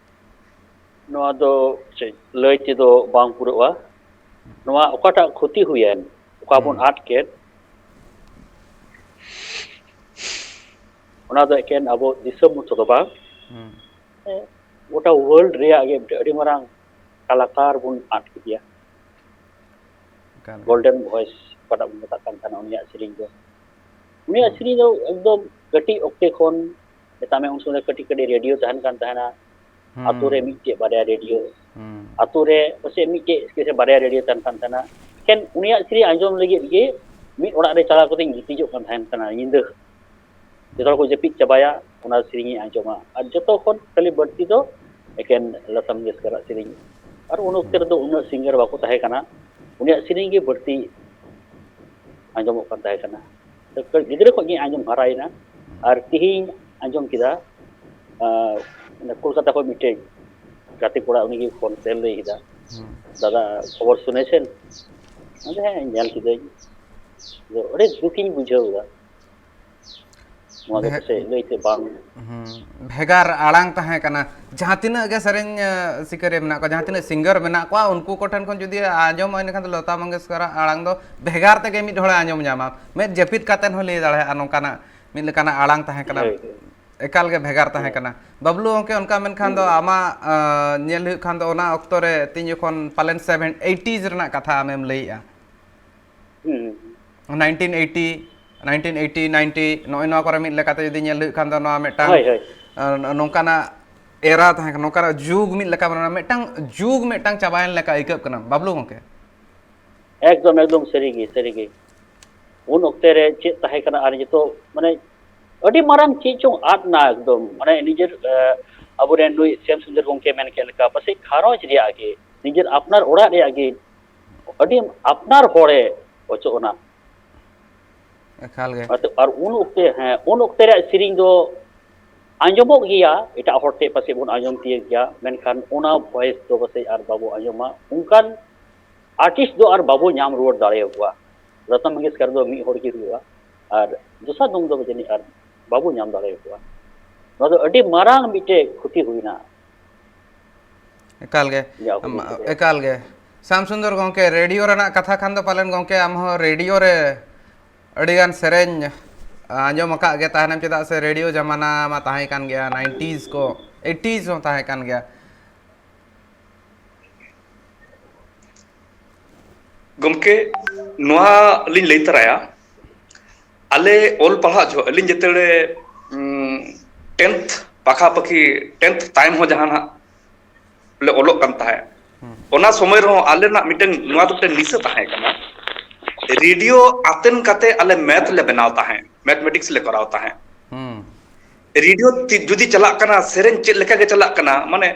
ᱱᱚᱣᱟ ᱫᱚ ᱪᱮᱫ ᱞᱟᱹᱭ ᱛᱮᱫᱚ ᱵᱟᱝ ᱯᱩᱨᱟᱹᱜᱼᱟ᱾ ᱱᱚᱣᱟ ᱚᱠᱟᱴᱟᱜ ᱠᱷᱚᱛᱤ ᱦᱩᱭᱮᱱ, ᱚᱠᱟ ᱵᱚᱱ ᱟᱫ ᱠᱮᱫ, ᱚᱱᱟ ᱫᱚ ᱮᱠᱮᱱ ᱟᱵᱚ ᱫᱤᱥᱚᱢ ᱢᱚᱛᱚ ᱫᱚ ᱵᱟᱝ, ᱜᱚᱴᱟ ᱣᱟᱨᱞᱰ ᱨᱮᱭᱟᱜ ᱜᱮ ᱢᱤᱫᱴᱮᱱ ᱟᱹᱰᱤ ᱢᱟᱨᱟᱝ ᱠᱟᱞᱟᱠᱟᱨ ᱵᱚᱱ ᱟᱫ ᱠᱮᱫᱮᱭᱟ᱾ ᱜᱳᱞᱰᱮᱱ ᱵᱷᱚᱭᱮᱥ ᱚᱠᱟᱴᱟᱜ ᱵᱚᱱ ᱢᱮᱛᱟᱜ ᱠᱟᱱ ᱛᱟᱦᱮᱱᱟ ᱩᱱᱤᱭᱟᱜ ᱥᱮᱨᱮᱧ ᱫᱚ᱾ ᱩᱱᱤᱭᱟᱜ ᱥᱮᱨᱮᱧ ᱫᱚ ᱮᱠᱫᱚᱢ ᱠᱟᱹᱴᱤᱡ ᱚᱠᱛᱮ ᱠᱷᱚᱱ, ᱢᱮᱛᱟᱜ ᱢᱮ ᱩᱱ ᱥᱚᱢᱚᱭ ᱫᱚ ᱠᱟᱹᱴᱤᱡ ᱠᱟᱹᱴᱤᱡ ᱨᱮᱰᱤᱭᱳ ᱛᱟᱦᱮᱱ ᱠᱟᱱ ᱛᱟᱦᱮᱱᱟ᱾ ᱟᱛᱳ ᱨᱮ ᱢᱤᱫᱴᱮᱡ ᱵᱟᱨᱭᱟ ᱨᱮᱰᱤᱭᱳ, ᱟᱛᱳ ᱨᱮ ᱯᱟᱥᱮᱡ ᱢᱤᱫᱴᱮᱡ ᱥᱮ ᱵᱟᱨᱭᱟ ᱨᱮᱰᱤᱭᱳ ᱛᱟᱦᱮᱱ ᱠᱟᱱ ᱛᱟᱦᱮᱱᱟ᱾ ᱮᱠᱮᱱ ᱩᱱᱤᱭᱟᱜ ᱥᱮᱨᱮᱧ ᱟᱸᱡᱚᱢ ᱞᱟᱹᱜᱤᱫ ᱜᱮ ᱢᱤᱫ ᱚᱲᱟᱜ ᱨᱮ ᱪᱟᱞᱟᱣ ᱠᱟᱛᱮᱧ ᱜᱤᱛᱤᱡᱚᱜ ᱠᱟᱱ ᱛᱟᱦᱮᱱ ᱠᱟᱱᱟ ᱧᱤᱫᱟᱹ᱾ ᱡᱚᱛᱚ ᱦᱚᱲ ᱠᱚ ᱡᱟᱹᱯᱤᱫ ᱪᱟᱵᱟᱭᱟ, ᱚᱱᱟ ᱥᱮᱨᱮᱧ ᱤᱧ ᱟᱸᱡᱚᱢᱟ᱾ ᱟᱨ ᱡᱚᱛᱚ ᱠᱷᱚᱱ ᱠᱷᱟᱹᱞᱤ ᱵᱟᱹᱲᱛᱤ ᱫᱚ ᱮᱠᱮᱱ ᱞᱚᱛᱟ ᱢᱚᱝᱜᱮᱥᱠᱚᱨᱟᱜ ᱥᱮᱨᱮᱧ᱾ ᱟᱨ ᱩᱱ ᱚᱠᱛᱮ ᱨᱮᱫᱚ ᱩᱱᱟᱹᱜ ᱥᱤᱝᱜᱟᱨ ᱵᱟᱠᱚ ᱛᱟᱦᱮᱸ ᱠᱟᱱᱟ, ᱩᱱᱤᱭᱟᱜ ᱥᱮᱨᱮᱧ ᱜᱮ ᱵᱟᱹᱲᱛᱤ ᱟᱸᱡᱚᱢᱚᱜ ᱠᱟᱱ ᱛᱟᱦᱮᱸ ᱠᱟᱱᱟ᱾ ᱛᱚ, ᱜᱤᱫᱽᱨᱟᱹ ᱠᱷᱚᱱ ᱜᱤᱧ ᱟᱸᱡᱚᱢ ᱦᱟᱨᱟᱭᱮᱱᱟ᱾ ᱟᱨ ᱛᱤᱦᱤᱧ ᱟᱸᱡᱚᱢ ᱠᱮᱫᱟ, ᱟᱨ, ᱚᱱᱟ ᱠᱚᱞᱠᱟᱛᱟ ᱠᱷᱚᱱ ᱢᱤᱫᱴᱮᱡ ᱜᱟᱛᱮ ᱠᱚᱲᱟ, ᱩᱱᱤ ᱜᱮ ᱯᱷᱳᱱ ᱛᱮ ᱞᱟᱹᱭ ᱠᱮᱫᱟ, "ᱫᱟᱫᱟ, ᱠᱷᱚᱵᱚᱨ ᱥᱩᱱᱮᱪᱷᱮᱱ?" ᱟᱫᱚ ᱦᱮᱸ, ᱧᱮᱞ ᱠᱤᱫᱟᱹᱧ᱾ ᱟᱫᱚ ᱟᱹᱰᱤ ᱫᱩᱠᱤᱧ ᱵᱩᱡᱷᱟᱹᱣ ᱮᱫᱟ᱾ ᱱᱚᱣᱟ ᱫᱚ ᱯᱟᱥᱮᱡ ᱞᱟᱹᱭᱛᱮ ᱵᱟᱝ᱾ ᱵᱷᱮᱜᱟᱨ ᱟᱲᱟᱝ ᱛᱟᱦᱮᱸ ᱠᱟᱱᱟ᱾ ᱡᱟᱦᱟᱸ ᱛᱤᱱᱟᱹᱜ ᱜᱮ ᱥᱮᱨᱮᱧ ᱥᱤᱠᱟᱹᱨᱤᱭᱟᱹ ᱢᱮᱱᱟᱜ ᱠᱚᱣᱟ, ᱡᱟᱦᱟᱸ ᱛᱤᱱᱟᱹᱜ ᱥᱤᱝᱜᱟᱨ ᱢᱮᱱᱟᱜ ᱠᱚᱣᱟ, ᱩᱱᱠᱩ ᱠᱚᱴᱷᱮᱱ ᱠᱷᱚᱱ ᱡᱩᱫᱤ ᱟᱸᱡᱚᱢᱚᱜᱼᱟ, ᱮᱱᱠᱷᱟᱱ ᱫᱚ ᱞᱚᱛᱟ ᱢᱚᱝᱜᱮᱥᱠᱚᱨᱟᱜ ᱟᱲᱟᱝ ᱫᱚ ᱵᱷᱮᱜᱟᱨ ᱛᱮᱜᱮ ᱢᱤᱫ ᱦᱚᱲᱮ ᱟᱸᱡᱚᱢ ᱧᱟᱢᱟ᱾ ᱢᱮᱫ ᱡᱟᱹᱯᱤᱫ ᱠᱟᱛᱮᱫ ᱦᱚᱸ ᱞᱟᱹᱭ ᱫᱟᱲᱮᱭᱟᱜᱼᱟ, ᱱᱚᱝᱠᱟᱱᱟᱜ ᱢᱤᱫ ᱞᱮᱠᱟᱱᱟᱜ ᱟᱲᱟᱝ ᱛᱟᱦᱮᱸ ᱠᱟᱱᱟ᱾ ᱮᱠᱟᱞ ᱜᱮ ᱵᱷᱮᱜᱟᱨ ᱛᱟᱦᱮᱸ ᱠᱟᱱᱟ᱾ ᱵᱟᱵᱞᱩ ᱜᱚᱢᱠᱮ, ᱚᱱᱠᱟ ᱢᱮᱱᱠᱷᱟᱱ ᱫᱚ ᱟᱢᱟᱜ ᱧᱮᱞ ᱦᱩᱭᱩᱜ ᱠᱷᱟᱱ ᱫᱚ ᱚᱱᱟ ᱚᱠᱛᱚ ᱨᱮ ᱛᱤᱧ ᱡᱚᱠᱷᱚᱱ ᱯᱟᱞᱮᱱ ᱥᱮᱵᱷᱮᱱ ᱮᱭᱤᱴᱤᱡᱽ ᱨᱮᱱᱟᱜ ᱠᱟᱛᱷᱟ ᱟᱢᱮᱢ ᱞᱟᱹᱭᱮᱜᱼᱟ᱾ Nineteen eighty, nineteen eighty, ninety, ᱱᱚᱜᱼᱚᱭ ᱱᱚᱣᱟ ᱠᱚᱨᱮ ᱢᱤᱫ ᱞᱮᱠᱟᱛᱮ ᱡᱩᱫᱤ ᱧᱮᱞ ᱦᱩᱭᱩᱜ ᱠᱷᱟᱱ ᱫᱚ ᱱᱚᱣᱟ ᱢᱤᱫᱴᱟᱝ, ᱱᱚᱝᱠᱟᱱᱟᱜ ᱮᱨᱟ ᱛᱟᱦᱮᱸ ᱠᱟᱱᱟ, ᱱᱚᱝᱠᱟᱱᱟᱜ ᱡᱩᱜᱽ ᱢᱤᱫ ᱞᱮᱠᱟ ᱢᱤᱫᱴᱟᱝ ᱡᱩᱜᱽ ᱢᱤᱫᱴᱟᱝ ᱪᱟᱵᱟᱭᱮᱱ ᱞᱮᱠᱟ ᱟᱹᱭᱠᱟᱹᱜ ᱠᱟᱱᱟ, ᱵᱟᱵᱞᱩ ᱜᱚᱢᱠᱮ᱾ ᱮᱠᱫᱚᱢ, ᱮᱠᱫᱚᱢ ᱥᱟᱹᱨᱤ ᱜᱮ, ᱥᱟᱹᱨᱤ ᱜᱮ᱾ ᱩᱱ ᱚᱠᱛᱮ ᱨᱮ ᱪᱮᱫ ᱛᱟᱦᱮᱸ ᱠᱟᱱᱟ ᱟᱨ ᱱᱤᱛᱚᱜ, ᱢᱟᱱᱮ, ᱟᱹᱰᱤ ᱢᱟᱨᱟᱝ ᱪᱮᱫ ᱪᱚᱝ ᱟᱫ ᱮᱱᱟ ᱮᱠᱫᱚᱢ, ᱢᱟᱱᱮ, ᱱᱤᱡᱮᱨ, ᱮ, ᱟᱵᱚᱨᱮᱱ ᱱᱩᱭ ᱥᱮᱢ ᱥᱩᱱᱫᱚᱨ ᱜᱚᱢᱠᱮ ᱢᱮᱱ ᱠᱮᱫ ᱞᱮᱠᱟ, ᱯᱟᱥᱮᱡ ᱜᱷᱟᱨᱚᱸᱡᱽ ᱨᱮᱭᱟᱜ ᱜᱮ, ᱱᱤᱡᱮᱨ ᱟᱯᱱᱟᱨ ᱚᱲᱟᱜ ᱨᱮᱭᱟᱜ ᱜᱮ ᱟᱹᱰᱤ ᱟᱯᱱᱟᱨ ᱦᱚᱲᱮ ᱚᱪᱚᱜ ᱮᱱᱟ᱾ ᱮᱠᱟᱞ ᱜᱮ᱾ ᱟᱨ ᱩᱱ ᱚᱠᱛᱮ, ᱦᱮᱸ, ᱩᱱ ᱚᱠᱛᱮ ᱨᱮᱭᱟᱜ ᱥᱮᱨᱮᱧ ᱫᱚ ᱟᱸᱡᱚᱢᱚᱜ ᱜᱮᱭᱟ, ᱮᱴᱟᱜ ᱦᱚᱲ ᱴᱷᱮᱱ ᱯᱟᱥᱮᱡ ᱵᱚᱱ ᱟᱸᱡᱚᱢ ᱛᱤᱭᱳᱜ ᱜᱮᱭᱟ, ᱢᱮᱱᱠᱷᱟᱱ ᱚᱱᱟ ᱵᱷᱚᱭᱮᱥ ᱫᱚ ᱯᱟᱥᱮᱡ ᱟᱨ ᱵᱟᱵᱚ ᱟᱸᱡᱚᱢᱟ᱾ ᱚᱱᱠᱟᱱ ᱟᱨᱴᱤᱥᱴ ᱫᱚ ᱟᱨ ᱵᱟᱵᱚ ᱧᱟᱢ ᱨᱩᱣᱟᱹᱲ ᱫᱟᱲᱮᱭᱟᱠᱚᱣᱟ᱾ ᱞᱚᱛᱟ ᱢᱚᱝᱜᱮᱥᱠᱟᱨ ᱫᱚ ᱢᱤᱫ ᱦᱚᱲ ᱜᱮ ᱦᱩᱭᱩᱜᱼᱟ, ᱟᱨ ᱫᱚᱥᱟᱨ ᱫᱚᱢ ᱫᱚ ᱡᱟᱹᱱᱤᱡ ᱟᱨ ᱵᱟᱵᱚ ᱧᱟᱢ ᱫᱟᱲᱮᱭᱟᱠᱚᱣᱟ᱾ ᱱᱚᱣᱟ ᱫᱚ ᱟᱹᱰᱤ ᱢᱟᱨᱟᱝ ᱢᱤᱫᱴᱮᱡ ᱠᱷᱚᱛᱤ ᱦᱩᱭᱱᱟ᱾ ᱮᱠᱟᱞ ᱜᱮ᱾ ᱤᱧᱟᱹᱜ ᱦᱩᱫᱤᱥ ᱛᱮᱫᱚ᱾ ᱮᱠᱟᱞ ᱜᱮ᱾ ᱥᱟᱢ ᱥᱩᱱᱫᱚᱨ ᱜᱚᱢᱠᱮ, ᱨᱮᱰᱤᱭᱳ ᱨᱮᱱᱟᱜ ᱠᱟᱛᱷᱟ ᱠᱷᱟᱱ ᱫᱚ ᱯᱟᱞᱮᱱ ᱜᱚᱢᱠᱮ ᱟᱢ ᱦᱚᱸ ᱨᱮᱰᱤᱭᱳ ᱨᱮ ᱟᱹᱰᱤᱜᱟᱱ ᱥᱮᱨᱮᱧ ᱟᱸᱡᱚᱢ ᱟᱠᱟᱫ ᱜᱮ ᱛᱟᱦᱮᱱᱟᱢ, ᱪᱮᱫᱟᱜ ᱥᱮ ᱨᱮᱰᱤᱭᱳ ᱡᱟᱢᱟᱱᱟ ᱢᱟ ᱛᱟᱦᱮᱸ ᱠᱟᱱ ᱜᱮᱭᱟ, ᱱᱟᱭᱤᱱᱴᱤᱡᱽ ᱠᱚ, ᱮᱭᱤᱴᱤᱡᱽ ᱦᱚᱸ ᱛᱟᱦᱮᱸ ᱠᱟᱱ ᱜᱮᱭᱟ᱾ ᱜᱚᱢᱠᱮ, ᱱᱚᱣᱟ ᱞᱤᱧ ᱞᱟᱹᱭ ᱛᱚᱨᱟᱭᱟ, ᱟᱞᱮ ᱚᱞ ᱯᱟᱲᱦᱟᱜ ᱡᱚᱦᱚᱜ ᱟᱹᱞᱤᱧ ᱡᱮᱛᱮ ᱴᱮᱱᱛᱷ ᱯᱟᱠᱷᱟ ᱯᱟᱠᱷᱤ, ᱴᱮᱱᱛᱷ ᱛᱟᱭᱚᱢ ᱦᱚᱸ ᱡᱟᱦᱟᱸ ᱱᱟᱜ ᱞᱮ ᱚᱞᱚᱜ ᱠᱟᱱ ᱛᱟᱦᱮᱸᱫ, ᱚᱱᱟ ᱥᱚᱢᱚᱭ ᱨᱮᱦᱚᱸ ᱟᱞᱮ ᱨᱮᱱᱟᱜ ᱢᱤᱫᱴᱮᱱ ᱱᱚᱣᱟ ᱫᱚ ᱢᱤᱫᱴᱮᱱ ᱱᱤᱥᱟᱹ ᱛᱟᱦᱮᱸ ᱠᱟᱱᱟ, ᱨᱮᱰᱤᱭᱳ ᱟᱛᱮᱱ ᱠᱟᱛᱮ ᱟᱞᱮ ᱢᱮᱛᱷ ᱞᱮ ᱵᱮᱱᱟᱣ ᱛᱟᱦᱮᱸᱫ, ᱢᱮᱛᱷᱢᱮᱴᱤᱠᱥ ᱞᱮ ᱠᱚᱨᱟᱣ ᱛᱟᱦᱮᱸᱫ᱾ ᱨᱮᱰᱤᱭᱳ ᱡᱩᱫᱤ ᱪᱟᱞᱟᱜ ᱠᱟᱱᱟ, ᱥᱮᱨᱮᱧ ᱪᱮᱫ ᱞᱮᱠᱟ ᱜᱮ ᱪᱟᱞᱟᱜ ᱠᱟᱱᱟ, ᱢᱟᱱᱮ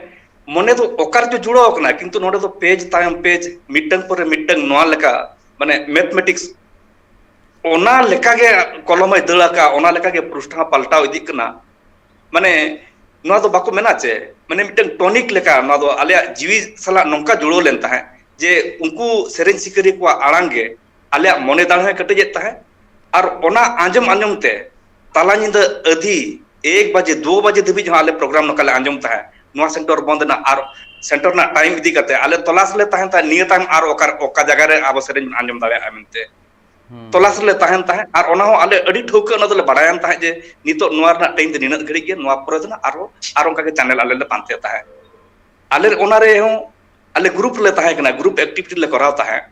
ᱢᱚᱱᱮ ᱫᱚ ᱚᱠᱟ ᱨᱮᱪᱚ ᱡᱩᱲᱟᱹᱣ ᱟᱠᱟᱱᱟ, ᱠᱤᱱᱛᱩ ᱱᱚᱰᱮ ᱫᱚ ᱯᱮᱡᱽ ᱛᱟᱭᱚᱢ ᱯᱮᱡᱽ, ᱢᱤᱫᱴᱟᱝ ᱯᱚᱨᱮ ᱢᱤᱫᱴᱟᱝ, ᱱᱚᱣᱟ ᱞᱮᱠᱟ, ᱢᱟᱱᱮ ᱢᱮᱛᱷᱢᱮᱴᱤᱠᱥ ᱚᱱᱟ ᱞᱮᱠᱟᱜᱮ ᱠᱚᱞᱚᱢ ᱦᱚᱸᱭ ᱫᱟᱹᱲ ᱟᱠᱟᱫ, ᱚᱱᱟ ᱞᱮᱠᱟᱜᱮ ᱯᱨᱚᱥᱴᱷᱟ ᱦᱚᱸ ᱯᱟᱞᱴᱟᱣ ᱤᱫᱤᱜ ᱠᱟᱱᱟ᱾ ᱢᱟᱱᱮ ᱱᱚᱣᱟ ᱫᱚ ᱵᱟᱠᱚ ᱢᱮᱱᱟ ᱪᱮ, ᱢᱟᱱᱮ ᱢᱤᱫᱴᱟᱝ ᱴᱚᱱᱤᱠ ᱞᱮᱠᱟ ᱱᱚᱣᱟ ᱫᱚ ᱟᱞᱮᱭᱟᱜ ᱡᱤᱣᱤ ᱥᱟᱞᱟᱜ ᱱᱚᱝᱠᱟ ᱡᱩᱲᱟᱹᱣ ᱞᱮᱱ ᱛᱟᱦᱮᱸᱫ ᱡᱮ ᱩᱱᱠᱩ ᱥᱮᱨᱮᱧ ᱥᱤᱠᱟᱹᱨᱤᱭᱟᱹ ᱠᱚᱣᱟᱜ ᱟᱲᱟᱝ ᱜᱮ ᱟᱞᱮᱭᱟᱜ ᱢᱚᱱᱮ ᱫᱟᱲᱮ ᱦᱚᱸᱭ ᱠᱮᱴᱮᱡᱮᱫ ᱛᱟᱦᱮᱸᱫ᱾ ᱟᱨ ᱚᱱᱟ ᱟᱸᱡᱚᱢ ᱟᱸᱡᱚᱢ ᱛᱮ ᱛᱟᱞᱟ ᱧᱤᱫᱟᱹ ᱟᱹᱫᱷᱤ ᱮᱠ ᱵᱟᱡᱮ, ᱫᱩ ᱵᱟᱡᱮ ᱫᱷᱟᱹᱵᱤᱡ ᱦᱚᱸ ᱟᱞᱮ ᱯᱨᱳᱜᱨᱟᱢ ᱱᱚᱝᱠᱟ ᱞᱮ ᱟᱸᱡᱚᱢ ᱛᱟᱦᱮᱸᱫ᱾ ᱱᱚᱣᱟ ᱥᱮᱱᱴᱟᱨ ᱵᱚᱱᱫ ᱮᱱᱟ ᱟᱨ ᱥᱮᱱᱴᱟᱨ ᱨᱮᱱᱟᱜ ᱴᱟᱭᱤᱢ ᱤᱫᱤ ᱠᱟᱛᱮ ᱟᱞᱮ ᱛᱚᱞᱟᱥ ᱞᱮ ᱛᱟᱦᱮᱱ ᱛᱟᱦᱮᱸᱫ, ᱱᱤᱭᱟᱹ ᱛᱟᱭᱚᱢ ᱟᱨ ᱚᱠᱟ, ᱚᱠᱟ ᱡᱟᱭᱜᱟ ᱨᱮ ᱟᱵᱚ ᱥᱮᱨᱮᱧ ᱵᱚᱱ ᱟᱸᱡᱚᱢ ᱫᱟᱲᱮᱭᱟᱜᱼᱟ ᱢᱮᱱᱛᱮ᱾ ᱛᱚᱞᱟᱥ ᱨᱮᱞᱮ ᱛᱟᱦᱮᱱ ᱛᱟᱦᱮᱸᱫ ᱟᱨ ᱚᱱᱟ ᱦᱚᱸ ᱟᱞᱮ ᱟᱹᱰᱤ ᱴᱷᱟᱹᱣᱠᱟᱹ ᱚᱱᱟ ᱫᱚᱞᱮ ᱵᱟᱲᱟᱭᱟᱱ ᱛᱟᱦᱮᱸᱫ ᱡᱮ ᱱᱤᱛᱚᱜ ᱱᱚᱣᱟ ᱨᱮᱱᱟᱜ ᱴᱟᱭᱤᱢ ᱫᱚ ᱱᱤᱱᱟᱹᱜ ᱜᱷᱟᱹᱲᱤᱡ ᱜᱮ, ᱱᱚᱣᱟ ᱯᱚᱨᱮ ᱫᱚ ᱱᱟᱜ ᱟᱨᱦᱚᱸ ᱟᱨ ᱚᱱᱠᱟ ᱜᱮ ᱪᱮᱱᱮᱞ ᱟᱞᱮ ᱞᱮ ᱯᱟᱱᱛᱮ ᱛᱟᱦᱮᱸᱫ᱾ ᱟᱞᱮ ᱚᱱᱟ ᱨᱮᱦᱚᱸ ᱟᱞᱮ ᱜᱨᱩᱯ ᱨᱮᱞᱮ ᱛᱟᱦᱮᱸ ᱠᱟᱱᱟ, ᱜᱨᱩᱯ ᱮᱠᱴᱤᱵᱷᱤᱴᱤ ᱞᱮ ᱠᱚᱨᱟᱣ ᱛᱟᱦᱮᱸᱫ᱾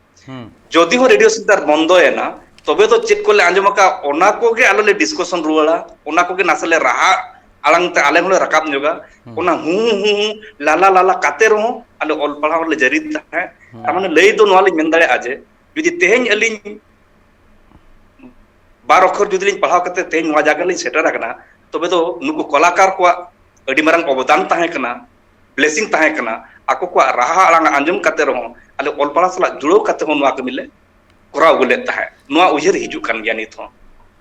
ᱡᱩᱫᱤ ᱦᱚᱸ ᱨᱮᱰᱤᱭᱳ ᱥᱮᱱᱴᱟᱨ ᱵᱚᱱᱫᱚᱭᱮᱱᱟ, ᱛᱚᱵᱮ ᱫᱚ ᱪᱮᱫ ᱠᱚᱞᱮ ᱟᱸᱡᱚᱢ ᱟᱠᱟᱫ ᱚᱱᱟ ᱠᱚᱜᱮ ᱟᱞᱮ ᱞᱮ ᱰᱤᱥᱠᱚᱥᱚᱱ ᱨᱩᱣᱟᱹᱲᱟ, ᱚᱱᱟ ᱠᱚᱜᱮ ᱱᱟᱥᱮ ᱞᱮ ᱨᱟᱦᱟ ᱟᱲᱟᱝ ᱛᱮ ᱟᱞᱮ ᱦᱚᱸᱞᱮ ᱨᱟᱠᱟᱵ ᱧᱚᱜᱟ᱾ ᱚᱱᱟ ᱦᱩᱸ ᱦᱩᱸ ᱦᱩᱸ ᱞᱟᱞᱟ ᱞᱟᱞᱟ ᱠᱟᱛᱮ ᱨᱮᱦᱚᱸ ᱟᱞᱮ ᱚᱞ ᱯᱟᱲᱦᱟᱣ ᱞᱮ ᱡᱟᱹᱨᱤ ᱛᱟᱦᱮᱸᱫ᱾ ᱛᱟᱨ ᱢᱟᱱᱮ ᱞᱟᱹᱭ ᱫᱚ ᱱᱚᱣᱟ ᱞᱤᱧ ᱢᱮᱱ ᱫᱟᱲᱮᱭᱟᱜᱼᱟ ᱡᱮ ᱡᱩᱫᱤ ᱛᱮᱦᱮᱧ ᱟᱹᱞᱤᱧ ᱵᱟᱨ ᱚᱠᱷᱚᱨ ᱡᱩᱫᱤ ᱞᱤᱧ ᱯᱟᱲᱦᱟᱣ ᱠᱟᱛᱮ ᱛᱮᱦᱮᱧ ᱱᱚᱣᱟ ᱡᱟᱭᱜᱟ ᱞᱤᱧ ᱥᱮᱴᱮᱨ ᱟᱠᱟᱱᱟ, ᱛᱚᱵᱮ ᱫᱚ ᱱᱩᱠᱩ ᱠᱚᱞᱟᱠᱟᱨ ᱠᱚᱣᱟᱜ ᱟᱹᱰᱤ ᱢᱟᱨᱟᱝ ᱚᱵᱚᱫᱟᱱ ᱛᱟᱦᱮᱸ ᱠᱟᱱᱟ, ᱵᱞᱮᱥᱤᱝ ᱛᱟᱦᱮᱸ ᱠᱟᱱᱟ᱾ ᱟᱠᱚ ᱠᱚᱣᱟᱜ ᱨᱟᱦᱟ ᱟᱲᱟᱝ ᱟᱸᱡᱚᱢ ᱠᱟᱛᱮ ᱨᱮᱦᱚᱸ ᱟᱞᱮ ᱚᱞ ᱯᱟᱲᱦᱟᱣ ᱥᱟᱞᱟᱜ ᱡᱩᱲᱟᱹᱣ ᱠᱟᱛᱮ ᱦᱚᱸ ᱱᱚᱣᱟ ᱠᱟᱹᱢᱤ ᱞᱮ ᱠᱚᱨᱟᱣ ᱟᱹᱜᱩ ᱞᱮᱫ ᱛᱟᱦᱮᱸᱫ᱾ ᱱᱚᱣᱟ ᱩᱭᱦᱟᱹᱨ ᱦᱤᱡᱩᱜ ᱠᱟᱱ ᱜᱮᱭᱟ ᱱᱤᱛ ᱦᱚᱸ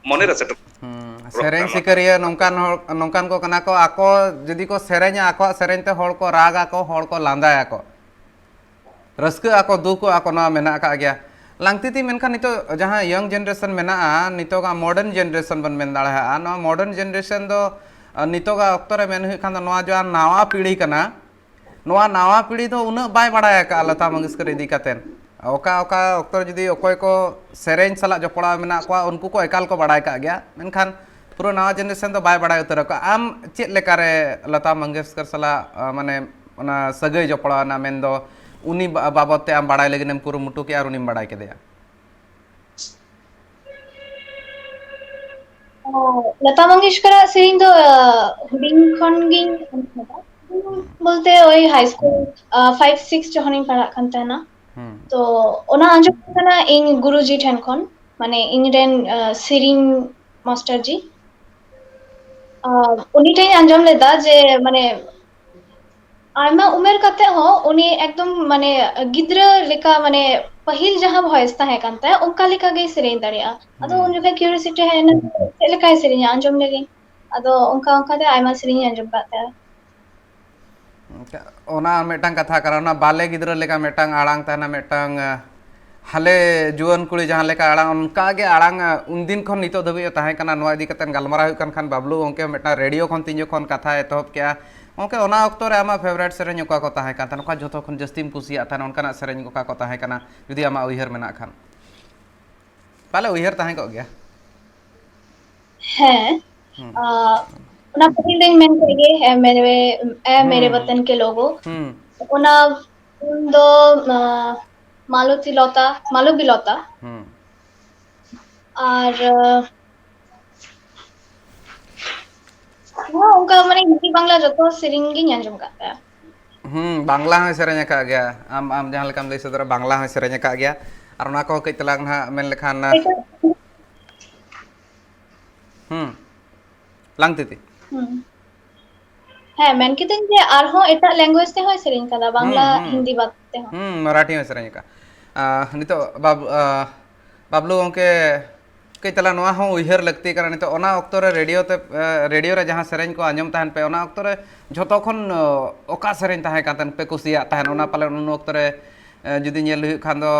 ᱢᱚᱱᱮ ᱨᱮ ᱥᱮᱴᱮᱨ᱾ ᱦᱩᱸ, ᱥᱮᱨᱮᱧ ᱥᱤᱠᱟᱹᱨᱤᱭᱟᱹ ᱱᱚᱝᱠᱟᱱ ᱦᱚᱲ, ᱱᱚᱝᱠᱟᱱ ᱠᱚ ᱠᱟᱱᱟ ᱠᱚ, ᱟᱠᱚ ᱡᱩᱫᱤ ᱠᱚ ᱥᱮᱨᱮᱧᱟ, ᱟᱠᱚᱣᱟᱜ ᱥᱮᱨᱮᱧ ᱛᱮ ᱦᱚᱲ ᱠᱚ ᱨᱟᱜᱟ ᱠᱚ, ᱦᱚᱲ ᱠᱚ ᱞᱟᱸᱫᱟᱭᱟ ᱠᱚ, ᱨᱟᱹᱥᱠᱟᱹᱜ ᱟᱠᱚ, ᱫᱩᱠᱚᱜ ᱟᱠᱚ, ᱱᱚᱣᱟ ᱢᱮᱱᱟᱜ ᱟᱠᱟᱫ ᱜᱮᱭᱟ᱾ ᱞᱟᱝᱛᱤᱛᱤ, ᱢᱮᱱᱠᱷᱟᱱ ᱱᱤᱛᱚᱜ ᱡᱟᱦᱟᱸ ᱤᱭᱚᱝ ᱡᱮᱱᱟᱨᱮᱥᱚᱱ ᱢᱮᱱᱟᱜᱼᱟ, ᱱᱤᱛᱚᱜᱟᱜ ᱢᱚᱰᱟᱨᱱ ᱡᱮᱱᱟᱨᱮᱥᱚᱱ ᱵᱚᱱ ᱢᱮᱱ ᱫᱟᱲᱮᱭᱟᱜᱼᱟ, ᱱᱚᱣᱟ ᱢᱚᱰᱟᱨᱱ ᱡᱮᱱᱟᱨᱮᱥᱚᱱ ᱫᱚ, ᱟᱨ ᱱᱤᱛᱚᱜᱟᱜ ᱚᱠᱛᱚ ᱨᱮ ᱢᱮᱱ ᱦᱩᱭᱩᱜ ᱠᱷᱟᱱ ᱫᱚ, ᱱᱚᱣᱟ ᱡᱟᱦᱟᱸ ᱱᱟᱣᱟ ᱯᱤᱲᱦᱤ ᱠᱟᱱᱟ, ᱱᱚᱣᱟ ᱱᱟᱣᱟ ᱯᱤᱲᱦᱤ ᱫᱚ ᱩᱱᱟᱹᱜ ᱵᱟᱭ ᱵᱟᱲᱟᱭ ᱟᱠᱟᱫᱼᱟ ᱞᱚᱛᱟ ᱢᱚᱝᱜᱮᱥᱠᱚᱨ ᱤᱫᱤ ᱠᱟᱛᱮᱫ᱾ ᱚᱠᱟ ᱚᱠᱟ ᱚᱠᱛᱚ ᱨᱮ ᱡᱩᱫᱤ ᱚᱠᱚᱭ ᱠᱚ ᱥᱮᱨᱮᱧ ᱥᱟᱞᱟᱜ ᱡᱚᱯᱲᱟᱣ ᱢᱮᱱᱟᱜ ᱠᱚᱣᱟ, ᱩᱱᱠᱩ ᱠᱚ ᱮᱠᱟᱞ ᱠᱚ ᱵᱟᱲᱟᱭ ᱠᱟᱜ ᱜᱮᱭᱟ, ᱢᱮᱱᱠᱷᱟᱱ ᱯᱩᱨᱟᱹ ᱱᱟᱣᱟ ᱡᱮᱱᱟᱨᱮᱥᱚᱱ ᱫᱚ ᱵᱟᱭ ᱵᱟᱲᱟᱭ ᱩᱛᱟᱹᱨ ᱟᱠᱟᱫᱼᱟ᱾ ᱟᱢ ᱪᱮᱫ ᱞᱮᱠᱟᱨᱮ ᱞᱚᱛᱟ ᱢᱚᱝᱜᱮᱥᱠᱚᱨ ᱥᱟᱞᱟᱜ, ᱟ, ᱢᱟᱱᱮ, ᱚᱱᱟ ᱥᱟᱹᱜᱟᱹᱭ ᱡᱚᱯᱲᱟᱣ ᱮᱱᱟ, ᱢᱮᱱᱫᱚ ᱩᱱᱤ ᱵᱟ-, ᱵᱟᱵᱚᱫ ᱛᱮ ᱟᱢ ᱵᱟᱲᱟᱭ ᱞᱟᱹᱜᱤᱫ ᱮᱢ ᱠᱩᱨᱩᱢᱩᱴᱩ ᱠᱮᱫᱼᱟ ᱟᱨ ᱩᱱᱤᱢ ᱵᱟᱲᱟᱭ ᱠᱮᱫᱮᱭᱟ? ᱚ, ᱞᱚᱛᱟ ᱢᱚᱝᱜᱮᱥᱠᱚᱨᱟᱜ ᱥᱮᱨᱮᱧ ᱫᱚ, ᱟ, ᱦᱩᱰᱤᱧ ᱠᱷᱚᱱ ᱜᱤᱧ ᱟᱸᱡᱚᱢ ᱟᱠᱟᱫᱟ᱾ ᱦᱩᱰᱤᱧ ᱵᱚᱞᱛᱮ ᱳᱭ ᱦᱟᱭ ᱥᱠᱩᱞ, ᱟ, ᱯᱷᱟᱭᱤᱵᱷ ᱥᱤᱠᱥ ᱡᱚᱠᱷᱚᱱᱤᱧ ᱯᱟᱲᱦᱟᱜ ᱠᱟᱱ ᱛᱟᱦᱮᱱᱟ᱾ ᱦᱩᱸ᱾ ᱛᱚ, ᱚᱱᱟ ᱟᱸᱡᱚᱢ ᱠᱟᱱᱟ ᱤᱧ ᱜᱩᱨᱩᱡᱤ ᱴᱷᱮᱱ ᱠᱷᱚᱱ, ᱢᱟᱱᱮ ᱤᱧ ᱨᱮᱱ, ᱟ, ᱥᱮᱨᱮᱧ ᱢᱟᱥᱴᱟᱨ ᱡᱤ᱾ ᱟ, ᱩᱱᱤ ᱴᱷᱮᱱ ᱤᱧ ᱟᱸᱡᱚᱢ ᱞᱮᱫᱟ ᱡᱮ, ᱢᱟᱱᱮ, ᱟᱭᱢᱟ ᱩᱢᱮᱨ ᱠᱟᱛᱮ ᱦᱚᱸ ᱩᱱᱤ ᱮᱠᱫᱚᱢ, ᱢᱟᱱᱮ, ᱜᱤᱫᱽᱨᱟᱹ ᱞᱮᱠᱟ, ᱢᱟᱱᱮ, ᱯᱟᱹᱦᱤᱞ ᱡᱟᱦᱟᱸ ᱵᱷᱚᱭᱮᱥ ᱛᱟᱦᱮᱸ ᱠᱟᱱ ᱛᱟᱭᱟ, ᱚᱱᱠᱟ ᱞᱮᱠᱟ ᱜᱮᱭ ᱥᱮᱨᱮᱧ ᱫᱟᱲᱮᱭᱟᱜᱼᱟ᱾ ᱟᱫᱚ ᱩᱱ ᱦᱩᱸ᱾ ᱡᱚᱠᱷᱚᱱ ᱠᱤᱭᱩᱨᱤᱭᱳᱥᱤᱴᱤ ᱦᱮᱡ ᱮᱱᱟ, ᱪᱮᱫ ᱞᱮᱠᱟᱭ ᱥᱮᱨᱮᱧᱟ, ᱟᱸᱡᱚᱢ ᱞᱮᱜᱤᱧ᱾ ᱟᱫᱚ ᱚᱱᱠᱟ ᱚᱱᱠᱟ ᱛᱮ ᱟᱭᱢᱟ ᱥᱮᱨᱮᱧ ᱤᱧ ᱟᱸᱡᱚᱢ ᱠᱟᱫ ᱛᱟᱭᱟ᱾ ᱚᱱᱟ ᱢᱤᱫᱴᱟᱝ ᱠᱟᱛᱷᱟ ᱠᱟᱱᱟ, ᱚᱱᱟ ᱵᱟᱞᱮ ᱜᱤᱫᱽᱨᱟᱹ ᱞᱮᱠᱟ ᱢᱤᱫᱴᱟᱝ ᱟᱲᱟᱝ ᱛᱟᱦᱮᱱᱟ, ᱢᱤᱫᱴᱟᱝ, ᱟᱸ, ᱦᱟᱞᱮ ᱡᱩᱣᱟᱹᱱ ᱠᱩᱲᱤ ᱡᱟᱦᱟᱸ ᱞᱮᱠᱟ ᱟᱲᱟᱝ, ᱚᱱᱠᱟ ᱜᱮ ᱟᱲᱟᱝ, ᱟᱸ, ᱩᱱᱫᱤᱱ ᱠᱷᱚᱱ ᱱᱤᱛᱚᱜ ᱫᱷᱟᱹᱵᱤᱡ ᱮ ᱛᱟᱦᱮᱸ ᱠᱟᱱᱟ᱾ ᱱᱚᱣᱟ ᱤᱫᱤ ᱠᱟᱛᱮ ᱜᱟᱞᱢᱟᱨᱟᱣ ᱦᱩᱭᱩᱜ ᱠᱟᱱ ᱠᱷᱟᱱ, ᱵᱟᱵᱞᱩ ᱜᱚᱢᱠᱮ ᱢᱤᱫᱴᱟᱝ ᱨᱮᱰᱤᱭᱳ ᱠᱷᱚᱱ ᱛᱤᱧ ᱡᱚᱠᱷᱚᱱ ᱠᱟᱛᱷᱟᱭ ᱮᱛᱚᱦᱚᱵ ᱠᱮᱜᱼᱟ, ᱜᱚᱢᱠᱮ, ᱚᱱᱟ ᱚᱠᱛᱚ ᱨᱮ ᱟᱢᱟᱜ ᱯᱷᱮᱵᱟᱨᱮᱴ ᱥᱮᱨᱮᱧ ᱚᱠᱟ ᱠᱚ ᱛᱟᱦᱮᱸ ᱠᱟᱱ ᱛᱟᱦᱮᱸᱱᱟ? ᱚᱠᱟ ᱡᱷᱚᱛᱚ ᱠᱷᱚᱱ ᱡᱟᱹᱥᱛᱤᱢ ᱠᱩᱥᱤᱭᱟᱜ ᱛᱟᱦᱮᱱᱟ? ᱚᱱᱠᱟᱱᱟᱜ ᱥᱮᱨᱮᱧ ᱚᱠᱟ ᱠᱚ ᱛᱟᱦᱮᱸ ᱠᱟᱱᱟ, ᱡᱩᱫᱤ ᱟᱢᱟᱜ ᱩᱭᱦᱟᱹᱨ ᱢᱮᱱᱟᱜ ᱠᱷᱟᱱ? ᱯᱟᱞᱮ ᱩᱭᱦᱟᱹᱨ ᱛᱟᱦᱮᱸ ᱠᱚᱜ ᱜᱮᱭᱟ᱾ ᱦᱮᱸ, ᱦᱩᱸ᱾ ᱟᱸ, ᱚᱱᱟ ᱯᱟᱹᱦᱤᱞ ᱫᱚᱧ ᱢᱮᱱ ᱠᱮᱫ ᱜᱮ, ᱮ ᱢᱮᱨᱮ, ᱮ ᱢᱮᱨᱮ ᱦᱩᱸ᱾ ᱵᱟᱛᱟᱱ ᱠᱮ ᱞᱳᱜᱳ᱾ ᱦᱩᱸ᱾ ᱚᱱᱟ ᱫᱚ, ᱟᱸ, ᱢᱟᱞᱚᱛᱤ ᱞᱚᱛᱟ, ᱢᱟᱞᱚᱵᱤ ᱞᱚᱛᱟ᱾ ᱦᱩᱸ᱾ ᱟᱨ, ᱟᱸ, ᱦᱚᱸ, ᱚᱱᱠᱟ ᱢᱟᱱᱮ ᱦᱤᱱᱫᱤ ᱵᱟᱝᱞᱟ ᱡᱚᱛᱚ ᱥᱮᱨᱮᱧ ᱜᱤᱧ ᱟᱸᱡᱚᱢ ᱠᱟᱜ ᱛᱟᱭᱟ᱾ ᱦᱩᱸ, ᱵᱟᱝᱞᱟ ᱦᱚᱸᱭ ᱥᱮᱨᱮᱧ ᱟᱠᱟᱫ ᱜᱮᱭᱟ᱾ ᱟᱢ, ᱟᱢ ᱡᱟᱦᱟᱸ ᱞᱮᱠᱟᱢ ᱞᱟᱹᱭ ᱥᱚᱫᱚᱨᱟ, ᱵᱟᱝᱞᱟ ᱦᱚᱸᱭ ᱥᱮᱨᱮᱧ ᱟᱠᱟᱫ ᱜᱮᱭᱟ᱾ ᱟᱨ ᱚᱱᱟ ᱠᱚ ᱠᱟᱹᱡ ᱛᱟᱞᱟᱝ ᱱᱟᱦᱟᱜ ᱢᱮᱱ ᱞᱮᱠᱷᱟᱱ, ᱮᱴᱟᱜ, ᱦᱩᱸ, ᱞᱟᱝᱛᱤᱛᱤ᱾ ᱦᱩᱸ᱾ ᱦᱮᱸ, ᱢᱮᱱ ᱠᱤᱫᱟᱹᱧ ᱡᱮ ᱟᱨᱦᱚᱸ ᱮᱴᱟᱜ language ᱛᱮᱦᱚᱸᱭ ᱥᱮᱨᱮᱧ ᱠᱟᱫᱟ, ᱵᱟᱝᱞᱟ, ᱦᱩᱸ, ᱦᱩᱸ᱾ ᱦᱤᱱᱫᱤ ᱵᱟᱫ ᱛᱮᱦᱚᱸ᱾ ᱦᱩᱸ, ᱢᱟᱨᱟᱴᱷᱤ ᱦᱚᱸᱭ ᱥᱮᱨᱮᱧ ᱟᱠᱟᱫ᱾ ᱟᱸ, ᱱᱤᱛᱚᱜ ᱵᱟᱵ-, ᱟᱸ, ᱵᱟᱵᱞᱩ ᱜᱚᱢᱠᱮ, ᱠᱟᱹᱡ ᱛᱟᱞᱟᱝ ᱱᱚᱣᱟ ᱦᱚᱸ ᱩᱭᱦᱟᱹᱨ ᱞᱟᱹᱠᱛᱤ ᱠᱟᱱᱟ᱾ ᱱᱤᱛᱚᱜ ᱚᱱᱟ ᱚᱠᱛᱚ ᱨᱮ ᱨᱮᱰᱤᱭᱳ ᱛᱮ, ᱮ, ᱨᱮᱰᱤᱭᱳ ᱨᱮ ᱡᱟᱦᱟᱸ ᱥᱮᱨᱮᱧ ᱠᱚ ᱟᱸᱡᱚᱢ ᱛᱟᱦᱮᱱ ᱯᱮ, ᱚᱱᱟ ᱚᱠᱛᱚ ᱨᱮ ᱡᱷᱚᱛᱚ ᱠᱷᱚᱱ, ᱚ, ᱚᱠᱟ ᱥᱮᱨᱮᱧ ᱛᱟᱦᱮᱸ ᱠᱟᱱ ᱛᱟᱦᱮᱱ ᱯᱮ ᱠᱩᱥᱤᱭᱟᱜ ᱛᱟᱦᱮᱱ? ᱚᱱᱟ ᱯᱟᱞᱮ ᱩᱱ ᱚᱠᱛᱚ ᱨᱮ, ᱮ, ᱡᱩᱫᱤ ᱧᱮᱞ ᱦᱩᱭᱩᱜ ᱠᱷᱟᱱ ᱫᱚ,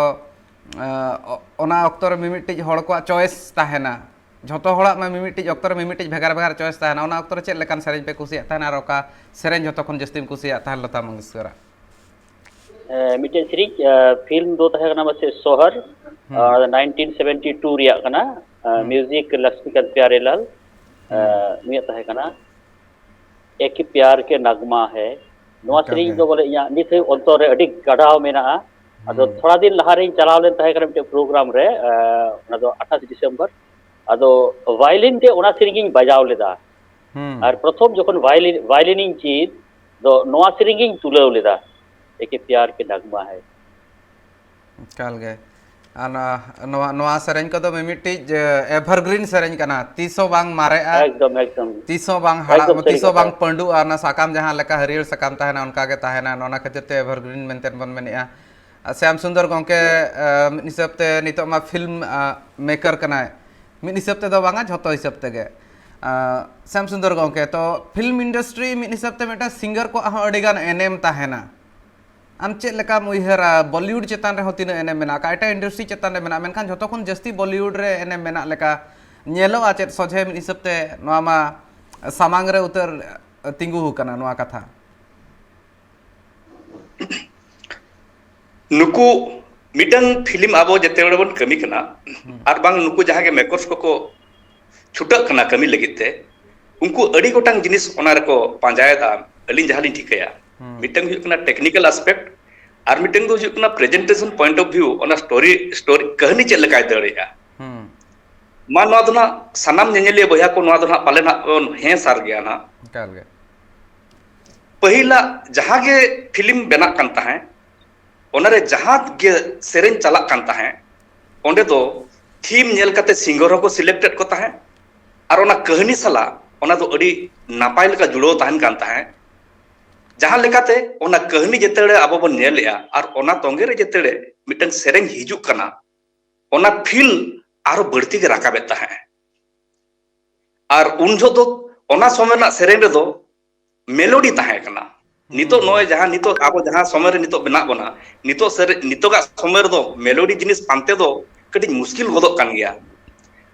ᱮ, ᱚ-, ᱚᱱᱟ ᱚᱠᱛᱚ ᱨᱮ ᱢᱤᱢᱤᱫᱴᱤᱡ ᱦᱚᱲ ᱠᱚᱣᱟᱜ choice ᱛᱟᱦᱮᱱᱟ᱾ ᱡᱷᱚᱛᱚ ᱦᱚᱲᱟᱜ ᱢᱟ ᱢᱤᱢᱤᱫᱴᱤᱡ ᱚᱠᱛᱚ ᱨᱮ ᱢᱤᱢᱤᱫᱴᱤᱡ ᱵᱷᱮᱜᱟᱨ ᱵᱷᱮᱜᱟᱨ choice ᱛᱟᱦᱮᱱᱟ᱾ ᱚᱱᱟ ᱚᱠᱛᱚ ᱨᱮ ᱪᱮᱫ ᱞᱮᱠᱟᱱ ᱥᱮᱨᱮᱧ ᱯᱮ ᱠᱩᱥᱤᱭᱟᱜ ᱛᱟᱦᱮᱱᱟ ᱟᱨ ᱚᱠᱟ ᱥᱮᱨᱮᱧ ᱡᱷᱚᱛᱚ ᱠᱷᱚᱱ ᱡᱟᱹᱥᱛᱤᱢ ᱠᱩᱥᱤᱭᱟᱜ ᱛᱟᱦᱮᱱ ᱞᱚᱛᱟ ᱢᱚᱝᱜᱮᱥᱠᱚᱨᱟᱜ? ᱮ, ᱢᱤᱫᱴᱮᱱ ᱥᱮᱨᱮᱧ, ᱮ, ᱯᱷᱤᱞᱢ ᱫᱚ ᱛᱟᱦᱮᱸ ᱠᱟᱱᱟ ᱯᱟᱥᱮᱡ ᱥᱚᱦᱚᱨ, ᱦᱩᱸ᱾ ᱚᱱᱟ ᱫᱚ nineteen seventy two ᱨᱮᱭᱟᱜ ᱠᱟᱱᱟ᱾ ᱮ, ᱦᱩᱸ᱾ ᱢᱤᱣᱡᱤᱠ ᱞᱚᱠᱥᱢᱤᱠᱟᱱᱛ ᱯᱭᱟᱨᱮᱞᱟᱞ, ᱮ, ᱦᱩᱸ᱾ ᱩᱱᱤᱭᱟᱜ ᱛᱟᱦᱮᱸ ᱠᱟᱱᱟ, ᱮᱠ ᱯᱭᱟᱨ ᱠᱮ ᱱᱟᱜᱢᱟ ᱦᱮ᱾ ᱱᱚᱣᱟ ᱮᱠᱟᱞ ᱥᱮᱨᱮᱧ ᱜᱮ᱾ ᱫᱚ ᱵᱚᱞᱮ ᱤᱧᱟᱹᱜ ᱱᱤᱛ ᱦᱟᱹᱵᱤᱡ ᱚᱱᱛᱚᱨ ᱨᱮ ᱟᱹᱰᱤ ᱜᱟᱰᱟᱣ ᱢᱮᱱᱟᱜᱼᱟ᱾ ᱟᱫᱚ ᱦᱩᱸ᱾ ᱛᱷᱚᱲᱟ ᱫᱤᱱ ᱞᱟᱦᱟ ᱨᱤᱧ ᱪᱟᱞᱟᱣ ᱞᱮᱱ ᱛᱟᱦᱮᱸ ᱠᱟᱱᱟ ᱢᱤᱫᱴᱮᱱ ᱯᱨᱳᱜᱨᱟᱢ ᱨᱮ, ᱮ, ᱚᱱᱟ ᱫᱚ ᱟᱴᱷᱟᱥ ᱰᱤᱥᱮᱢᱵᱚᱨ᱾ ᱟᱫᱚ ᱵᱷᱟᱭᱞᱤᱱ ᱛᱮ ᱚᱱᱟ ᱥᱮᱨᱮᱧ ᱤᱧ ᱵᱟᱡᱟᱣ ᱞᱮᱫᱟ᱾ ᱦᱩᱸ᱾ ᱟᱨ ᱯᱨᱚᱛᱷᱚᱢ ᱡᱚᱠᱷᱚᱱ ᱵᱷᱟᱭᱞᱤᱱ, ᱵᱷᱟᱭᱞᱤᱱ ᱤᱧ ᱪᱮᱫ ᱫᱚ, ᱱᱚᱣᱟ ᱥᱮᱨᱮᱧ ᱜᱤᱧ ᱛᱩᱞᱟᱹᱣ ᱞᱮᱫᱟ, ᱮᱠᱮ ᱯᱭᱟᱨ ᱠᱮ ᱱᱟᱜᱢᱟ ᱦᱮ᱾ ᱮᱠᱟᱞ ᱜᱮ᱾ ᱟᱨ ᱱᱚᱣᱟ, ᱱᱚᱣᱟ, ᱱᱚᱣᱟ ᱥᱮᱨᱮᱧ ᱠᱚᱫᱚ ᱢᱤᱢᱤᱫᱴᱤᱡ, ᱮ, evergreen ᱥᱮᱨᱮᱧ ᱠᱟᱱᱟ, ᱛᱤᱥ ᱦᱚᱸ ᱵᱟᱝ ᱢᱟᱨᱮᱜᱼᱟ, ᱮᱠᱫᱚᱢ, ᱮᱠᱫᱚᱢ᱾ ᱛᱤᱥ ᱦᱚᱸ ᱵᱟᱝ ᱦᱟᱲᱟᱜ, ᱮᱠᱫᱚᱢ ᱥᱟᱹᱨᱤ ᱛᱤᱥ ᱦᱚᱸ ᱠᱟᱛᱷᱟ᱾ ᱵᱟᱝ ᱯᱟᱹᱰᱩᱜᱼᱟ᱾ ᱚᱱᱟ ᱥᱟᱠᱟᱢ ᱡᱟᱦᱟᱸ ᱞᱮᱠᱟ ᱦᱟᱹᱨᱭᱟᱹᱲ ᱥᱟᱠᱟᱢ ᱛᱟᱦᱮᱱᱟ, ᱚᱱᱠᱟ ᱜᱮ ᱛᱟᱦᱮᱱᱟ᱾ ᱚᱱᱟ ᱠᱷᱟᱹᱛᱤᱨ ᱛᱮ evergreen ᱢᱮᱱᱛᱮ ᱵᱚᱱ ᱢᱮᱱᱮᱜᱼᱟ᱾ ᱟᱨ ᱥᱭᱟᱢ ᱥᱩᱱᱫᱚᱨ ᱜᱚᱢᱠᱮ, ᱮ, ᱢᱤᱫ ᱦᱤᱥᱟᱹᱵ ᱛᱮ ᱱᱤᱛᱚᱜ ᱢᱟ ᱯᱷᱤᱞᱢ, ᱮ, ᱢᱮᱠᱟᱨ ᱠᱟᱱᱟᱭ, ᱢᱤᱫ ᱦᱤᱥᱟᱹᱵ ᱛᱮᱫᱚ ᱵᱟᱝᱟ, ᱡᱷᱚᱛᱚ ᱦᱤᱥᱟᱹᱵ ᱛᱮᱜᱮ᱾ ᱮ, ᱥᱭᱟᱢ ᱥᱩᱱᱫᱚᱨ ᱜᱚᱢᱠᱮ, ᱛᱚ ᱯᱷᱤᱞᱢ ᱤᱱᱰᱟᱥᱴᱨᱤ ᱢᱤᱫ ᱦᱤᱥᱟᱹᱵ ᱛᱮ ᱢᱤᱫᱴᱟᱝ ᱥᱤᱝᱜᱟᱨ ᱠᱚᱣᱟᱜ ᱦᱚᱸ ᱟᱹᱰᱤᱜᱟᱱ ᱮᱱᱮᱢ ᱛᱟᱦᱮᱱᱟ᱾ ᱟᱢ ᱪᱮᱫ ᱞᱮᱠᱟᱢ ᱩᱭᱦᱟᱹᱨᱟ, ᱵᱚᱞᱤᱣᱩᱰ ᱪᱮᱛᱟᱱ ᱨᱮᱦᱚᱸ ᱛᱤᱱᱟᱹᱜ ᱮᱱᱮᱢ ᱢᱮᱱᱟᱜᱼᱟ, ᱚᱠᱟ ᱮᱴᱟᱜ ᱤᱱᱰᱟᱥᱴᱨᱤ ᱪᱮᱛᱟᱱ ᱨᱮ ᱢᱮᱱᱟᱜᱼᱟ, ᱢᱮᱱᱠᱷᱟᱱ ᱡᱷᱚᱛᱚ ᱠᱷᱚᱱ ᱡᱟᱹᱥᱛᱤ ᱵᱚᱞᱤᱣᱩᱰ ᱨᱮ ᱮᱱᱮᱢ ᱢᱮᱱᱟᱜ ᱞᱮᱠᱟ ᱧᱮᱞᱚᱜᱼᱟ ᱪᱮᱫ ᱥᱚᱡᱷᱮ ᱢᱤᱫ ᱦᱤᱥᱟᱹᱵ ᱛᱮ ᱱᱚᱣᱟ ᱢᱟ ᱥᱟᱢᱟᱝ ᱨᱮ ᱩᱛᱟᱹᱨ ᱛᱤᱸᱜᱩ ᱟᱠᱟᱱᱟ ᱱᱚᱣᱟ ᱠᱟᱛᱷᱟ? ᱱᱩᱠᱩ ᱢᱤᱫᱴᱟᱝ ᱯᱷᱤᱞᱢ ᱟᱵᱚ ᱡᱮᱛᱮ ᱦᱚᱲ ᱵᱚᱱ ᱠᱟᱹᱢᱤ ᱠᱟᱱᱟ, ᱦᱩᱸ᱾ ᱟᱨ ᱵᱟᱝ ᱱᱩᱠᱩ ᱡᱟᱦᱟᱸ ᱜᱮ ᱢᱮᱠᱚᱨᱥ ᱠᱚᱠᱚ ᱪᱷᱩᱴᱟᱹᱜ ᱠᱟᱱᱟ ᱠᱟᱹᱢᱤ ᱞᱟᱹᱜᱤᱫ ᱛᱮ, ᱩᱱᱠᱩ ᱟᱹᱰᱤ ᱜᱚᱴᱟᱝ ᱡᱤᱱᱤᱥ ᱚᱱᱟ ᱨᱮᱠᱚ ᱯᱟᱸᱡᱟᱭᱮᱫᱟ᱾ ᱟᱹᱞᱤᱧ ᱡᱟᱦᱟᱸ ᱞᱤᱧ ᱴᱷᱤᱠᱟᱹᱭᱟ, ᱦᱩᱸ᱾ ᱢᱤᱫᱴᱟᱝ ᱦᱩᱭᱩᱜ ᱠᱟᱱᱟ technical aspect, ᱟᱨ ᱢᱤᱫᱴᱟᱝ ᱫᱚ ᱦᱩᱭᱩᱜ ᱠᱟᱱᱟ presentation point of view, ᱚᱱᱟ ᱥᱴᱳᱨᱤ, ᱥᱴᱳᱨᱤ ᱠᱟᱹᱦᱱᱤ ᱪᱮᱫ ᱞᱮᱠᱟᱭ ᱫᱟᱹᱲᱮᱜᱼᱟ᱾ ᱦᱩᱸ᱾ ᱢᱟ ᱱᱚᱣᱟ ᱫᱚ ᱱᱟᱜ ᱥᱟᱱᱟᱢ ᱧᱮᱧᱮᱞᱤᱭᱟᱹ ᱵᱚᱭᱦᱟ ᱠᱚ ᱱᱚᱣᱟ ᱫᱚ ᱱᱟᱜ ᱯᱟᱞᱮ ᱱᱟᱜ ᱵᱚᱱ ᱦᱮᱸ ᱥᱟᱨ ᱜᱮᱭᱟ ᱱᱟᱜ᱾ ᱮᱠᱟᱞ ᱜᱮ᱾ ᱯᱟᱹᱦᱤᱞᱟᱜ ᱡᱟᱦᱟᱸ ᱜᱮ ᱯᱷᱤᱞᱢ ᱵᱮᱱᱟᱜ ᱠᱟᱱ ᱛᱟᱦᱮᱸᱫ, ᱚᱱᱟᱨᱮ ᱡᱟᱦᱟᱸ ᱜᱮ ᱥᱮᱨᱮᱧ ᱪᱟᱞᱟᱜ ᱠᱟᱱ ᱛᱟᱦᱮᱸᱫ, ᱚᱸᱰᱮ ᱫᱚ ᱛᱷᱤᱢ ᱧᱮᱞ ᱠᱟᱛᱮ ᱥᱤᱝᱜᱟᱨ ᱦᱚᱸᱠᱚ ᱥᱤᱞᱮᱠᱴᱮᱰ ᱠᱚ ᱛᱟᱦᱮᱸᱫ, ᱟᱨ ᱚᱱᱟ ᱠᱟᱹᱦᱱᱤ ᱥᱟᱞᱟᱜ ᱚᱱᱟ ᱫᱚ ᱟᱹᱰᱤ ᱱᱟᱯᱟᱭ ᱞᱮᱠᱟ ᱡᱩᱲᱟᱹᱣ ᱛᱟᱦᱮᱱ ᱠᱟᱱ ᱛᱟᱦᱮᱸᱫ᱾ ᱡᱟᱦᱟᱸ ᱞᱮᱠᱟᱛᱮ ᱚᱱᱟ ᱠᱟᱹᱦᱱᱤ ᱡᱮᱛᱮᱲᱮ ᱟᱵᱚ ᱵᱚᱱ ᱧᱮᱞ ᱞᱮᱜᱼᱟ ᱟᱨ ᱚᱱᱟ ᱛᱚᱸᱜᱮ ᱨᱮ ᱡᱮᱛᱮᱲᱮ ᱢᱤᱫᱴᱟᱝ ᱥᱮᱨᱮᱧ ᱦᱤᱡᱩᱜ ᱠᱟᱱᱟ, ᱚᱱᱟ ᱯᱷᱤᱞ ᱟᱨᱚ ᱵᱟᱹᱲᱛᱤ ᱜᱮ ᱨᱟᱠᱟᱵᱮᱫ ᱛᱟᱦᱮᱸᱫ᱾ ᱟᱨ ᱩᱱ ᱡᱚᱦᱚᱜ ᱫᱚ ᱚᱱᱟ ᱥᱚᱢᱚᱭ ᱨᱮᱱᱟᱜ ᱥᱮᱨᱮᱧ ᱨᱮᱫᱚ ᱢᱮᱞᱳᱰᱤ ᱛᱟᱦᱮᱸ ᱠᱟᱱᱟ᱾ ᱱᱤᱛᱚᱜ ᱱᱚᱜᱼᱚᱭ ᱡᱟᱦᱟᱸ ᱱᱤᱛᱚᱜ ᱟᱵᱚ ᱡᱟᱦᱟᱸ ᱥᱚᱢᱚᱭ ᱨᱮ ᱱᱤᱛᱚᱜ ᱢᱮᱱᱟᱜ ᱵᱚᱱᱟ, ᱱᱤᱛᱚᱜ ᱥᱮᱨᱮ-, ᱱᱤᱛᱚᱜᱟᱜ ᱥᱚᱢᱚᱭ ᱨᱮᱫᱚ ᱢᱮᱞᱳᱰᱤ ᱡᱤᱱᱤᱥ ᱯᱟᱱᱛᱮ ᱫᱚ ᱠᱟᱹᱴᱤᱡ ᱢᱩᱥᱠᱤᱞ ᱜᱚᱫᱚᱜ ᱠᱟᱱ ᱜᱮᱭᱟ᱾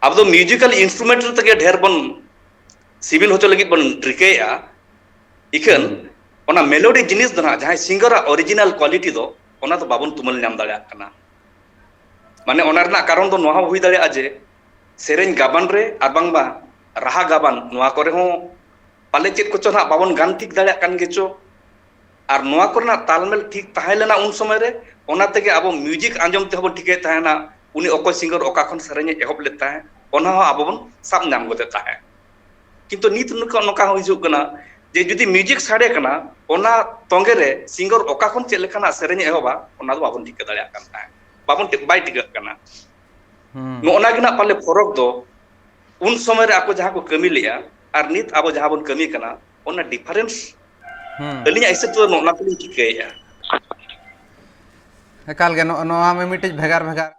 ᱟᱵᱚ ᱫᱚ ᱢᱤᱭᱩᱡᱤᱠᱟᱞ ᱤᱱᱥᱴᱨᱩᱢᱮᱱᱴ ᱛᱮᱜᱮ ᱰᱷᱮᱨ ᱵᱚᱱ ᱥᱤᱵᱤᱞ ᱦᱚᱪᱚ ᱞᱟᱹᱜᱤᱫ ᱵᱚᱱ ᱨᱤᱠᱟᱹᱭᱮᱫᱼᱟ᱾ ᱤᱠᱷᱟᱹᱱ ᱚᱱᱟ ᱢᱮᱞᱳᱰᱤ ᱡᱤᱱᱤᱥ ᱫᱚ ᱱᱟᱦᱟᱜ ᱡᱟᱦᱟᱸᱭ ᱥᱤᱝᱜᱟᱨᱟᱜ ᱚᱨᱤᱡᱤᱱᱟᱞ ᱠᱣᱟᱞᱤᱴᱤ ᱫᱚ ᱚᱱᱟ ᱫᱚ ᱵᱟᱵᱚᱱ ᱛᱩᱢᱟᱹᱞ ᱧᱟᱢ ᱫᱟᱲᱮᱭᱟᱜ ᱠᱟᱱᱟ᱾ ᱢᱟᱱᱮ ᱚᱱᱟ ᱨᱮᱱᱟᱜ ᱠᱟᱨᱚᱱ ᱫᱚ ᱱᱚᱣᱟ ᱦᱚᱸ ᱦᱩᱭ ᱫᱟᱲᱮᱭᱟᱜᱼᱟ ᱡᱮ ᱥᱮᱨᱮᱧ ᱜᱟᱵᱟᱱ ᱨᱮ ᱟᱨ ᱵᱟᱝᱢᱟ ᱨᱟᱦᱟ ᱜᱟᱵᱟᱱ ᱱᱚᱣᱟ ᱠᱚᱨᱮ ᱦᱚᱸ ᱯᱟᱞᱮ ᱪᱮᱫ ᱠᱚᱪᱚ ᱱᱟᱦᱟᱜ ᱵᱟᱵᱚᱱ ᱜᱟᱱ ᱴᱷᱤᱠ ᱫᱟᱲᱮᱭᱟᱜ ᱠᱟᱱ ᱜᱮᱪᱚ᱾ ᱟᱨ ᱱᱚᱣᱟ ᱠᱚᱨᱮᱱᱟᱜ ᱛᱟᱞᱢᱮᱞ ᱴᱷᱤᱠ ᱛᱟᱦᱮᱸ ᱞᱮᱱᱟ ᱩᱱ ᱥᱚᱢᱚᱭ ᱨᱮ, ᱚᱱᱟ ᱛᱮᱜᱮ ᱟᱵᱚ ᱢᱤᱭᱩᱡᱤᱠ ᱟᱸᱡᱚᱢ ᱛᱮᱦᱚᱸ ᱵᱚᱱ ᱴᱷᱤᱠᱟᱹᱭᱮᱫ ᱛᱟᱦᱮᱱᱟ ᱩᱱᱤ ᱚᱠᱚᱭ ᱥᱤᱝᱜᱟᱨ ᱚᱠᱟ ᱠᱷᱚᱱ ᱥᱮᱨᱮᱧ ᱮ ᱮᱦᱚᱵ ᱞᱮᱫ ᱛᱟᱦᱮᱸᱫ, ᱚᱱᱟ ᱦᱚᱸ ᱟᱵᱚ ᱵᱚᱱ ᱥᱟᱵ ᱧᱟᱢ ᱜᱚᱫᱮᱫ ᱛᱟᱦᱮᱸᱫ᱾ ᱠᱤᱱᱛᱩ ᱱᱤᱛ ᱱᱚᱝᱠᱟ, ᱱᱚᱝᱠᱟ ᱦᱚᱸ ᱦᱤᱡᱩᱜ ᱠᱟᱱᱟ ᱡᱮ ᱡᱩᱫᱤ ᱢᱤᱭᱩᱡᱤᱠ ᱥᱟᱰᱮ ᱠᱟᱱᱟ, ᱚᱱᱟ ᱛᱚᱸᱜᱮ ᱨᱮ ᱥᱤᱝᱜᱟᱨ ᱚᱠᱟ ᱠᱷᱚᱱ ᱪᱮᱫ ᱞᱮᱠᱟᱱᱟᱜ ᱥᱮᱨᱮᱧ ᱮ ᱮᱦᱚᱵᱟ, ᱚᱱᱟ ᱫᱚ ᱵᱟᱵᱚᱱ ᱴᱷᱤᱠᱟᱹ ᱫᱟᱲᱮᱭᱟᱜ ᱠᱟᱱ ᱛᱟᱦᱮᱸᱫ, ᱵᱟᱵᱚᱱ ᱴᱷᱤ-, ᱵᱟᱭ ᱴᱷᱤᱠᱟᱹᱜ ᱠᱟᱱᱟ᱾ ᱦᱩᱸ᱾ ᱱᱚᱜᱼᱚ ᱱᱟ ᱜᱮ ᱱᱟᱜ ᱯᱟᱞᱮ ᱯᱷᱚᱨᱚᱠ ᱫᱚ, ᱩᱱ ᱥᱚᱢᱚᱭ ᱨᱮ ᱟᱠᱚ ᱡᱟᱦᱟᱸ ᱠᱚ ᱠᱟᱹᱢᱤ ᱞᱮᱜᱼᱟ ᱟᱨ ᱱᱤᱛ ᱟᱵᱚ ᱡᱟᱦᱟᱸ ᱵᱚᱱ ᱠᱟᱹᱢᱤ ᱠᱟᱱᱟ, ᱚᱱᱟ ᱰᱤᱯᱷᱟᱨᱮᱱᱥ ᱦᱩᱸ᱾ ᱟᱹᱞᱤᱧᱟᱜ ᱦᱤᱥᱟᱹᱵ ᱛᱮᱫᱚ ᱱᱚᱜᱼᱚ ᱱᱟ ᱠᱚᱞᱤᱧ ᱴᱷᱤᱠᱟᱹᱭᱮᱫᱼᱟ᱾ ᱮᱠᱟᱞ ᱜᱮ, ᱱᱚᱜᱼᱚ ᱱᱚᱣᱟ ᱢᱤᱢᱤᱫᱴᱤᱡ ᱵᱷᱮᱜᱟᱨ ᱵᱷᱮᱜᱟᱨ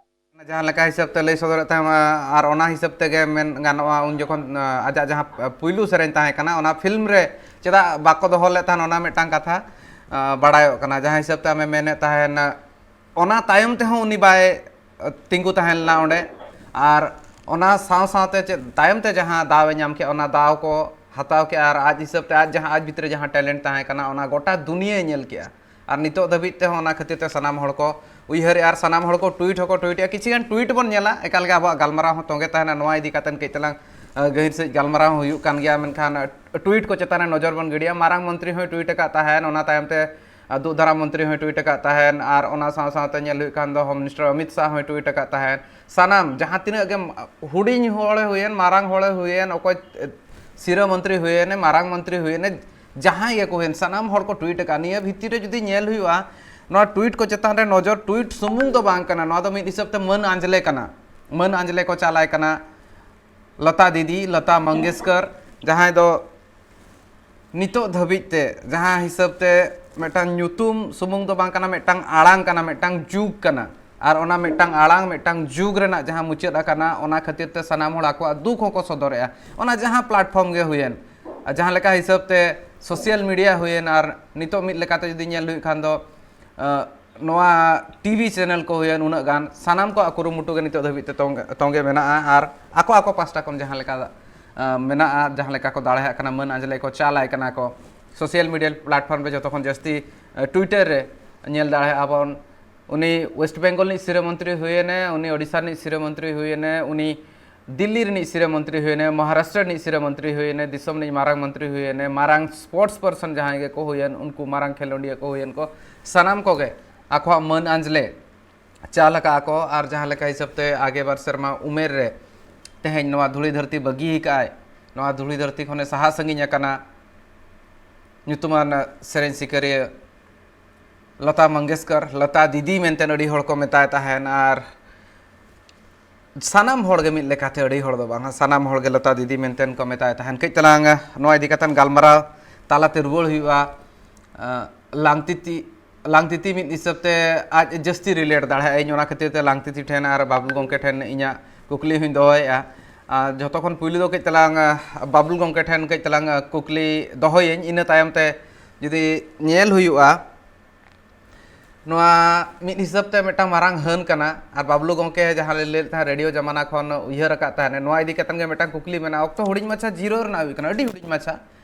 ᱡᱟᱦᱟᱸ ᱞᱮᱠᱟ ᱦᱤᱥᱟᱹᱵ ᱛᱮ ᱞᱟᱹᱭ ᱥᱚᱫᱚᱨᱮᱫ ᱛᱟᱦᱮᱸᱫ, ᱟᱨ ᱚᱱᱟ ᱦᱤᱥᱟᱹᱵ ᱛᱮᱜᱮ ᱢᱮᱱ ᱜᱟᱱᱚᱜᱼᱟ, ᱩᱱ ᱡᱚᱠᱷᱚᱱ, ᱟ, ᱟᱡᱟᱜ ᱡᱟᱦᱟᱸ ᱯᱩᱭᱞᱩ ᱥᱮᱨᱮᱧ ᱛᱟᱦᱮᱸ ᱠᱟᱱᱟ, ᱚᱱᱟ ᱯᱷᱤᱞᱢ ᱨᱮ ᱪᱮᱫᱟᱜ ᱵᱟᱠᱚ ᱫᱚᱦᱚ ᱞᱮᱫ ᱛᱟᱦᱮᱸᱫ, ᱚᱱᱟ ᱢᱤᱫᱴᱟᱝ ᱠᱟᱛᱷᱟ, ᱟ, ᱵᱟᱲᱟᱭᱚᱜ ᱠᱟᱱᱟ᱾ ᱡᱟᱦᱟᱸ ᱦᱤᱥᱟᱹᱵ ᱛᱮ ᱟᱢᱮᱢ ᱢᱮᱱᱮᱫ ᱛᱟᱦᱮᱸᱫ, ᱚᱱᱟ ᱛᱟᱭᱚᱢ ᱛᱮᱦᱚᱸ ᱩᱱᱤ ᱵᱟᱭ, ᱟ, ᱛᱤᱸᱜᱩ ᱛᱟᱦᱮᱸ ᱞᱮᱱᱟ ᱚᱸᱰᱮ᱾ ᱟᱨ ᱚᱱᱟ ᱥᱟᱶ ᱥᱟᱶᱛᱮ ᱪᱮᱫ ᱛᱟᱭᱚᱢ ᱛᱮ ᱡᱟᱦᱟᱸ ᱫᱟᱣ ᱮ ᱧᱟᱢ ᱠᱮᱫ, ᱚᱱᱟ ᱫᱟᱣ ᱠᱚ ᱦᱟᱛᱟᱣ ᱠᱮᱫᱼᱟ, ᱟᱨ ᱟᱡ ᱦᱤᱥᱟᱹᱵ ᱛᱮ ᱟᱡ ᱡᱟᱦᱟᱸ, ᱟᱡ ᱵᱷᱤᱛᱨᱤ ᱨᱮ ᱡᱟᱦᱟᱸ ᱴᱮᱞᱮᱱᱴ ᱛᱟᱦᱮᱸ ᱠᱟᱱᱟ, ᱚᱱᱟ ᱜᱚᱴᱟ ᱫᱩᱱᱤᱭᱟᱹᱭ ᱧᱮᱞ ᱠᱮᱫᱼᱟ᱾ ᱟᱨ ᱱᱤᱛᱚᱜ ᱫᱷᱟᱹᱵᱤᱡ ᱛᱮᱦᱚᱸ ᱚᱱᱟ ᱠᱷᱟᱹᱛᱤᱨ ᱛᱮ ᱥᱟᱱᱟᱢ ᱦᱚᱲ ᱠᱚ ᱩᱭᱦᱟᱹᱨᱮᱜᱼᱟ ᱟᱨ ᱥᱟᱱᱟᱢ ᱦᱚᱲ ᱠᱚ ᱴᱩᱭᱤᱴ ᱦᱚᱸᱠᱚ ᱴᱩᱭᱤᱴᱮᱜᱼᱟ᱾ ᱠᱤᱪᱷᱩ ᱜᱟᱱ ᱴᱩᱭᱤᱴ ᱵᱚᱱ ᱧᱮᱞᱟ, ᱮᱠᱟᱞ ᱜᱮ ᱟᱵᱚᱣᱟᱜ ᱜᱟᱞᱢᱟᱨᱟᱣ ᱦᱚᱸ ᱛᱚᱸᱜᱮ ᱛᱟᱦᱮᱱᱟ, ᱱᱚᱣᱟ ᱤᱫᱤ ᱠᱟᱛᱮᱫ ᱠᱟᱹᱡ ᱛᱟᱞᱟᱝ, ᱟ, ᱜᱟᱹᱦᱤᱨ ᱥᱟᱺᱦᱤᱡ ᱜᱟᱞᱢᱟᱨᱟᱣ ᱦᱚᱸ ᱦᱩᱭᱩᱜ ᱠᱟᱱ ᱜᱮᱭᱟ, ᱢᱮᱱᱠᱷᱟᱱ, ᱟ, ᱴᱩᱭᱤᱴ ᱠᱚ ᱪᱮᱛᱟᱱ ᱨᱮ ᱱᱚᱡᱚᱨ ᱵᱚᱱ ᱜᱤᱰᱤᱭᱟ᱾ ᱢᱟᱨᱟᱝ ᱢᱚᱱᱛᱨᱤ ᱦᱚᱸᱭ ᱴᱩᱭᱤᱴ ᱟᱠᱟᱫ ᱛᱟᱦᱮᱱ, ᱚᱱᱟ ᱛᱟᱭᱚᱢ ᱛᱮ, ᱟ, ᱫᱩᱜ ᱫᱷᱟᱨᱟ ᱢᱚᱱᱛᱨᱤ ᱦᱚᱸᱭ ᱴᱩᱭᱤᱴ ᱟᱠᱟᱫ ᱛᱟᱦᱮᱱ, ᱟᱨ ᱚᱱᱟ ᱥᱟᱶ ᱥᱟᱶᱛᱮ ᱧᱮᱞ ᱦᱩᱭᱩᱜ ᱠᱷᱟᱱ ᱫᱚ ᱦᱳᱢ ᱢᱤᱱᱤᱥᱴᱟᱨ ᱚᱢᱤᱛ ᱥᱟᱦ ᱦᱚᱸᱭ ᱴᱩᱭᱤᱴ ᱟᱠᱟᱫ ᱛᱟᱦᱮᱱ᱾ ᱥᱟᱱᱟᱢ ᱡᱟᱦᱟᱸ ᱛᱤᱱᱟᱹᱜ ᱜᱮ ᱦᱩᱰᱤᱧ ᱦᱚᱲᱮ ᱦᱩᱭᱮᱱ, ᱢᱟᱨᱟᱝ ᱦᱚᱲᱮ ᱦᱩᱭᱮᱱ, ᱚᱠᱚᱭ, ᱮ, ᱥᱤᱨᱟᱹ ᱢᱚᱱᱛᱨᱤ ᱦᱩᱭᱮᱱ, ᱢᱟᱨᱟᱝ ᱢᱚᱱᱛᱨᱤ ᱦᱩᱭᱮᱱ, ᱡᱟᱦᱟᱸᱭ ᱜᱮᱠᱚ ᱦᱩᱭᱮᱱ, ᱥᱟᱱᱟᱢ ᱦᱚᱲ ᱠᱚ ᱴᱩᱭᱤᱴ ᱟᱠᱟᱫᱼᱟ᱾ ᱱᱤᱭᱟᱹ ᱵᱷᱤᱛᱤᱨ ᱨᱮ ᱡᱩᱫᱤ ᱧᱮᱞ ᱦᱩᱭᱩᱜᱼᱟ, ᱱᱚᱣᱟ ᱴᱩᱭᱤᱴ ᱠᱚ ᱪᱮᱛᱟᱱ ᱨᱮ ᱱᱚᱡᱚᱨ, ᱴᱩᱭᱤᱴ ᱥᱩᱢᱩᱝ ᱫᱚ ᱵᱟᱝ ᱠᱟᱱᱟ, ᱱᱚᱣᱟ ᱫᱚ ᱢᱤᱫ ᱦᱤᱥᱟᱹᱵ ᱛᱮ ᱢᱟᱹᱱ ᱟᱸᱡᱽᱞᱮ ᱠᱟᱱᱟ, ᱢᱟᱹᱱ ᱟᱸᱡᱽᱞᱮ ᱠᱚ ᱪᱟᱞᱟᱭ ᱠᱟᱱᱟ᱾ ᱞᱚᱛᱟ ᱫᱤᱫᱤ, ᱞᱚᱛᱟ ᱢᱚᱝᱜᱮᱥᱠᱚᱨ, ᱡᱟᱦᱟᱸᱭ ᱫᱚ ᱱᱤᱛᱚᱜ ᱫᱷᱟᱹᱵᱤᱡ ᱛᱮ ᱡᱟᱦᱟᱸ ᱦᱤᱥᱟᱹᱵ ᱛᱮ ᱢᱤᱫᱴᱟᱝ ᱧᱩᱛᱩᱢ ᱥᱩᱢᱩᱝ ᱫᱚ ᱵᱟᱝ ᱠᱟᱱᱟ, ᱢᱤᱫᱴᱟᱝ ᱟᱲᱟᱝ ᱠᱟᱱᱟ, ᱢᱤᱫᱴᱟᱝ ᱡᱩᱜᱽ ᱠᱟᱱᱟ᱾ ᱟᱨ ᱚᱱᱟ ᱢᱤᱫᱴᱟᱝ ᱟᱲᱟᱝ, ᱢᱤᱫᱴᱟᱝ ᱡᱩᱜᱽ ᱨᱮᱱᱟᱜ ᱡᱟᱦᱟᱸ ᱢᱩᱪᱟᱹᱫ ᱟᱠᱟᱱᱟ, ᱚᱱᱟ ᱠᱷᱟᱹᱛᱤᱨ ᱛᱮ ᱥᱟᱱᱟᱢ ᱦᱚᱲ ᱟᱠᱚᱣᱟᱜ ᱫᱩᱠ ᱦᱚᱸᱠᱚ ᱥᱚᱫᱚᱨᱮᱜᱼᱟ᱾ ᱚᱱᱟ ᱡᱟᱦᱟᱸ platform ᱜᱮ ᱦᱩᱭᱮᱱ, ᱟᱨ ᱡᱟᱦᱟᱸ ᱞᱮᱠᱟ ᱦᱤᱥᱟᱹᱵ ᱛᱮ social media ᱦᱩᱭᱮᱱ, ᱟᱨ ᱱᱤᱛᱚᱜ ᱢᱤᱫ ᱞᱮᱠᱟᱛᱮ ᱡᱩᱫᱤ ᱧᱮᱞ ᱦᱩᱭᱩᱜ ᱠᱷᱟᱱ ᱫᱚ, ᱟᱸ, ᱱᱚᱣᱟ TV channel ᱠᱚ ᱦᱩᱭᱮᱱ, ᱩᱱᱟᱹᱜ ᱜᱟᱱ ᱥᱟᱱᱟᱢ ᱠᱚᱣᱟᱜ ᱠᱩᱨᱩᱢᱩᱴᱩ ᱜᱮ ᱱᱤᱛᱚᱜ ᱫᱷᱟᱹᱵᱤᱡ ᱛᱮ ᱛᱚᱝᱜᱮ, ᱛᱚᱝᱜᱮ ᱢᱮᱱᱟᱜᱼᱟ᱾ ᱟᱨ ᱟᱠᱚ ᱟᱠᱚ ᱯᱟᱥᱴᱟ ᱠᱷᱚᱱ ᱡᱟᱦᱟᱸ ᱞᱮᱠᱟ, ᱟᱸ, ᱢᱮᱱᱟᱜᱼᱟ, ᱡᱟᱦᱟᱸ ᱞᱮᱠᱟ ᱠᱚ ᱫᱟᱲᱮᱭᱟᱜ ᱠᱟᱱᱟ, ᱢᱟᱹᱱ ᱟᱸᱡᱽᱞᱮ ᱠᱚ ᱪᱟᱞᱟᱭ ᱠᱟᱱᱟ ᱠᱚ᱾ Social media platform ᱨᱮ ᱡᱚᱛᱚ ᱠᱷᱚᱱ ᱡᱟᱹᱥᱛᱤ, ᱟᱸ, Twitter ᱨᱮ ᱧᱮᱞ ᱫᱟᱲᱮᱭᱟᱜᱼᱟ ᱵᱚᱱ, ᱩᱱᱤ West Bengal ᱨᱤᱱᱤᱡ ᱥᱤᱨᱟᱹ ᱢᱚᱱᱛᱨᱤ ᱦᱩᱭᱮᱱᱮ, ᱩᱱᱤ ᱳᱰᱤᱥᱟ ᱨᱤᱱᱤᱡ ᱥᱤᱨᱟᱹ ᱢᱚᱱᱛᱨᱤ ᱦᱩᱭᱮᱱᱮ, ᱩᱱᱤ ᱫᱤᱞᱞᱤ ᱨᱤᱱᱤᱡ ᱥᱤᱨᱟᱹ ᱢᱚᱱᱛᱨᱤ ᱦᱩᱭᱮᱱᱮ, ᱢᱚᱦᱟᱨᱟᱥᱴᱨᱚ ᱨᱤᱱᱤᱡ ᱥᱤᱨᱟᱹ ᱢᱚᱱᱛᱨᱤ ᱦᱩᱭᱮᱱᱮ, ᱫᱤᱥᱚᱢ ᱨᱤᱱᱤᱡ ᱢᱟᱨᱟᱝ ᱢᱚᱱᱛᱨᱤ ᱦᱩᱭᱮᱱᱮ, ᱢᱟᱨᱟᱝ sports person ᱡᱟᱦᱟᱸᱭ ᱜᱮᱠᱚ ᱦᱩᱭᱮᱱ, ᱩᱱᱠᱩ ᱢᱟᱨᱟᱝ ᱠᱷᱮᱞᱳᱰᱤᱭᱟᱹ ᱠᱚ ᱦᱩᱭᱮᱱ ᱠᱚ, ᱥᱟᱱᱟᱢ ᱠᱚᱜᱮ ᱟᱠᱚᱣᱟᱜ ᱢᱟᱹᱱ ᱟᱸᱡᱽᱞᱮ ᱪᱟᱞ ᱟᱠᱟᱫᱼᱟ ᱠᱚ᱾ ᱟᱨ ᱡᱟᱦᱟᱸ ᱞᱮᱠᱟ ᱦᱤᱥᱟᱹᱵ ᱛᱮ ᱟᱜᱮ ᱵᱟᱨ ᱥᱮᱨᱢᱟ ᱩᱢᱮᱨ ᱨᱮ ᱛᱮᱦᱮᱧ ᱱᱚᱣᱟ ᱫᱷᱩᱲᱤ ᱫᱷᱟᱹᱨᱛᱤ ᱵᱟᱹᱜᱤ ᱟᱠᱟᱫᱼᱟᱭ, ᱱᱚᱣᱟ ᱫᱷᱩᱲᱤ ᱫᱷᱟᱹᱨᱛᱤ ᱠᱷᱚᱱᱮ ᱥᱟᱦᱟ ᱥᱟᱺᱜᱤᱧ ᱟᱠᱟᱱᱟ ᱧᱩᱛᱩᱢᱟᱱ ᱥᱮᱨᱮᱧ ᱥᱤᱠᱟᱹᱨᱤᱭᱟᱹ ᱞᱚᱛᱟ ᱢᱚᱝᱜᱮᱥᱠᱚᱨ, ᱞᱚᱛᱟ ᱫᱤᱫᱤ ᱢᱮᱱᱛᱮ ᱟᱹᱰᱤ ᱦᱚᱲ ᱠᱚ ᱢᱮᱛᱟᱭ ᱛᱟᱦᱮᱱ᱾ ᱟᱨ ᱥᱟᱱᱟᱢ ᱦᱚᱲ ᱜᱮ ᱢᱤᱫ ᱞᱮᱠᱟᱛᱮ, ᱟᱹᱰᱤ ᱦᱚᱲ ᱫᱚ ᱵᱟᱝ, ᱥᱟᱱᱟᱢ ᱦᱚᱲ ᱜᱮ ᱞᱚᱛᱟ ᱫᱤᱫᱤ ᱢᱮᱱᱛᱮ ᱠᱚ ᱢᱮᱛᱟᱭ ᱛᱟᱦᱮᱱ᱾ ᱠᱟᱹᱡ ᱛᱟᱞᱟᱝ ᱱᱚᱣᱟ ᱤᱫᱤ ᱠᱟᱛᱮ ᱜᱟᱞᱢᱟᱨᱟᱣ ᱛᱟᱞᱟᱛᱮ ᱨᱩᱣᱟᱹᱲ ᱦᱩᱭᱩᱜᱼᱟ᱾ ᱟᱸ, ᱞᱟᱝᱛᱤᱛᱤ, ᱞᱟᱝᱛᱤᱛᱤ ᱢᱤᱫ ᱦᱤᱥᱟᱹᱵ ᱛᱮ ᱟᱡ ᱡᱟᱹᱥᱛᱤ relate ᱫᱟᱲᱮᱭᱟᱜᱼᱟ᱾ ᱤᱧ ᱚᱱᱟ ᱠᱷᱟᱹᱛᱤᱨ ᱛᱮ ᱞᱟᱝᱛᱤᱛᱤ ᱴᱷᱮᱱ ᱟᱨ ᱵᱟᱵᱞᱩ ᱜᱚᱢᱠᱮ ᱴᱷᱮᱱ ᱤᱧᱟᱹᱜ ᱠᱩᱠᱞᱤ ᱦᱚᱸᱧ ᱫᱚᱦᱚᱭᱮᱫᱼᱟ᱾ ᱟᱨ ᱡᱷᱚᱛᱚ ᱠᱷᱚᱱ ᱯᱩᱭᱞᱩ ᱫᱚ ᱠᱟᱹᱡ ᱛᱟᱞᱟᱝ, ᱟᱸ, ᱵᱟᱵᱞᱩ ᱜᱚᱢᱠᱮ ᱴᱷᱮᱱ ᱠᱟᱹᱡ ᱛᱟᱞᱟᱝ, ᱟᱸ, ᱠᱩᱠᱞᱤ ᱫᱚᱦᱚᱭᱟᱹᱧ᱾ ᱤᱱᱟᱹ ᱛᱟᱭᱚᱢ ᱛᱮ ᱡᱩᱫᱤ ᱧᱮᱞ ᱦᱩᱭᱩᱜᱼᱟ, ᱱᱚᱣᱟ ᱢᱤᱫ ᱦᱤᱥᱟᱹᱵ ᱛᱮ ᱢᱤᱫᱴᱟᱝ ᱢᱟᱨᱟᱝ ᱦᱟᱹᱱ ᱠᱟᱱᱟ᱾ ᱟᱨ ᱵᱟᱵᱞᱩ ᱜᱚᱢᱠᱮ ᱡᱟᱦᱟᱸ ᱞᱮ ᱞᱟᱹᱭ ᱞᱮᱫ ᱛᱟᱦᱮᱸᱫ, ᱨᱮᱰᱤᱭᱳ ᱡᱟᱢᱟᱱᱟ ᱠᱷᱚᱱ ᱩᱭᱦᱟᱹᱨ ᱟᱠᱟᱫ ᱛᱟᱦᱮᱸᱫ, ᱱᱚᱣᱟ ᱤᱫᱤ ᱠᱟᱛᱮᱫ ᱜᱮ ᱢᱤᱫᱴᱟᱝ ᱠᱩᱠᱞᱤ ᱢᱮᱱᱟᱜᱼᱟ᱾ ᱚᱠᱛᱚ ᱦᱩᱰᱤᱧ ᱢᱟᱪᱷᱟ ᱡᱤᱨᱟᱹᱣ ᱨᱮᱱᱟᱜ ᱦᱩᱭᱩᱜ ᱠᱟᱱᱟ, ᱟᱹᱰᱤ ᱦᱩᱰᱤᱧ ᱢᱟᱪᱷᱟ,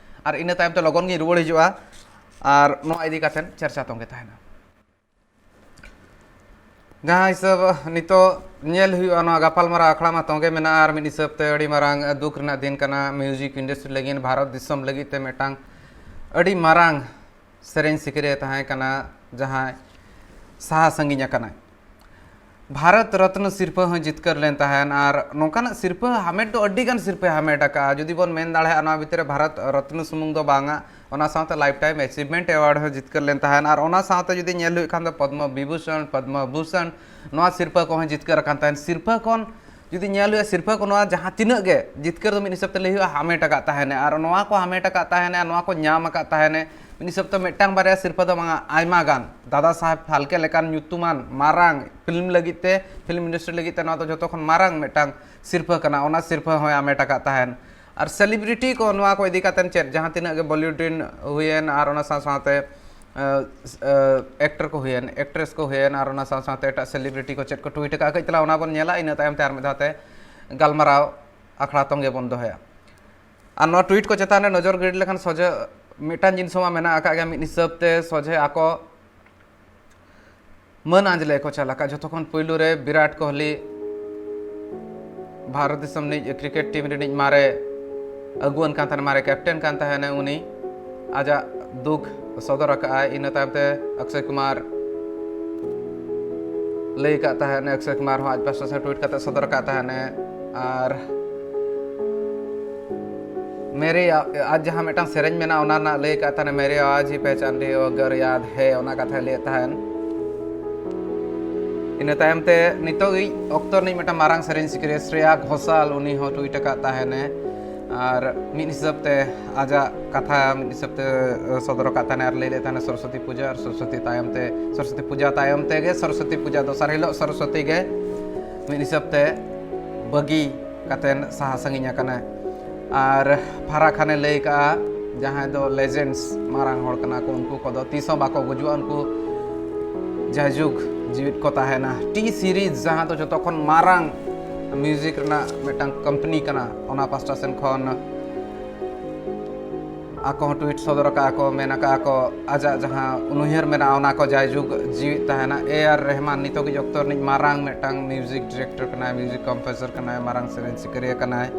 ᱟᱨ ᱤᱱᱟᱹ ᱛᱟᱭᱚᱢ ᱛᱮ ᱞᱚᱜᱚᱱ ᱜᱤᱧ ᱨᱩᱣᱟᱹᱲ ᱦᱤᱡᱩᱜᱼᱟ᱾ ᱟᱨ ᱱᱚᱣᱟ ᱤᱫᱤ ᱠᱟᱛᱮᱫ ᱪᱟᱨᱪᱟ ᱛᱚᱸᱜᱮ ᱛᱟᱦᱮᱱᱟ᱾ ᱡᱟᱦᱟᱸ ᱦᱤᱥᱟᱹᱵ ᱱᱤᱛᱚᱜ ᱧᱮᱞ ᱦᱩᱭᱩᱜᱼᱟ, ᱱᱚᱣᱟ ᱜᱟᱯᱟᱞᱢᱟᱨᱟᱣ ᱟᱠᱷᱲᱟ ᱢᱟ ᱛᱚᱸᱜᱮ ᱢᱮᱱᱟᱜᱼᱟ, ᱟᱨ ᱢᱤᱫ ᱦᱤᱥᱟᱹᱵ ᱛᱮ ᱟᱹᱰᱤ ᱢᱟᱨᱟᱝ ᱫᱩᱠ ᱨᱮᱱᱟᱜ ᱫᱤᱱ ᱠᱟᱱᱟ music industry ᱞᱟᱹᱜᱤᱫ, ᱵᱷᱟᱨᱚᱛ ᱫᱤᱥᱚᱢ ᱞᱟᱹᱜᱤᱫ ᱛᱮ ᱢᱤᱫᱴᱟᱝ ᱟᱹᱰᱤ ᱢᱟᱨᱟᱝ ᱥᱮᱨᱮᱧ ᱥᱤᱠᱟᱹᱨᱤᱭᱟᱹ ᱛᱟᱦᱮᱸ ᱠᱟᱱᱟ, ᱡᱟᱦᱟᱸᱭ ᱥᱟᱦᱟ ᱥᱟᱺᱜᱤᱧ ᱟᱠᱟᱱᱟᱭ᱾ ᱵᱷᱟᱨᱚᱛ ᱨᱚᱛᱱᱚ ᱥᱤᱨᱯᱟᱹ ᱦᱚᱸ ᱡᱤᱛᱠᱟᱹᱨ ᱞᱮᱱ ᱛᱟᱦᱮᱸᱱ᱾ ᱟᱨ ᱱᱚᱝᱠᱟᱱᱟᱜ ᱥᱤᱨᱯᱟᱹ ᱦᱟᱢᱮᱴ ᱫᱚ ᱟᱹᱰᱤ ᱜᱟᱱ ᱥᱤᱨᱯᱟᱹᱭ ᱦᱟᱢᱮᱴ ᱟᱠᱟᱫᱼᱟ᱾ ᱡᱩᱫᱤ ᱵᱚᱱ ᱢᱮᱱ ᱫᱟᱲᱮᱭᱟᱜᱼᱟ, ᱱᱚᱣᱟ ᱵᱷᱤᱛᱤᱨ ᱨᱮ ᱵᱷᱟᱨᱚᱛ ᱨᱚᱛᱱᱚ ᱥᱩᱢᱩᱝ ᱫᱚ ᱵᱟᱝᱟ, ᱚᱱᱟ ᱥᱟᱶᱛᱮ Lifetime Achievement Award ᱦᱚᱸ ᱡᱤᱛᱠᱟᱹᱨ ᱞᱮᱱ ᱛᱟᱦᱮᱸᱱ᱾ ᱟᱨ ᱚᱱᱟ ᱥᱟᱶᱛᱮ ᱡᱩᱫᱤ ᱧᱮᱞ ᱦᱩᱭᱩᱜ ᱠᱷᱟᱱ ᱫᱚ ᱯᱚᱫᱽᱢᱚ ᱵᱤᱵᱷᱩᱥᱚᱱ, ᱯᱚᱫᱽᱢᱚ ᱵᱷᱩᱥᱚᱱ, ᱱᱚᱣᱟ ᱥᱤᱨᱯᱟᱹ ᱠᱚᱦᱚᱸ ᱡᱤᱛᱠᱟᱹᱨ ᱟᱠᱟᱱ ᱛᱟᱦᱮᱸᱱ᱾ ᱥᱤᱨᱯᱟᱹ ᱠᱷᱚᱱ ᱡᱩᱫᱤ ᱧᱮᱞ ᱦᱩᱭᱩᱜᱼᱟ, ᱥᱤᱨᱯᱷᱟᱹ ᱠᱚ ᱱᱚᱣᱟ ᱡᱟᱦᱟᱸ ᱛᱤᱱᱟᱹᱜ ᱜᱮ ᱡᱤᱛᱠᱟᱹᱨ ᱫᱚ ᱢᱤᱫ ᱦᱤᱥᱟᱹᱵ ᱛᱮ ᱞᱟᱹᱭ ᱦᱩᱭᱩᱜᱼᱟ, ᱦᱟᱢᱮᱴ ᱟᱠᱟᱫ ᱛᱟᱦᱮᱱᱮ, ᱟᱨ ᱱᱚᱣᱟ ᱠᱚ ᱦᱟᱢᱮᱴ ᱟᱠᱟᱫ ᱛᱟᱦᱮᱱᱮ, ᱱᱚᱣᱟ ᱠᱚ ᱧᱟᱢ ᱟᱠᱟᱫ ᱛᱟᱦᱮᱱᱮ, ᱢᱤᱫ ᱦᱤᱥᱟᱹᱵ ᱛᱮ ᱢᱤᱫᱴᱟᱝ ᱵᱟᱨᱭᱟ ᱥᱤᱨᱯᱷᱟᱹ ᱫᱚ ᱵᱟᱝᱟ, ᱟᱭᱢᱟ ᱜᱟᱱ᱾ ᱫᱟᱫᱟ ᱥᱟᱦᱮᱵᱽ ᱯᱷᱟᱞᱠᱮ ᱞᱮᱠᱟᱱ ᱧᱩᱛᱩᱢᱟᱱ ᱢᱟᱨᱟᱝ ᱯᱷᱤᱞᱢ ᱞᱟᱹᱜᱤᱫ ᱛᱮ, ᱯᱷᱤᱞᱢ ᱤᱱᱰᱟᱥᱴᱨᱤ ᱞᱟᱹᱜᱤᱫ ᱛᱮ ᱱᱚᱣᱟ ᱫᱚ ᱡᱚᱛᱚ ᱠᱷᱚᱱ ᱢᱟᱨᱟᱝ ᱢᱤᱫᱴᱟᱝ ᱥᱤᱨᱯᱷᱟᱹ ᱠᱟᱱᱟ, ᱚᱱᱟ ᱥᱤᱨᱯᱷᱟᱹ ᱦᱚᱸᱭ ᱦᱟᱢᱮᱴ ᱟᱠᱟᱫ ᱛᱟᱦᱮᱱ᱾ ᱟᱨ ᱥᱮᱞᱤᱵᱨᱤᱴᱤ ᱠᱚ ᱱᱚᱣᱟ ᱠᱚ ᱤᱫᱤ ᱠᱟᱛᱮᱫ ᱪᱮᱫ, ᱡᱟᱦᱟᱸ ᱛᱤᱱᱟᱹᱜ ᱜᱮ ᱵᱚᱞᱤᱣᱩᱰ ᱨᱮᱱ ᱦᱩᱭᱮᱱ ᱟᱨ ᱚᱱᱟ ᱥᱟᱶ ᱥᱟᱶᱛᱮ ᱮᱠᱴᱚᱨ ᱠᱚ ᱦᱩᱭᱮᱱ, ᱮᱠᱴᱨᱮᱥ ᱠᱚ ᱦᱩᱭᱮᱱ ᱟᱨ ᱚᱱᱟ ᱥᱟᱶ ᱥᱟᱶᱛᱮ ᱮᱴᱟᱜ ᱥᱮᱞᱤᱵᱨᱤᱴᱤ ᱠᱚ ᱪᱮᱫ ᱠᱚ ᱴᱩᱭᱤᱴ ᱟᱠᱟᱫᱼᱟ, ᱠᱟᱹᱡ ᱛᱟᱞᱟᱝ ᱚᱱᱟ ᱵᱚᱱ ᱧᱮᱞᱟ, ᱤᱱᱟᱹ ᱛᱟᱭᱚᱢ ᱛᱮ ᱟᱨ ᱢᱤᱫ ᱫᱷᱟᱣ ᱛᱮ ᱜᱟᱞᱢᱟᱨᱟᱣ ᱟᱠᱷᱲᱟ ᱛᱚᱸᱜᱮ ᱵᱚᱱ ᱫᱚᱦᱚᱭᱟ᱾ ᱟᱨ ᱱᱚᱣᱟ ᱴᱩᱭᱤᱴ ᱠᱚ ᱪᱮᱛᱟᱱ ᱨᱮ ᱱᱚᱡᱚᱨ ᱜᱤᱰᱤ ᱞᱮᱠᱷᱟᱱ ᱥᱚᱡᱷᱮ ᱢᱤᱫᱴᱟᱝ ᱡᱤᱱᱤᱥ ᱢᱟ ᱢᱮᱱᱟᱜ ᱟᱠᱟᱫ ᱜᱮᱭᱟ, ᱢᱤᱫ ᱦᱤᱥᱟᱹᱵ ᱛᱮ ᱥᱚᱡᱷᱮ ᱟᱠᱚ ᱢᱟᱹᱱ ᱟᱸᱡᱽᱞᱮ ᱠᱚ ᱪᱟᱞ ᱟᱠᱟᱫ᱾ ᱡᱷᱚᱛᱚ ᱠᱷᱚᱱ ᱯᱩᱭᱞᱩ ᱨᱮ ᱵᱤᱨᱟᱴ ᱠᱳᱦᱞᱤ, ᱵᱷᱟᱨᱚᱛ ᱫᱤᱥᱚᱢ ᱨᱤᱱᱤᱡ ᱠᱨᱤᱠᱮᱴ ᱴᱤᱢ ᱨᱤᱱᱤᱡ ᱢᱟᱨᱮ ᱟᱹᱜᱩᱣᱟᱹᱱ ᱠᱟᱱ ᱛᱟᱦᱮᱱ, ᱢᱟᱨᱮ ᱠᱮᱯᱴᱮᱱ ᱠᱟᱱ ᱛᱟᱦᱮᱱᱟ, ᱩᱱᱤ ᱟᱡᱟᱜ ᱫᱩᱠ ᱥᱚᱫᱚᱨ ᱟᱠᱟᱫᱼᱟᱭ᱾ ᱤᱱᱟᱹ ᱛᱟᱭᱚᱢ ᱛᱮ ᱚᱠᱥᱚᱭ ᱠᱩᱢᱟᱨ ᱞᱟᱹᱭ ᱟᱠᱟᱫ ᱛᱟᱦᱮᱱ, ᱚᱠᱥᱚᱭ ᱠᱩᱢᱟᱨ ᱦᱚᱸ ᱟᱡ ᱯᱟᱥᱴᱟ ᱥᱮᱫ ᱴᱩᱭᱤᱴ ᱠᱟᱛᱮ ᱥᱚᱫᱚᱨ ᱟᱠᱟᱫ ᱛᱟᱦᱮᱱᱮ᱾ ᱟᱨ ᱢᱮᱨᱮ ᱟ-, ᱟᱡ ᱡᱟᱦᱟᱸ ᱢᱤᱫᱴᱟᱝ ᱥᱮᱨᱮᱧ ᱢᱮᱱᱟᱜᱼᱟ, ᱚᱱᱟ ᱨᱮᱱᱟᱜ ᱞᱟᱹᱭ ᱟᱠᱟᱫ ᱛᱟᱦᱮᱱᱟ, "ᱢᱮᱨᱮ ᱟᱣᱟᱡᱽ ᱦᱤ ᱯᱮᱦᱪᱟᱱ ᱨᱮᱦᱤ ᱦᱳ ᱟᱜᱟᱨ ᱭᱟᱫᱽ ᱦᱮ", ᱚᱱᱟ ᱠᱟᱛᱷᱟᱭ ᱞᱟᱹᱭᱮᱫ ᱛᱟᱦᱮᱱ᱾ ᱤᱱᱟᱹ ᱛᱟᱭᱚᱢ ᱛᱮ ᱱᱤᱛᱚᱜ ᱤᱡ ᱚᱠᱛᱚ ᱨᱤᱱᱤᱡ ᱢᱤᱫᱴᱟᱝ ᱢᱟᱨᱟᱝ ᱥᱮᱨᱮᱧ ᱥᱤᱠᱟᱹᱨᱤᱭᱟᱹ ᱥᱨᱮᱭᱟ ᱜᱷᱳᱥᱟᱞ, ᱩᱱᱤ ᱦᱚᱸ ᱴᱩᱭᱤᱴ ᱟᱠᱟᱫ ᱛᱟᱦᱮᱱᱮ᱾ ᱟᱨ ᱢᱤᱫ ᱦᱤᱥᱟᱹᱵ ᱛᱮ ᱟᱡᱟᱜ ᱠᱟᱛᱷᱟ ᱢᱤᱫ ᱦᱤᱥᱟᱹᱵ ᱛᱮ, ᱮ, ᱥᱚᱫᱚᱨ ᱟᱠᱟᱫ ᱛᱟᱦᱮᱱᱟ ᱟᱨ ᱞᱟᱹᱭ ᱞᱮᱫ ᱛᱟᱦᱮᱱᱟ ᱥᱚᱨᱚᱥᱚᱛᱤ ᱯᱩᱡᱟᱹ, ᱟᱨ ᱥᱚᱨᱚᱥᱚᱛᱤ ᱛᱟᱭᱚᱢ ᱛᱮ, ᱥᱚᱨᱚᱥᱚᱛᱤ ᱯᱩᱡᱟᱹ ᱛᱟᱭᱚᱢ ᱛᱮᱜᱮ ᱥᱚᱨᱚᱥᱚᱛᱤ ᱯᱩᱡᱟᱹ ᱫᱚᱥᱟᱨ ᱦᱤᱞᱳᱜ ᱥᱚᱨᱚᱥᱚᱛᱤ ᱜᱮ ᱢᱤᱫ ᱦᱤᱥᱟᱹᱵ ᱛᱮ ᱵᱟᱹᱜᱤ ᱠᱟᱛᱮᱱ ᱥᱟᱦᱟ ᱥᱟᱺᱜᱤᱧ ᱟᱠᱟᱱᱟᱭ᱾ ᱟᱨ ᱯᱷᱟᱨᱦᱟ ᱠᱷᱟᱱᱮ ᱞᱟᱹᱭ ᱠᱟᱜᱼᱟ, ᱡᱟᱦᱟᱸᱭ ᱫᱚ ᱞᱮᱡᱮᱱᱰᱥ, ᱢᱟᱨᱟᱝ ᱦᱚᱲ ᱠᱟᱱᱟ ᱠᱚ, ᱩᱱᱠᱩ ᱠᱚᱫᱚ ᱛᱤᱥ ᱦᱚᱸ ᱵᱟᱠᱚ ᱜᱩᱡᱩᱜᱼᱟ, ᱩᱱᱠᱩ ᱡᱟᱭᱡᱩᱜᱽ ᱡᱤᱣᱤᱫ ᱠᱚ ᱛᱟᱦᱮᱱᱟ᱾ ᱴᱤ ᱥᱤᱨᱤᱡᱽ, ᱡᱟᱦᱟᱸ ᱫᱚ ᱡᱚᱛᱚ ᱠᱷᱚᱱ ᱢᱟᱨᱟᱝ ᱢᱤᱣᱡᱤᱠ ᱨᱮᱱᱟᱜ ᱢᱤᱫᱴᱟᱝ ᱠᱳᱢᱯᱟᱱᱤ ᱠᱟᱱᱟ, ᱚᱱᱟ ᱯᱟᱥᱴᱟ ᱥᱮᱱ ᱠᱷᱚᱱ ᱟᱠᱚ ᱦᱚᱸ ᱴᱩᱭᱤᱴ ᱥᱚᱫᱚᱨ ᱟᱠᱟᱫᱼᱟ ᱠᱚ, ᱢᱮᱱ ᱟᱠᱟᱫᱼᱟ ᱠᱚ, ᱟᱡᱟᱜ ᱡᱟᱦᱟᱸ ᱩᱱᱩᱭᱦᱟᱹᱨ ᱢᱮᱱᱟᱜᱼᱟ, ᱚᱱᱟ ᱠᱚ ᱡᱟᱭᱡᱩᱜᱽ ᱡᱤᱣᱤᱫ ᱛᱟᱦᱮᱱᱟ᱾ ᱮ ᱟᱨ ᱨᱮᱦᱢᱟᱱ ᱱᱤᱛᱚᱜᱤᱡ ᱚᱠᱛᱚ ᱨᱤᱱᱤᱡ ᱢᱟᱨᱟᱝ ᱢᱤᱫᱴᱟᱝ ᱢᱤᱣᱡᱤᱠ ᱰᱤᱨᱮᱠᱴᱚᱨ ᱠᱟᱱᱟᱭ, ᱢᱤᱣᱡᱤᱠ ᱠᱚᱢᱯᱳᱡᱟᱨ ᱠᱟᱱᱟᱭ, ᱢᱟᱨᱟᱝ ᱥᱮᱨᱮᱧ ᱥᱤᱠᱟᱹᱨᱤᱭᱟᱹ ᱠᱟᱱᱟᱭ,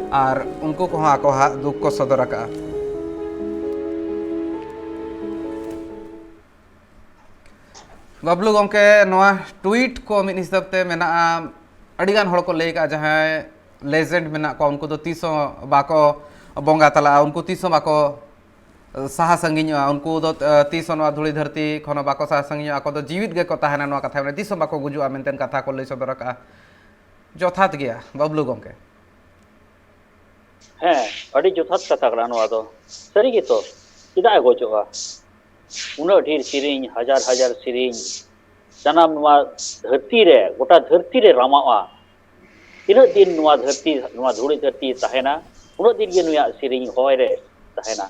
ᱟᱨ ᱩᱱᱠᱩ ᱠᱚᱦᱚᱸ ᱟᱠᱚᱣᱟᱜ ᱫᱩᱠ ᱠᱚ ᱥᱚᱫᱚᱨ ᱟᱠᱟᱫᱼᱟ᱾ ᱵᱟᱵᱞᱩ ᱜᱚᱢᱠᱮ, ᱱᱚᱣᱟ ᱴᱩᱭᱤᱴ ᱠᱚ ᱢᱤᱫ ᱦᱤᱥᱟᱹᱵ ᱛᱮ ᱢᱮᱱᱟᱜᱼᱟ, ᱟᱹᱰᱤᱜᱟᱱ ᱦᱚᱲ ᱠᱚ ᱞᱟᱹᱭ ᱠᱟᱜᱼᱟ, ᱡᱟᱦᱟᱸᱭ ᱞᱮᱡᱮᱱᱰ ᱢᱮᱱᱟᱜ ᱠᱚᱣᱟ, ᱩᱱᱠᱩ ᱫᱚ ᱛᱤᱥ ᱦᱚᱸ ᱵᱟᱠᱚ ᱵᱚᱸᱜᱟ ᱛᱟᱞᱟᱜᱼᱟ, ᱩᱱᱠᱩ ᱛᱤᱥ ᱦᱚᱸ ᱵᱟᱠᱚ ᱥᱟᱦᱟ ᱥᱟᱺᱜᱤᱧᱚᱜᱼᱟ, ᱩᱱᱠᱩ ᱫᱚ, ᱮ, ᱛᱤᱥ ᱦᱚᱸ ᱱᱚᱣᱟ ᱫᱷᱩᱲᱤ ᱫᱷᱟᱹᱨᱛᱤ ᱠᱷᱚᱱ ᱦᱚᱸ ᱵᱟᱠᱚ ᱥᱟᱦᱟ ᱥᱟᱺᱜᱤᱧᱚᱜᱼᱟ, ᱟᱠᱚ ᱫᱚ ᱡᱤᱣᱤᱫ ᱜᱮᱠᱚ ᱛᱟᱦᱮᱱᱟ, ᱱᱚᱣᱟ ᱠᱟᱛᱷᱟ ᱢᱟᱱᱮ ᱛᱤᱥ ᱦᱚᱸ ᱵᱟᱠᱚ ᱜᱩᱡᱩᱜᱼᱟ ᱢᱮᱱᱛᱮ ᱠᱟᱛᱷᱟ ᱠᱚ ᱞᱟᱹᱭ ᱥᱚᱫᱚᱨ ᱟᱠᱟᱫᱼᱟ᱾ ᱡᱚᱛᱷᱟᱛ ᱜᱮᱭᱟ ᱵᱟᱵᱞᱩ ᱜᱚᱢᱠᱮ᱾ ᱦᱮᱸ, ᱟᱹᱰᱤ ᱡᱚᱛᱷᱟᱛ ᱠᱟᱛᱷᱟ ᱠᱟᱱᱟ ᱱᱚᱣᱟ ᱫᱚ᱾ ᱥᱟᱹᱨᱤ ᱜᱮᱛᱚ, ᱪᱮᱫᱟᱜ ᱮ ᱜᱚᱡᱚᱜᱼᱟ? ᱩᱱᱟᱹᱜ ᱰᱷᱮᱨ ᱥᱮᱨᱮᱧ, ᱦᱟᱡᱟᱨ ᱦᱟᱡᱟᱨ ᱥᱮᱨᱮᱧ, ᱥᱟᱱᱟᱢ ᱱᱚᱣᱟ ᱫᱷᱟᱹᱨᱛᱤ ᱨᱮ, ᱜᱚᱴᱟ ᱫᱷᱟᱹᱨᱛᱤ ᱨᱮ ᱨᱟᱢᱟᱜᱼᱟ᱾ ᱛᱤᱱᱟᱹᱜ ᱫᱤᱱ ᱱᱚᱣᱟ ᱫᱷᱟᱹᱨᱛᱤ, ᱱᱚᱣᱟ ᱫᱷᱩᱲᱤ ᱫᱷᱟᱹᱨᱛᱤ ᱛᱟᱦᱮᱱᱟ, ᱩᱱᱟᱹᱜ ᱫᱤᱱ ᱜᱮ ᱱᱩᱭᱟᱜ ᱥᱮᱨᱮᱧ ᱦᱚᱭ ᱨᱮ ᱛᱟᱦᱮᱱᱟ᱾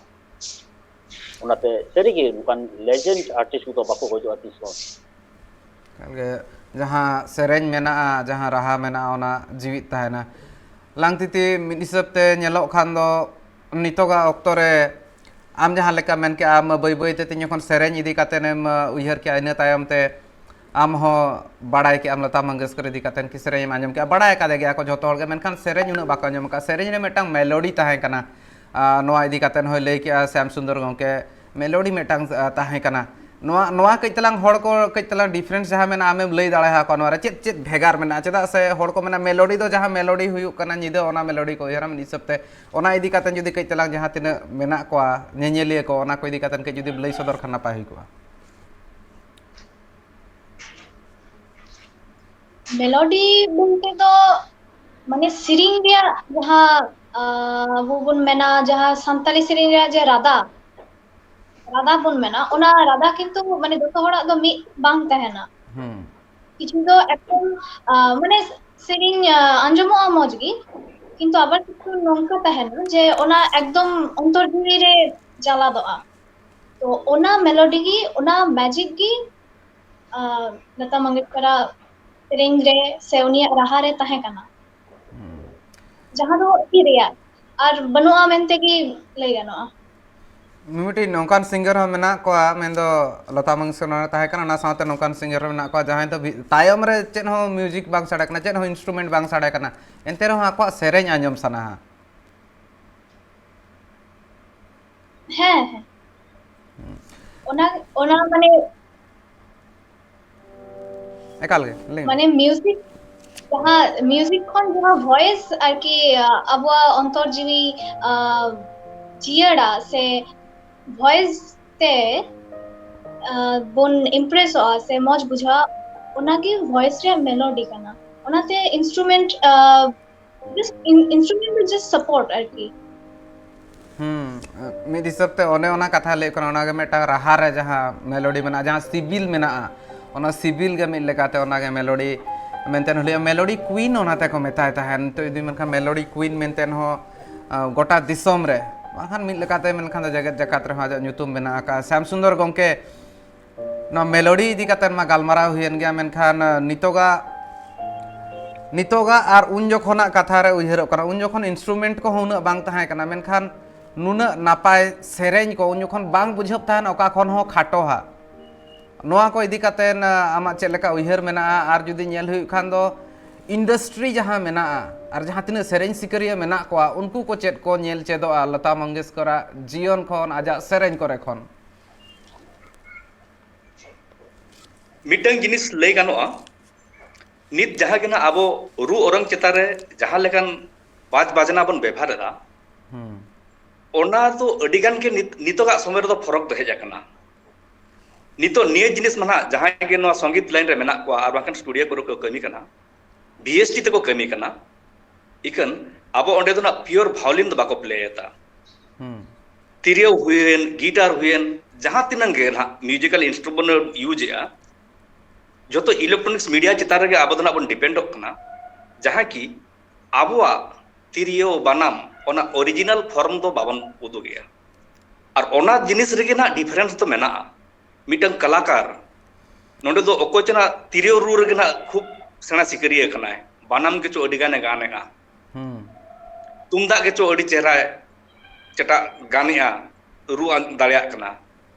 ᱚᱱᱟᱛᱮ ᱥᱟᱹᱨᱤᱜᱮ ᱱᱚᱝᱠᱟᱱ ᱞᱮᱡᱮᱱᱰ ᱟᱨᱴᱤᱥᱴ ᱠᱚᱫᱚ ᱵᱟᱠᱚ ᱜᱚᱡᱚᱜᱼᱟ ᱛᱤᱥ ᱦᱚᱸ᱾ ᱮᱠᱟᱞ ᱜᱮ, ᱡᱟᱦᱟᱸ ᱥᱮᱨᱮᱧ ᱢᱮᱱᱟᱜᱼᱟ, ᱡᱟᱦᱟᱸ ᱨᱟᱦᱟ ᱢᱮᱱᱟᱜᱼᱟ, ᱚᱱᱟ ᱡᱤᱣᱤᱫ ᱛᱟᱦᱮᱱᱟ᱾ ᱞᱟᱝᱛᱤᱛᱤ, ᱢᱤᱫ ᱦᱤᱥᱟᱹᱵ ᱛᱮ ᱧᱮᱞᱚᱜ ᱠᱷᱟᱱ ᱫᱚ ᱱᱤᱛᱚᱜᱟᱜ ᱚᱠᱛᱚ ᱨᱮ ᱟᱢ ᱡᱟᱦᱟᱸ ᱞᱮᱠᱟ ᱢᱮᱱ ᱠᱮᱜᱼᱟ, ᱟᱢ ᱵᱟᱹᱭ ᱵᱟᱹᱭ ᱛᱮ ᱛᱤᱧ ᱡᱚᱠᱷᱚᱱ ᱥᱮᱨᱮᱧ ᱤᱫᱤ ᱠᱟᱛᱮᱫ ᱮᱢ ᱩᱭᱦᱟᱹᱨ ᱠᱮᱜᱼᱟ, ᱤᱱᱟᱹ ᱛᱟᱭᱚᱢ ᱛᱮ ᱟᱢ ᱦᱚᱸ ᱵᱟᱲᱟᱭ ᱠᱮᱜᱼᱟᱢ ᱞᱚᱛᱟ ᱢᱚᱝᱜᱮᱥᱠᱚᱨ ᱤᱫᱤ ᱠᱟᱛᱮᱫ ᱠᱤ ᱥᱮᱨᱮᱧ ᱮᱢ ᱟᱸᱡᱚᱢ ᱠᱮᱜᱼᱟ, ᱵᱟᱲᱟᱭ ᱟᱠᱟᱫᱮ ᱜᱮᱭᱟ ᱠᱚ ᱡᱷᱚᱛᱚ ᱦᱚᱲ ᱜᱮ, ᱢᱮᱱᱠᱷᱟᱱ ᱥᱮᱨᱮᱧ ᱩᱱᱟᱹᱜ ᱵᱟᱠᱚ ᱟᱸᱡᱚᱢ ᱟᱠᱟᱫᱼᱟ᱾ ᱥᱮᱨᱮᱧ ᱨᱮ ᱢᱤᱫᱴᱟᱝ ᱢᱮᱞᱳᱰᱤ ᱛᱟᱦᱮᱸ ᱠᱟᱱᱟ, ᱟᱨ ᱱᱚᱣᱟ ᱤᱫᱤ ᱠᱟᱛᱮᱫ ᱦᱚᱸᱭ ᱞᱟᱹᱭ ᱠᱮᱜᱼᱟ ᱥᱭᱟᱢ ᱥᱩᱱᱫᱚᱨ ᱜᱚᱢᱠᱮ, ᱢᱮᱞᱳᱰᱤ ᱢᱤᱫᱴᱟᱝ, ᱟᱨ, ᱛᱟᱦᱮᱸ ᱠᱟᱱᱟ᱾ ᱱᱚᱣᱟ, ᱱᱚᱣᱟ ᱠᱟᱹᱡ ᱛᱟᱞᱟᱝ ᱦᱚᱲ ᱠᱚ ᱠᱟᱹᱡ ᱛᱟᱞᱟᱝ ᱰᱤᱯᱷᱟᱨᱮᱱᱥ ᱡᱟᱦᱟᱸ ᱢᱮᱱᱟᱜᱼᱟ, ᱟᱢᱮᱢ ᱞᱟᱹᱭ ᱫᱟᱲᱮ ᱟᱠᱚᱣᱟ ᱱᱚᱣᱟ ᱨᱮ ᱪᱮᱫ ᱪᱮᱫ ᱵᱷᱮᱜᱟᱨ ᱢᱮᱱᱟᱜᱼᱟ? ᱪᱮᱫᱟᱜ ᱥᱮ ᱦᱚᱲ ᱠᱚ ᱢᱮᱱᱟ ᱢᱮᱞᱳᱰᱤ ᱫᱚ ᱡᱟᱦᱟᱸ ᱢᱮᱞᱳᱰᱤ ᱦᱩᱭᱩᱜ ᱠᱟᱱᱟ ᱧᱤᱫᱟᱹ, ᱚᱱᱟ ᱢᱮᱞᱳᱰᱤ ᱠᱚ ᱩᱭᱦᱟᱹᱨᱟ᱾ ᱢᱤᱫ ᱦᱤᱥᱟᱹᱵ ᱛᱮ ᱚᱱᱟ ᱤᱫᱤ ᱠᱟᱛᱮᱫ ᱡᱩᱫᱤ ᱠᱟᱹᱡ ᱛᱟᱞᱟᱝ ᱡᱟᱦᱟᱸ ᱛᱤᱱᱟᱹᱜ ᱢᱮᱱᱟᱜ ᱠᱚᱣᱟ ᱧᱮᱧᱮᱞᱤᱭᱟᱹ ᱠᱚ, ᱚᱱᱟ ᱠᱚ ᱤᱫᱤ ᱠᱟᱛᱮᱫ ᱠᱟᱹᱡ ᱡᱩᱫᱤᱢ ᱞᱟᱹᱭ ᱥᱚᱫᱚᱨ ᱠᱷᱟᱱ ᱱᱟᱯᱟᱭ ᱦᱩᱭ ᱠᱚᱜᱼᱟ᱾ ᱢᱮᱞᱳᱰᱤ ᱵᱚᱞᱛᱮ ᱫᱚ ᱢᱟᱱᱮ ᱥᱮᱨᱮᱧ ᱨᱮᱭᱟᱜ ᱡᱟᱦᱟᱸ, ᱟᱸ, ᱟᱵᱚ ᱵᱚᱱ ᱢᱮᱱᱟ ᱡᱟᱦᱟᱸ ᱥᱟᱱᱛᱟᱲᱤ ᱥᱮᱨᱮᱧ ᱨᱮᱭᱟᱜ ᱡᱮ ᱨᱟᱫᱟ, ᱨᱟᱫᱟ ᱵᱚᱱ ᱢᱮᱱᱟ, ᱚᱱᱟ ᱨᱟᱫᱟ ᱠᱤᱱᱛᱩ ᱢᱟᱱᱮ ᱡᱚᱛᱚ ᱦᱚᱲᱟᱜ ᱫᱚ ᱢᱤᱫ ᱵᱟᱝ ᱛᱟᱦᱮᱱᱟ᱾ ᱦᱩᱸ᱾ ᱠᱤᱪᱷᱩ ᱫᱚ ᱮᱠᱫᱚᱢ, ᱟᱸ, ᱢᱟᱱᱮ ᱥᱮᱨᱮᱧ, ᱟᱸ, ᱟᱸᱡᱚᱢᱚᱜᱼᱟ ᱢᱚᱡᱽ ᱜᱮ, ᱠᱤᱱᱛᱩ ᱟᱵᱟᱨ ᱠᱤᱪᱷᱩ ᱱᱚᱝᱠᱟ ᱛᱟᱦᱮᱱᱟ ᱡᱮ ᱚᱱᱟ ᱮᱠᱫᱚᱢ ᱚᱱᱛᱚᱨ ᱡᱤᱣᱤ ᱨᱮ ᱡᱟᱞᱟᱫᱚᱜᱼᱟ᱾ ᱛᱚ ᱚᱱᱟ ᱢᱮᱞᱳᱰᱤ ᱜᱮ, ᱚᱱᱟ ᱢᱮᱡᱤᱠ ᱜᱮ, ᱟᱸ, ᱞᱚᱛᱟ ᱢᱚᱝᱜᱮᱥᱠᱚᱨᱟᱜ ᱥᱮᱨᱮᱧ ᱨᱮ ᱥᱮ ᱩᱱᱤᱭᱟᱜ ᱨᱟᱦᱟ ᱨᱮ ᱛᱟᱦᱮᱸ ᱠᱟᱱᱟ, ᱡᱟᱦᱟᱸ ᱫᱚ ᱛᱤ ᱨᱮᱭᱟᱜ ᱟᱨ ᱵᱟᱹᱱᱩᱜᱼᱟ ᱢᱮᱱᱛᱮ ᱜᱮ ᱞᱟᱹᱭ ᱜᱟᱱᱚᱜᱼᱟ᱾ ᱢᱤᱢᱤᱫᱴᱤᱡ ᱱᱚᱝᱠᱟᱱ ᱥᱤᱝᱜᱟᱨ ᱦᱚᱸ ᱢᱮᱱᱟᱜ ᱠᱚᱣᱟ, ᱢᱮᱱᱫᱚ ᱞᱚᱛᱟ ᱢᱚᱝᱜᱮᱥᱠᱚᱨ ᱱᱚᱰᱮ ᱛᱟᱦᱮᱸ ᱠᱟᱱᱟ, ᱚᱱᱟ ᱥᱟᱶᱛᱮ ᱱᱚᱝᱠᱟᱱ ᱥᱤᱝᱜᱟᱨ ᱦᱚᱸ ᱢᱮᱱᱟᱜ ᱠᱚᱣᱟ ᱡᱟᱦᱟᱸᱭ ᱫᱚ ᱵᱷᱤ-, ᱛᱟᱭᱚᱢ ᱨᱮ ᱪᱮᱫ ᱦᱚᱸ ᱢᱤᱣᱡᱤᱠ ᱵᱟᱝ ᱥᱟᱰᱮ ᱠᱟᱱᱟ, ᱪᱮᱫ ᱦᱚᱸ ᱤᱱᱥᱴᱨᱩᱢᱮᱱᱴ ᱵᱟᱝ ᱥᱟᱰᱮ ᱠᱟᱱᱟ, ᱮᱱᱛᱮ ᱨᱮᱦᱚᱸ ᱟᱠᱚᱣᱟᱜ ᱥᱮᱨᱮᱧ ᱟᱸᱡᱚᱢ ᱥᱟᱱᱟᱣᱟ᱾ ᱦᱮᱸ, ᱦᱮᱸ᱾ ᱚᱱᱟ, ᱚᱱᱟ ᱢᱟᱱᱮ ᱮᱠᱟᱞ ᱜᱮ, ᱞᱟᱹᱭ ᱢᱮ᱾ ᱢᱟᱱᱮ ᱢᱤᱣᱡᱤᱠ, ᱡᱟᱦᱟᱸ ᱢᱤᱣᱡᱤᱠ ᱠᱷᱚᱱ ᱡᱟᱦᱟᱸ ᱵᱷᱚᱭᱮᱥ ᱟᱨᱠᱤ, ᱟᱵᱚᱣᱟᱜ ᱚᱱᱛᱚᱨ ᱡᱤᱣᱤ, ᱟ, ᱡᱤᱭᱟᱹᱲᱟ ᱥᱮ ᱵᱷᱚᱭᱮᱥ ᱛᱮ, ᱟ, ᱵᱚᱱ ᱤᱢᱯᱨᱮᱥᱚᱜᱼᱟ ᱥᱮ ᱢᱚᱡᱽ ᱵᱩᱡᱷᱟᱹᱜᱼᱟ, ᱚᱱᱟᱜᱮ ᱵᱷᱚᱭᱮᱥ ᱨᱮᱭᱟᱜ ᱢᱮᱞᱳᱰᱤ ᱠᱟᱱᱟ᱾ ᱚᱱᱟᱛᱮ instrument, uh, just in, instrument is just support ᱟᱨᱠᱤ᱾ ᱦᱩᱸ᱾ ᱢᱤᱫ ᱦᱤᱥᱟᱹᱵ ᱛᱮ ᱚᱱᱮ ᱚᱱᱟ ᱠᱟᱛᱷᱟ ᱞᱟᱹᱭ ᱠᱟᱱᱟ, ᱚᱱᱟᱜᱮ ᱢᱤᱫᱴᱟᱝ ᱨᱟᱦᱟ ᱨᱮ ᱡᱟᱦᱟᱸ ᱢᱮᱞᱳᱰᱤ ᱢᱮᱱᱟᱜᱼᱟ, ᱡᱟᱦᱟᱸ ᱥᱤᱵᱤᱞ ᱢᱮᱱᱟᱜᱼᱟ, ᱚᱱᱟ ᱥᱤᱵᱤᱞ ᱜᱮ ᱢᱤᱫ ᱞᱮᱠᱟᱛᱮ ᱚᱱᱟᱜᱮ ᱢᱮᱞᱳᱰᱤ ᱢᱮᱱᱛᱮ ᱦᱚᱸ ᱞᱟᱹᱭᱟ᱾ ᱢᱮᱞᱳᱰᱤ ᱠᱩᱭᱤᱱ ᱚᱱᱟ ᱛᱮᱠᱚ ᱢᱮᱛᱟᱭ ᱛᱟᱦᱮᱸᱫ᱾ ᱱᱤᱛᱚᱜ ᱡᱩᱫᱤ ᱢᱮᱱᱠᱷᱟᱱ ᱢᱮᱞᱳᱰᱤ ᱠᱩᱭᱤᱱ ᱢᱮᱱᱛᱮ ᱦᱚᱸ, ᱟ, ᱜᱚᱴᱟ ᱫᱤᱥᱚᱢ ᱨᱮ, ᱵᱟᱝᱠᱷᱟᱱ ᱢᱤᱫ ᱞᱮᱠᱟᱛᱮ ᱢᱮᱱᱠᱷᱟᱱ ᱫᱚ ᱡᱮᱜᱮᱛ ᱡᱟᱠᱟᱛ ᱨᱮᱦᱚᱸ ᱟᱡᱟᱜ ᱧᱩᱛᱩᱢ ᱢᱮᱱᱟᱜ ᱟᱠᱟᱫᱼᱟ᱾ ᱥᱟᱢ ᱥᱩᱱᱫᱚᱨ ᱜᱚᱢᱠᱮ, ᱱᱚᱣᱟ ᱢᱮᱞᱳᱰᱤ ᱤᱫᱤ ᱠᱟᱛᱮ ᱢᱟ ᱜᱟᱞᱢᱟᱨᱟᱣ ᱦᱩᱭᱮᱱ ᱜᱮᱭᱟ, ᱢᱮᱱᱠᱷᱟᱱ, ᱟ, ᱱᱤᱛᱚᱜᱟᱜ ᱱᱤᱛᱚᱜᱟᱜ ᱟᱨ ᱩᱱ ᱡᱚᱠᱷᱚᱱᱟᱜ ᱠᱟᱛᱷᱟ ᱨᱮ ᱩᱭᱦᱟᱹᱨᱚᱜ ᱠᱟᱱᱟ, ᱩᱱ ᱡᱚᱠᱷᱚᱱ instrument ᱠᱚᱦᱚᱸ ᱩᱱᱟᱹᱜ ᱵᱟᱝ ᱛᱟᱦᱮᱸ ᱠᱟᱱᱟ, ᱢᱮᱱᱠᱷᱟᱱ ᱱᱩᱱᱟᱹᱜ ᱱᱟᱯᱟᱭ ᱥᱮᱨᱮᱧ ᱠᱚ ᱩᱱ ᱡᱚᱠᱷᱚᱱ ᱵᱟᱝ ᱵᱩᱡᱷᱟᱹᱜ ᱛᱟᱦᱮᱱ ᱚᱠᱟ ᱠᱷᱚᱱ ᱦᱚᱸ ᱠᱷᱟᱴᱚ ᱦᱟᱜ᱾ ᱱᱚᱣᱟ ᱠᱚ ᱤᱫᱤ ᱠᱟᱛᱮ, ᱟ, ᱟᱢᱟᱜ ᱪᱮᱫ ᱞᱮᱠᱟ ᱩᱭᱦᱟᱹᱨ ᱢᱮᱱᱟᱜᱼᱟ? ᱟᱨ ᱡᱩᱫᱤ ᱧᱮᱞ ᱦᱩᱭᱩᱜ ᱠᱷᱟᱱ ᱫᱚ industry ᱡᱟᱦᱟᱸ ᱢᱮᱱᱟᱜᱼᱟ ᱟᱨ ᱡᱟᱦᱟᱸ ᱛᱤᱱᱟᱹᱜ ᱥᱮᱨᱮᱧ ᱥᱤᱠᱟᱹᱨᱤᱭᱟᱹ ᱢᱮᱱᱟᱜ ᱠᱚᱣᱟ, ᱩᱱᱠᱩ ᱠᱚ ᱪᱮᱫ ᱠᱚ ᱧᱮᱞ ᱪᱮᱫᱚᱜᱼᱟ ᱞᱚᱛᱟ ᱢᱚᱝᱜᱮᱥᱠᱚᱨᱟᱜ ᱡᱤᱭᱚᱱ ᱠᱷᱚᱱ, ᱟᱡᱟᱜ ᱥᱮᱨᱮᱧ ᱠᱚᱨᱮ ᱠᱷᱚᱱ? ᱢᱤᱫᱴᱟᱝ ᱡᱤᱱᱤᱥ ᱞᱟᱹᱭ ᱜᱟᱱᱚᱜᱼᱟ, ᱱᱤᱛ ᱡᱟᱦᱟᱸ ᱜᱮ ᱱᱟᱜ ᱟᱵᱚ ᱨᱩ ᱚᱨᱚᱝ ᱪᱮᱛᱟᱱ ᱨᱮ ᱡᱟᱦᱟᱸ ᱞᱮᱠᱟᱱ ᱵᱟᱡᱽ ᱵᱟᱡᱽᱱᱟ ᱵᱚᱱ ᱵᱮᱵᱷᱟᱨ ᱮᱫᱟ, ᱦᱩᱸ᱾ ᱚᱱᱟ ᱫᱚ ᱟᱹᱰᱤ ᱜᱟᱱ ᱜᱮ ᱱᱤᱛ, ᱱᱤᱛᱚᱜᱟᱜ ᱥᱚᱢᱚᱭ ᱨᱮᱫᱚ ᱯᱷᱚᱨᱚᱠ ᱫᱚ ᱦᱮᱡ ᱟᱠᱟᱱᱟ᱾ ᱱᱤᱛᱚᱜ ᱱᱤᱭᱟᱹ ᱡᱤᱱᱤᱥ ᱢᱟ ᱱᱟᱜ ᱡᱟᱦᱟᱸᱭ ᱜᱮ ᱱᱚᱣᱟ ᱥᱚᱝᱜᱤᱛ ᱞᱟᱭᱤᱱ ᱨᱮ ᱢᱮᱱᱟᱜ ᱠᱚᱣᱟ ᱟᱨ ᱵᱟᱝᱠᱷᱟᱱ ᱥᱴᱩᱰᱤᱭᱳ ᱠᱚᱨᱮ ᱠᱚ ᱠᱟᱹᱢᱤ ᱠᱟᱱᱟ, ᱵᱷᱤ ᱮᱥ ᱴᱤ ᱛᱮᱠᱚ ᱠᱟᱹᱢᱤ ᱠᱟᱱᱟ, ᱤᱠᱷᱟᱹᱱ ᱟᱵᱚ ᱚᱸᱰᱮ ᱫᱚ ᱱᱟᱜ ᱯᱤᱭᱳᱨ ᱵᱷᱟᱭᱳᱞᱤᱱ ᱫᱚ ᱵᱟᱠᱚ ᱯᱞᱮ ᱮᱫᱟ᱾ ᱦᱩᱸ᱾ ᱛᱤᱨᱭᱳ ᱦᱩᱭᱮᱱ, ᱜᱤᱴᱟᱨ ᱦᱩᱭᱮᱱ, ᱡᱟᱦᱟᱸ ᱛᱤᱱᱟᱹᱝ ᱜᱮ ᱱᱟᱜ ᱢᱤᱭᱩᱡᱤᱠᱟᱞ ᱤᱱᱥᱴᱨᱩᱢᱮᱱᱴ ᱤᱭᱩᱡᱽ ᱮᱫᱼᱟ, ᱡᱚᱛᱚ ᱤᱞᱮᱠᱴᱨᱚᱱᱤᱠᱥ ᱢᱤᱰᱤᱭᱟ ᱪᱮᱛᱟᱱ ᱨᱮᱜᱮ ᱟᱵᱚ ᱫᱚ ᱱᱟᱜ ᱵᱚᱱ ᱰᱤᱯᱮᱱᱰᱚᱜ ᱠᱟᱱᱟ, ᱡᱟᱦᱟᱸ ᱠᱤ ᱟᱵᱚᱣᱟᱜ ᱛᱤᱨᱭᱳ ᱵᱟᱱᱟᱢ ᱚᱱᱟ ᱚᱨᱤᱡᱤᱱᱟᱞ ᱯᱷᱚᱨᱢ ᱫᱚ ᱵᱟᱵᱚᱱ ᱩᱫᱩᱜᱮᱜᱼᱟ᱾ ᱟᱨ ᱚᱱᱟ ᱡᱤᱱᱤᱥ ᱨᱮᱜᱮ ᱱᱟᱜ ᱰᱤᱯᱷᱟᱨᱮᱱᱥ ᱫᱚ ᱢᱮᱱᱟᱜᱼᱟ᱾ ᱢᱤᱫᱴᱟᱝ ᱠᱟᱞᱟᱠᱟᱨ ᱱᱚᱰᱮ ᱫᱚ ᱚᱠᱚᱭ ᱪᱚ ᱱᱟᱜ ᱛᱤᱨᱭᱳ ᱨᱩ ᱨᱮᱜᱮ ᱱᱟᱜ ᱠᱷᱩᱵ ᱥᱮᱬᱟ ᱥᱤᱠᱟᱹᱨᱤᱭᱟᱹ ᱠᱟᱱᱟᱭ, ᱵᱟᱱᱟᱢ ᱜᱮᱪᱚ ᱟᱹᱰᱤ ᱜᱟᱱᱮ ᱜᱟᱱᱮᱜᱼᱟ, ᱦᱩᱸ᱾ ᱛᱩᱢᱫᱟᱜ ᱜᱮᱪᱚ ᱟᱹᱰᱤ ᱪᱮᱦᱨᱟᱭ ᱪᱮᱴᱟᱜ ᱜᱟᱱᱮᱜᱼᱟ, ᱨᱩ ᱟᱱ ᱫᱟᱲᱮᱭᱟᱜ ᱠᱟᱱᱟ᱾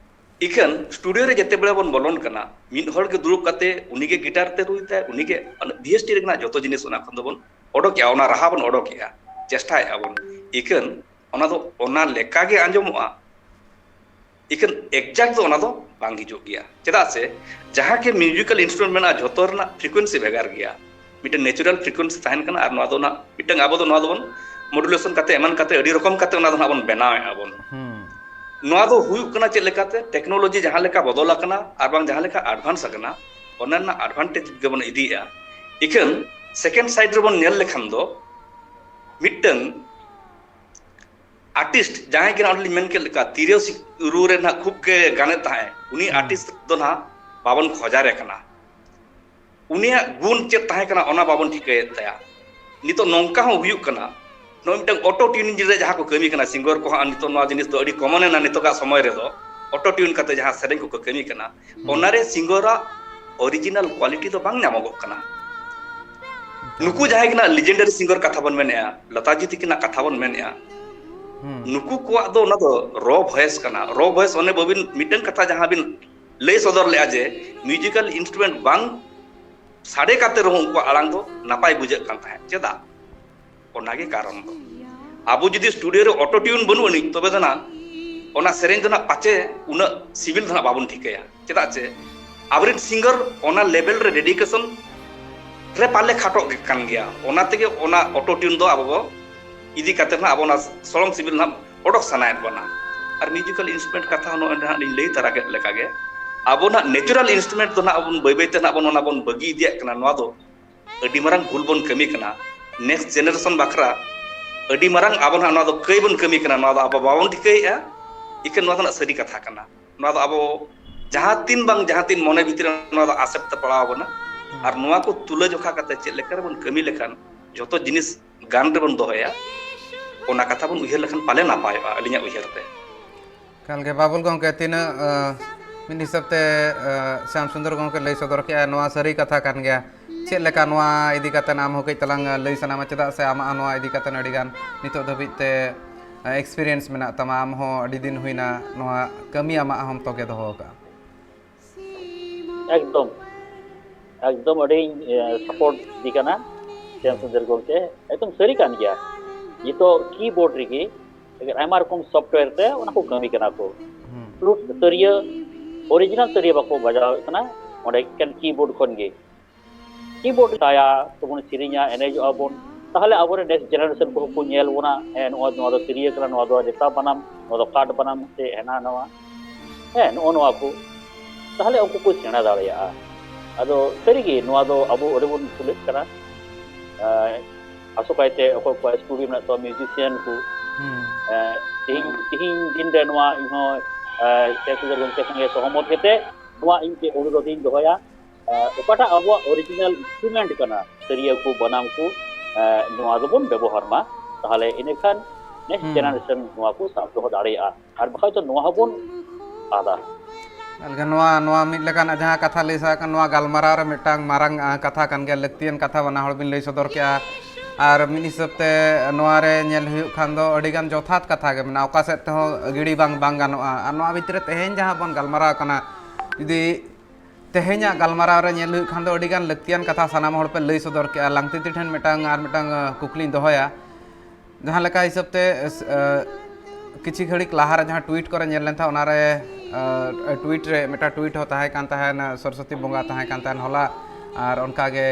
ᱤᱠᱷᱟᱹᱱ ᱥᱴᱩᱰᱤᱭᱳ ᱨᱮ ᱡᱮᱛᱮ ᱵᱮᱲᱟ ᱵᱚᱱ ᱵᱚᱞᱚᱱ ᱠᱟᱱᱟ, ᱢᱤᱫ ᱦᱚᱲ ᱜᱮ ᱫᱩᱲᱩᱵ ᱠᱟᱛᱮ ᱩᱱᱤ ᱜᱮ ᱜᱤᱴᱟᱨ ᱛᱮ ᱨᱩᱭ ᱛᱟᱭ, ᱩᱱᱤ ᱜᱮ ᱵᱷᱤ ᱮᱥ ᱴᱤ ᱨᱮᱱᱟᱜ ᱡᱚᱛᱚ ᱡᱤᱱᱤᱥ ᱚᱱᱟ ᱠᱷᱚᱱ ᱫᱚᱵᱚᱱ ᱚᱰᱚᱠᱮᱜᱼᱟ, ᱚᱱᱟ ᱨᱟᱦᱟ ᱵᱚᱱ ᱚᱰᱚᱠᱮᱜᱼᱟ, ᱪᱮᱥᱴᱟᱭᱮᱜᱼᱟ ᱵᱚᱱ᱾ ᱤᱠᱷᱟᱹᱱ ᱚᱱᱟ ᱫᱚ ᱚᱱᱟ ᱞᱮᱠᱟ ᱜᱮ ᱟᱸᱡᱚᱢᱚᱜᱼᱟ, ᱤᱠᱷᱟᱹᱱ ᱮᱠᱡᱟᱠᱴ ᱫᱚ ᱚᱱᱟ ᱫᱚ ᱵᱟᱝ ᱦᱤᱡᱩᱜ ᱜᱮᱭᱟ᱾ ᱪᱮᱫᱟᱜ ᱥᱮ ᱡᱟᱦᱟᱸ ᱜᱮ ᱢᱤᱭᱩᱡᱤᱠᱟᱞ ᱤᱱᱥᱴᱨᱩᱢᱮᱱᱴ ᱢᱮᱱᱟᱜᱼᱟ, ᱡᱷᱚᱛᱚ ᱨᱮᱱᱟᱜ ᱯᱷᱨᱤᱠᱩᱭᱮᱱᱥᱤ ᱵᱷᱮᱜᱟᱨ ᱜᱮᱭᱟ᱾ ᱢᱤᱫᱴᱮᱱ ᱱᱮᱪᱟᱨᱟᱞ ᱯᱷᱨᱤᱠᱩᱭᱮᱱᱥᱤ ᱛᱟᱦᱮᱱ ᱠᱟᱱᱟ, ᱟᱨ ᱱᱚᱣᱟ ᱫᱚ ᱚᱱᱟ ᱢᱤᱫᱴᱟᱝ ᱟᱵᱚ ᱫᱚ ᱱᱚᱣᱟ ᱫᱚᱵᱚᱱ ᱢᱚᱰᱩᱞᱮᱥᱚᱱ ᱠᱟᱛᱮ ᱮᱢᱟᱱ ᱠᱟᱛᱮ ᱟᱹᱰᱤ ᱨᱚᱠᱚᱢ ᱠᱟᱛᱮ ᱚᱱᱟ ᱫᱚ ᱱᱟᱜ ᱵᱚᱱ ᱵᱮᱱᱟᱣᱮᱫᱼᱟ ᱵᱚᱱ᱾ ᱦᱩᱸ᱾ ᱱᱚᱣᱟ ᱫᱚ ᱦᱩᱭᱩᱜ ᱠᱟᱱᱟ ᱪᱮᱫ ᱞᱮᱠᱟᱛᱮ? ᱴᱮᱠᱱᱳᱞᱚᱡᱤ ᱡᱟᱦᱟᱸ ᱞᱮᱠᱟ ᱵᱚᱫᱚᱞ ᱟᱠᱟᱱᱟ ᱟᱨ ᱵᱟᱝ ᱡᱟᱦᱟᱸ ᱞᱮᱠᱟ ᱮᱰᱵᱷᱟᱱᱥ ᱟᱠᱟᱱᱟ, ᱚᱱᱟ ᱨᱮᱱᱟᱜ ᱮᱰᱵᱷᱟᱱᱴᱮᱡᱽ ᱜᱮᱵᱚᱱ ᱤᱫᱤᱭᱮᱫᱼᱟ᱾ ᱤᱠᱷᱟᱹᱱ ᱥᱮᱠᱮᱱᱰ ᱥᱟᱭᱤᱰ ᱨᱮᱵᱚᱱ ᱧᱮᱞ ᱞᱮᱠᱷᱟᱱ ᱫᱚ ᱢᱤᱫᱴᱟᱝ ᱟᱨᱴᱤᱥᱴ ᱡᱟᱦᱟᱸᱭ ᱜᱮ ᱱᱟᱦᱟᱜ ᱚᱸᱰᱮ ᱞᱤᱧ ᱢᱮᱱ ᱠᱮᱫ ᱞᱮᱠᱟ ᱛᱤᱨᱭᱳ ᱥᱤ- ᱨᱩ ᱨᱮ ᱱᱟᱦᱟᱜ ᱠᱷᱩᱵ ᱜᱮ ᱜᱟᱱᱮᱫ ᱛᱟᱦᱮᱸᱫ, ᱩᱱᱤ ᱦᱩᱸ᱾ ᱟᱨᱴᱤᱥᱴ ᱫᱚ ᱱᱟᱦᱟᱜ ᱵᱟᱵᱚᱱ ᱠᱷᱚᱡᱟᱨᱮ ᱠᱟᱱᱟ᱾ ᱩᱱᱤᱭᱟᱜ ᱜᱩᱱ ᱪᱮᱫ ᱛᱟᱦᱮᱸ ᱠᱟᱱᱟ ᱚᱱᱟ ᱵᱟᱵᱚᱱ ᱴᱷᱤᱠᱟᱹᱭᱮᱫ ᱛᱟᱭᱟ᱾ ᱱᱤᱛᱚᱜ ᱱᱚᱝᱠᱟ ᱦᱚᱸ ᱦᱩᱭᱩᱜ ᱠᱟᱱᱟ, ᱱᱚᱜᱼᱚᱭ ᱢᱤᱫᱴᱟᱝ ᱚᱴᱳ ᱴᱤᱭᱩᱱᱤᱝ ᱨᱮ ᱡᱟᱦᱟᱸ ᱠᱚ ᱠᱟᱹᱢᱤ ᱠᱟᱱᱟ ᱥᱤᱝᱜᱚᱨ ᱠᱚᱦᱚᱸ, ᱟᱨ ᱱᱤᱛᱚᱜ ᱱᱚᱣᱟ ᱡᱤᱱᱤᱥ ᱫᱚ ᱟᱹᱰᱤ ᱠᱚᱢᱚᱱ ᱮᱱᱟ ᱱᱤᱛᱚᱜᱟᱜ ᱥᱚᱢᱚᱭ ᱨᱮᱫᱚ, ᱚᱴᱳ ᱴᱤᱭᱩᱱ ᱠᱟᱛᱮ ᱡᱟᱦᱟᱸ ᱥᱮᱨᱮᱧ ᱠᱚᱠᱚ ᱠᱟᱹᱢᱤ ᱠᱟᱱᱟ, ᱦᱩᱸ᱾ ᱚᱱᱟᱨᱮ ᱥᱤᱝᱜᱚᱨᱟᱜ ᱚᱨᱤᱡᱤᱱᱟᱞ ᱠᱣᱟᱞᱤᱴᱤ ᱫᱚ ᱵᱟᱝ ᱧᱟᱢᱚᱜᱚᱜ ᱠᱟᱱᱟ᱾ ᱱᱩᱠᱩ ᱡᱟᱦᱟᱸᱭ ᱜᱮ ᱱᱟᱜ ᱞᱮᱡᱮᱱᱰᱟᱨᱤ ᱥᱤᱝᱜᱚᱨ ᱠᱟᱛᱷᱟ ᱵᱚᱱ ᱢᱮᱱᱮᱫᱼᱟ, ᱞᱚᱛᱟ ᱡᱤ ᱛᱤᱠᱤᱱᱟᱜ ᱠᱟᱛᱷᱟ ᱵᱚᱱ ᱢᱮᱱᱮᱫᱼᱟ, ᱦᱩᱸ᱾ ᱱᱩᱠᱩ ᱠᱚᱣᱟᱜ ᱫᱚ ᱚᱱᱟ ᱫᱚ ᱨᱚ ᱵᱷᱚᱭᱮᱥ ᱠᱟᱱᱟ᱾ ᱨᱚ ᱵᱷᱚᱭᱮᱥ ᱚᱱᱮ ᱵᱟᱹᱵᱤᱱ ᱢᱤᱫᱴᱟᱝ ᱠᱟᱛᱷᱟ ᱡᱟᱦᱟᱸ ᱵᱤᱱ ᱞᱟᱹᱭ ᱥᱚᱫᱚᱨ ᱞᱮᱫᱼᱟ ᱡᱮ ᱢᱤᱣᱡᱤᱠᱟᱞ ᱤᱱᱥᱴᱨᱩᱢᱮᱱᱴ ᱵᱟᱝ ᱥᱟᱰᱮ ᱠᱟᱛᱮ ᱨᱮᱦᱚᱸ ᱩᱱᱠᱩᱣᱟᱜ ᱟᱲᱟᱝ ᱫᱚ ᱱᱟᱯᱟᱭ ᱵᱩᱡᱷᱟᱹᱜ ᱠᱟᱱ ᱛᱟᱦᱮᱸᱫ᱾ ᱪᱮᱫᱟᱜ? ᱚᱱᱟᱜᱮ ᱠᱟᱨᱚᱱ ᱫᱚ᱾ ᱟᱵᱚ ᱡᱩᱫᱤ ᱥᱴᱩᱰᱤᱭᱳ ᱨᱮ ᱚᱴᱳ ᱴᱤᱭᱩᱱ ᱵᱟᱹᱱᱩᱜ ᱟᱹᱱᱤᱡ, ᱛᱚᱵᱮ ᱫᱚ ᱱᱟᱜ ᱚᱱᱟ ᱥᱮᱨᱮᱧ ᱫᱚ ᱱᱟᱜ ᱯᱟᱪᱮ ᱩᱱᱟᱹᱜ ᱥᱤᱵᱤᱞ ᱫᱚ ᱱᱟᱜ ᱵᱟᱵᱚᱱ ᱴᱷᱤᱠᱟᱹᱭᱟ᱾ ᱪᱮᱫᱟᱜ ᱪᱮ ᱟᱵᱚᱨᱮᱱ ᱥᱤᱝᱜᱟᱨ ᱚᱱᱟ ᱞᱮᱵᱮᱞ ᱨᱮ ᱰᱮᱰᱤᱠᱮᱥᱚᱱ ᱨᱮ ᱯᱟᱞᱮ ᱠᱷᱟᱴᱚᱜ ᱜᱮ ᱠᱟᱱ ᱜᱮᱭᱟ᱾ ᱚᱱᱟ ᱛᱮᱜᱮ ᱚᱱᱟ ᱚᱴᱳ ᱴᱤᱭᱩᱱ ᱫᱚ ᱟᱵᱚ ᱵᱚ ᱤᱫᱤ ᱠᱟᱛᱮ ᱱᱟᱜ ᱟᱵᱚ ᱚᱱᱟ ᱥᱚᱲᱚᱢ ᱥᱤᱵᱤᱞ ᱱᱟᱜ ᱚᱰᱚᱠ ᱥᱟᱱᱟᱭᱮᱫ ᱵᱚᱱᱟ᱾ ᱟᱨ ᱢᱤᱣᱡᱤᱠᱟᱞ ᱤᱱᱥᱴᱨᱩᱢᱮᱱᱴ ᱠᱟᱛᱷᱟ ᱦᱚᱸ ᱱᱚᱜᱼᱚᱭ ᱱᱟᱦᱟᱜ ᱞᱤᱧ ᱞᱟᱹᱭ ᱛᱟᱨᱟ ᱠᱮᱫ ᱞᱮᱠᱟᱜᱮ, ᱟᱵᱚ ᱱᱟᱜ ᱱᱮᱪᱟᱨᱟᱞ ᱤᱱᱥᱴᱨᱩᱢᱮᱱᱴ ᱫᱚ ᱱᱟᱜ ᱵᱚᱱ ᱵᱟᱹᱭ ᱵᱟᱹᱭ ᱛᱮ ᱱᱟᱜ ᱵᱚᱱ ᱚᱱᱟ ᱵᱚᱱ ᱵᱟᱹᱜᱤ ᱤᱫᱤᱭᱟᱜ ᱠᱟᱱᱟ᱾ ᱱᱚᱣᱟ ᱫᱚ ᱟᱹᱰᱤ ᱢᱟᱨᱟᱝ ᱵᱷᱩᱞ ᱵᱚᱱ ᱠᱟᱹᱢᱤ ᱠᱟᱱᱟ᱾ ᱱᱮᱠᱥᱴ ᱡᱮᱱᱟᱨᱮᱥᱚᱱ ᱵᱟᱠᱷᱨᱟ ᱟᱹᱰᱤ ᱢᱟᱨᱟᱝ ᱟᱵᱚ ᱱᱟᱦᱟᱜ ᱱᱚᱣᱟ ᱫᱚ ᱠᱟᱹᱭ ᱵᱚᱱ ᱠᱟᱹᱢᱤ ᱠᱟᱱᱟ, ᱱᱚᱣᱟ ᱫᱚ ᱟᱵᱚ ᱵᱟᱵᱚᱱ ᱴᱷᱤᱠᱟᱹᱭᱮᱫᱼᱟ᱾ ᱤᱠᱷᱟᱹᱱ ᱱᱚᱣᱟ ᱫᱚ ᱱᱟᱜ ᱥᱟᱹᱨᱤ ᱠᱟᱛᱷᱟ ᱠᱟᱱᱟ᱾ ᱱᱚᱣᱟ ᱫᱚ ᱟᱵᱚ ᱡᱟᱦᱟᱸ ᱛᱤᱱ ᱵᱟᱝ ᱡᱟᱦᱟᱸ ᱛᱤᱱ ᱢᱚᱱᱮ ᱵᱷᱤᱛᱨᱤ ᱨᱮ ᱱᱚᱣᱟ ᱫᱚ ᱟᱥᱮᱯ ᱛᱮ ᱯᱟᱲᱟᱣ ᱟᱵᱚᱱᱟ᱾ ᱟᱨ ᱱᱚᱣᱟ ᱠᱚ ᱛᱩᱞᱟᱹ ᱡᱚᱠᱷᱟ ᱠᱟᱛᱮ ᱪᱮᱫ ᱞᱮᱠᱟ ᱨᱮᱵᱚᱱ ᱠᱟᱹᱢᱤ ᱞᱮᱠᱷᱟᱱ ᱡᱚᱛᱚ ᱡᱤᱱᱤᱥ ᱜᱟᱱ ᱨᱮᱵᱚᱱ ᱫᱚᱦᱚᱭᱟ, ᱚᱱᱟ ᱠᱟᱛᱷᱟ ᱵᱚᱱ ᱩᱭᱦᱟᱹᱨ ᱞᱮᱠᱷᱟᱱ ᱯᱟᱞᱮ ᱱᱟᱯᱟᱭᱚᱜᱼᱟ, ᱟᱹᱞᱤᱧᱟᱜ ᱩᱭᱦᱟᱹᱨ ᱛᱮ᱾ ᱮᱠᱟᱞ ᱜᱮ ᱵᱟᱵᱩᱞ ᱜᱚᱢᱠᱮ, ᱛᱤᱱᱟᱹᱜ, ᱟᱸ, ᱢᱤᱫ ᱦᱤᱥᱟᱹᱵ ᱛᱮ, ᱟᱸ, ᱥᱭᱟᱢ ᱥᱩᱱᱫᱚᱨ ᱜᱚᱢᱠᱮ ᱞᱟᱹᱭ ᱥᱚᱫᱚᱨ ᱠᱮᱜᱼᱟ, ᱱᱚᱣᱟ ᱥᱟᱹᱨᱤ ᱠᱟᱛᱷᱟ ᱠᱟᱱ ᱜᱮᱭᱟ᱾ ᱪᱮᱫ ᱞᱮᱠᱟ ᱱᱚᱣᱟ ᱤᱫᱤ ᱠᱟᱛᱮ ᱟᱢ ᱦᱚᱸ ᱠᱟᱹᱡ ᱛᱟᱞᱟᱝ ᱞᱟᱹᱭ ᱥᱟᱱᱟᱢᱟ? ᱪᱮᱫᱟᱜ ᱥᱮ ᱟᱢᱟᱜ ᱦᱚᱸ ᱱᱚᱣᱟ ᱤᱫᱤ ᱠᱟᱛᱮ ᱟᱹᱰᱤ ᱜᱟᱱ ᱱᱤᱛᱚᱜ ᱫᱷᱟᱹᱵᱤᱡ ᱛᱮ, ᱟᱸ, ᱮᱠᱥᱯᱤᱨᱤᱭᱮᱱᱥ ᱢᱮᱱᱟᱜ ᱛᱟᱢᱟ, ᱟᱢ ᱦᱚᱸ ᱟᱹᱰᱤ ᱫᱤᱱ ᱦᱩᱭᱱᱟ ᱱᱚᱣᱟ ᱠᱟᱹᱢᱤ ᱟᱢᱟᱜ ᱦᱚᱸᱢ ᱛᱚᱜᱮ ᱫᱚᱦᱚ ᱟᱠᱟᱫᱼᱟ᱾ ᱮᱠᱫᱚᱢ, ᱮᱠᱫᱚᱢ ᱟᱹᱰᱤᱧ, ᱮ, ᱥᱟᱯᱳᱨᱴ ᱤᱫᱤ ᱠᱟᱱᱟ ᱥᱭᱟᱢ ᱥᱩᱱᱫᱚᱨ ᱜᱚᱢᱠᱮ, ᱮᱠᱫᱚᱢ ᱥᱟᱹᱨᱤ ᱠᱟᱱ ᱜᱮᱭᱟ᱾ ᱱᱤᱛᱚᱜ ᱠᱤᱵᱳᱨᱰ ᱨᱮᱜᱮ ᱟᱭᱢᱟ ᱨᱚᱠᱚᱢ ᱥᱚᱯᱷᱴᱣᱮᱭᱟᱨ ᱛᱮ ᱚᱱᱟ ᱠᱚ ᱠᱟᱹᱢᱤ ᱠᱟᱱᱟ ᱠᱚ᱾ ᱦᱩᱸ᱾ ᱯᱷᱞᱩᱴ ᱛᱤᱨᱭᱳ, ᱚᱨᱤᱡᱤᱱᱟᱞ ᱛᱤᱨᱭᱳ ᱵᱟᱠᱚ ᱵᱟᱡᱟᱣᱮᱫ ᱠᱟᱱᱟ, ᱚᱸᱰᱮ ᱮᱠᱮᱱ ᱠᱤᱵᱳᱨᱰ ᱠᱷᱚᱱ ᱜᱮ᱾ ᱠᱤᱵᱳᱨᱰ ᱨᱟᱭᱟ ᱛᱮᱵᱚᱱ ᱥᱮᱨᱮᱧᱟ, ᱮᱱᱮᱡᱚᱜᱼᱟ ᱵᱚᱱ, ᱛᱟᱦᱚᱞᱮ ᱟᱵᱚᱨᱮᱱ ᱱᱮᱠᱥᱴ ᱡᱮᱱᱟᱨᱮᱥᱚᱱ ᱠᱚᱦᱚᱸ ᱠᱚ ᱧᱮᱞ ᱵᱚᱱᱟ, ᱦᱮᱸ, ᱱᱚᱜᱼᱚᱭ ᱱᱚᱣᱟ ᱫᱚ ᱛᱤᱨᱭᱳ ᱠᱟᱱᱟ, ᱱᱚᱣᱟ ᱫᱚ ᱨᱮᱛᱟ ᱵᱟᱱᱟᱢ, ᱱᱚᱣᱟ ᱫᱚ ᱠᱟᱴ ᱵᱟᱱᱟᱢ ᱥᱮ ᱦᱮᱱᱟ ᱱᱟᱣᱟ, ᱦᱮᱸ, ᱱᱚᱜᱼᱚ ᱱᱚᱣᱟ ᱠᱚ, ᱛᱟᱦᱚᱞᱮ ᱩᱱᱠᱩ ᱠᱚ ᱥᱮᱬᱟ ᱫᱟᱲᱮᱭᱟᱜᱼᱟ᱾ ᱟᱫᱚ ᱥᱟᱹᱨᱤᱜᱮ ᱱᱚᱣᱟ ᱫᱚ ᱟᱵᱚ ᱟᱹᱰᱤ ᱵᱚᱱ ᱵᱷᱩᱞᱮᱫ ᱠᱟᱱᱟ᱾ ᱟᱥᱚᱠᱟᱭᱛᱮ ᱚᱠᱚᱭ ᱠᱚᱣᱟᱜ ᱥᱴᱩᱰᱤᱭᱳ ᱢᱮᱱᱟᱜ ᱛᱟᱠᱚᱣᱟ, ᱢᱤᱣᱡᱤᱥᱤᱭᱟᱱ ᱠᱚ, ᱦᱩᱸ᱾ ᱛᱮᱦᱤᱧ ᱛᱮᱦᱤᱧ ᱫᱤᱱ ᱨᱮ ᱱᱚᱣᱟ ᱤᱧᱦᱚᱸ ᱥᱮ ᱥᱩᱫᱷᱟᱹᱨ ᱜᱚᱢᱠᱮ ᱥᱚᱸᱜᱮ ᱥᱚᱦᱚᱢᱚᱛ ᱠᱟᱛᱮ ᱱᱚᱣᱟ ᱤᱧ ᱪᱮᱫ ᱚᱱᱩᱨᱳᱫᱷ ᱤᱧ ᱫᱚᱦᱚᱭᱟ, ᱚᱠᱟᱴᱟᱜ ᱟᱵᱚᱣᱟᱜ ᱚᱨᱤᱡᱤᱱᱟᱞ ᱤᱱᱥᱴᱨᱩᱢᱮᱱᱴ ᱠᱟᱱᱟ, ᱛᱤᱨᱭᱳ ᱠᱚ, ᱵᱟᱱᱟᱢ ᱠᱚ, ᱱᱚᱣᱟ ᱫᱚᱵᱚᱱ ᱵᱮᱵᱚᱦᱟᱨ ᱢᱟ᱾ ᱛᱟᱦᱚᱞᱮ ᱤᱱᱟᱹᱠᱷᱟᱱ ᱱᱮᱠᱥᱴ ᱦᱩᱸ᱾ ᱡᱮᱱᱟᱨᱮᱥᱚᱱ ᱱᱚᱣᱟ ᱠᱚ ᱥᱟᱵ ᱫᱚᱦᱚ ᱫᱟᱲᱮᱭᱟᱜᱼᱟ, ᱟᱨ ᱵᱟᱠᱷᱟᱡ ᱫᱚ ᱱᱚᱣᱟ ᱦᱚᱸᱵᱚᱱ ᱟᱫᱟ᱾ ᱮᱱᱠᱷᱟᱱ ᱱᱚᱣᱟ, ᱱᱚᱣᱟ ᱢᱤᱫ ᱞᱮᱠᱟᱱᱟᱜ ᱡᱟᱦᱟᱸ ᱠᱟᱛᱷᱟ ᱞᱟᱹᱭ ᱥᱟᱰᱮ ᱠᱟᱱ, ᱱᱚᱣᱟ ᱜᱟᱞᱢᱟᱨᱟᱣ ᱨᱮ ᱢᱤᱫᱴᱟᱝ ᱢᱟᱨᱟᱝ, ᱟ, ᱠᱟᱛᱷᱟ ᱠᱟᱱ ᱜᱮᱭᱟ, ᱞᱟᱹᱠᱛᱤᱭᱟᱱ ᱠᱟᱛᱷᱟ ᱵᱟᱱᱟ ᱦᱚᱲ ᱵᱤᱱ ᱞᱟᱹᱭ ᱥᱚᱫᱚᱨ ᱠᱮᱜᱼᱟ᱾ ᱟᱨ ᱢᱤᱫ ᱦᱤᱥᱟᱹᱵ ᱛᱮ ᱱᱚᱣᱟ ᱨᱮ ᱧᱮᱞ ᱦᱩᱭᱩᱜ ᱠᱷᱟᱱ ᱫᱚ ᱟᱹᱰᱤ ᱜᱟᱱ ᱡᱚᱛᱷᱟᱛ ᱠᱟᱛᱷᱟ ᱜᱮ ᱢᱮᱱᱟᱜᱼᱟ, ᱚᱠᱟ ᱥᱮᱫ ᱛᱮᱦᱚᱸ ᱜᱤᱰᱤ ᱵᱟᱝ, ᱵᱟᱝ ᱜᱟᱱᱚᱜᱼᱟ᱾ ᱟᱨ ᱱᱚᱣᱟ ᱵᱷᱤᱛᱨᱤ ᱨᱮ ᱛᱮᱦᱮᱧ ᱡᱟᱦᱟᱸ ᱵᱚᱱ ᱜᱟᱞᱢᱟᱨᱟᱣ ᱠᱟᱱᱟ, ᱡᱩᱫᱤ ᱛᱮᱦᱮᱧᱟᱜ ᱜᱟᱞᱢᱟᱨᱟᱣ ᱨᱮ ᱧᱮᱞ ᱦᱩᱭᱩᱜ ᱠᱷᱟᱱ ᱫᱚ ᱟᱹᱰᱤ ᱜᱟᱱ ᱞᱟᱹᱠᱛᱤᱭᱟᱱ ᱠᱟᱛᱷᱟ ᱥᱟᱱᱟᱢ ᱦᱚᱲ ᱯᱮ ᱞᱟᱹᱭ ᱥᱚᱫᱚᱨ ᱠᱮᱜᱼᱟ᱾ ᱞᱟᱝᱛᱤᱛᱤ ᱴᱷᱮᱱ ᱢᱤᱫᱴᱟᱝ, ᱟᱨ ᱢᱤᱫᱴᱟᱝ, ᱟ, ᱠᱩᱠᱞᱤᱧ ᱫᱚᱦᱚᱭᱟ᱾ ᱡᱟᱦᱟᱸ ᱞᱮᱠᱟ ᱦᱤᱥᱟᱹᱵ ᱛᱮ, ᱮᱥ-, ᱮ, ᱠᱤᱪᱷᱤ ᱜᱷᱟᱹᱲᱤᱠ ᱞᱟᱦᱟ ᱨᱮ ᱡᱟᱦᱟᱸ ᱴᱩᱭᱤᱴ ᱠᱚᱨᱮ ᱧᱮᱞ ᱞᱮᱱ ᱛᱟᱦᱮᱸᱫ, ᱚᱱᱟ ᱨᱮ, ᱮ, ᱴᱩᱭᱤᱴ ᱨᱮ ᱢᱤᱫᱴᱟᱝ ᱴᱩᱭᱤᱴ ᱦᱚᱸ ᱛᱟᱦᱮᱸ ᱠᱟᱱ ᱛᱟᱦᱮᱸᱱᱟ, ᱥᱚᱨᱚᱥᱚᱛᱤ ᱵᱚᱸᱜᱟ ᱛᱟᱦᱮᱸ ᱠᱟᱱ ᱛᱟᱦᱮᱸᱱ ᱦᱚᱞᱟ, ᱟᱨ ᱚᱱᱠᱟ ᱜᱮ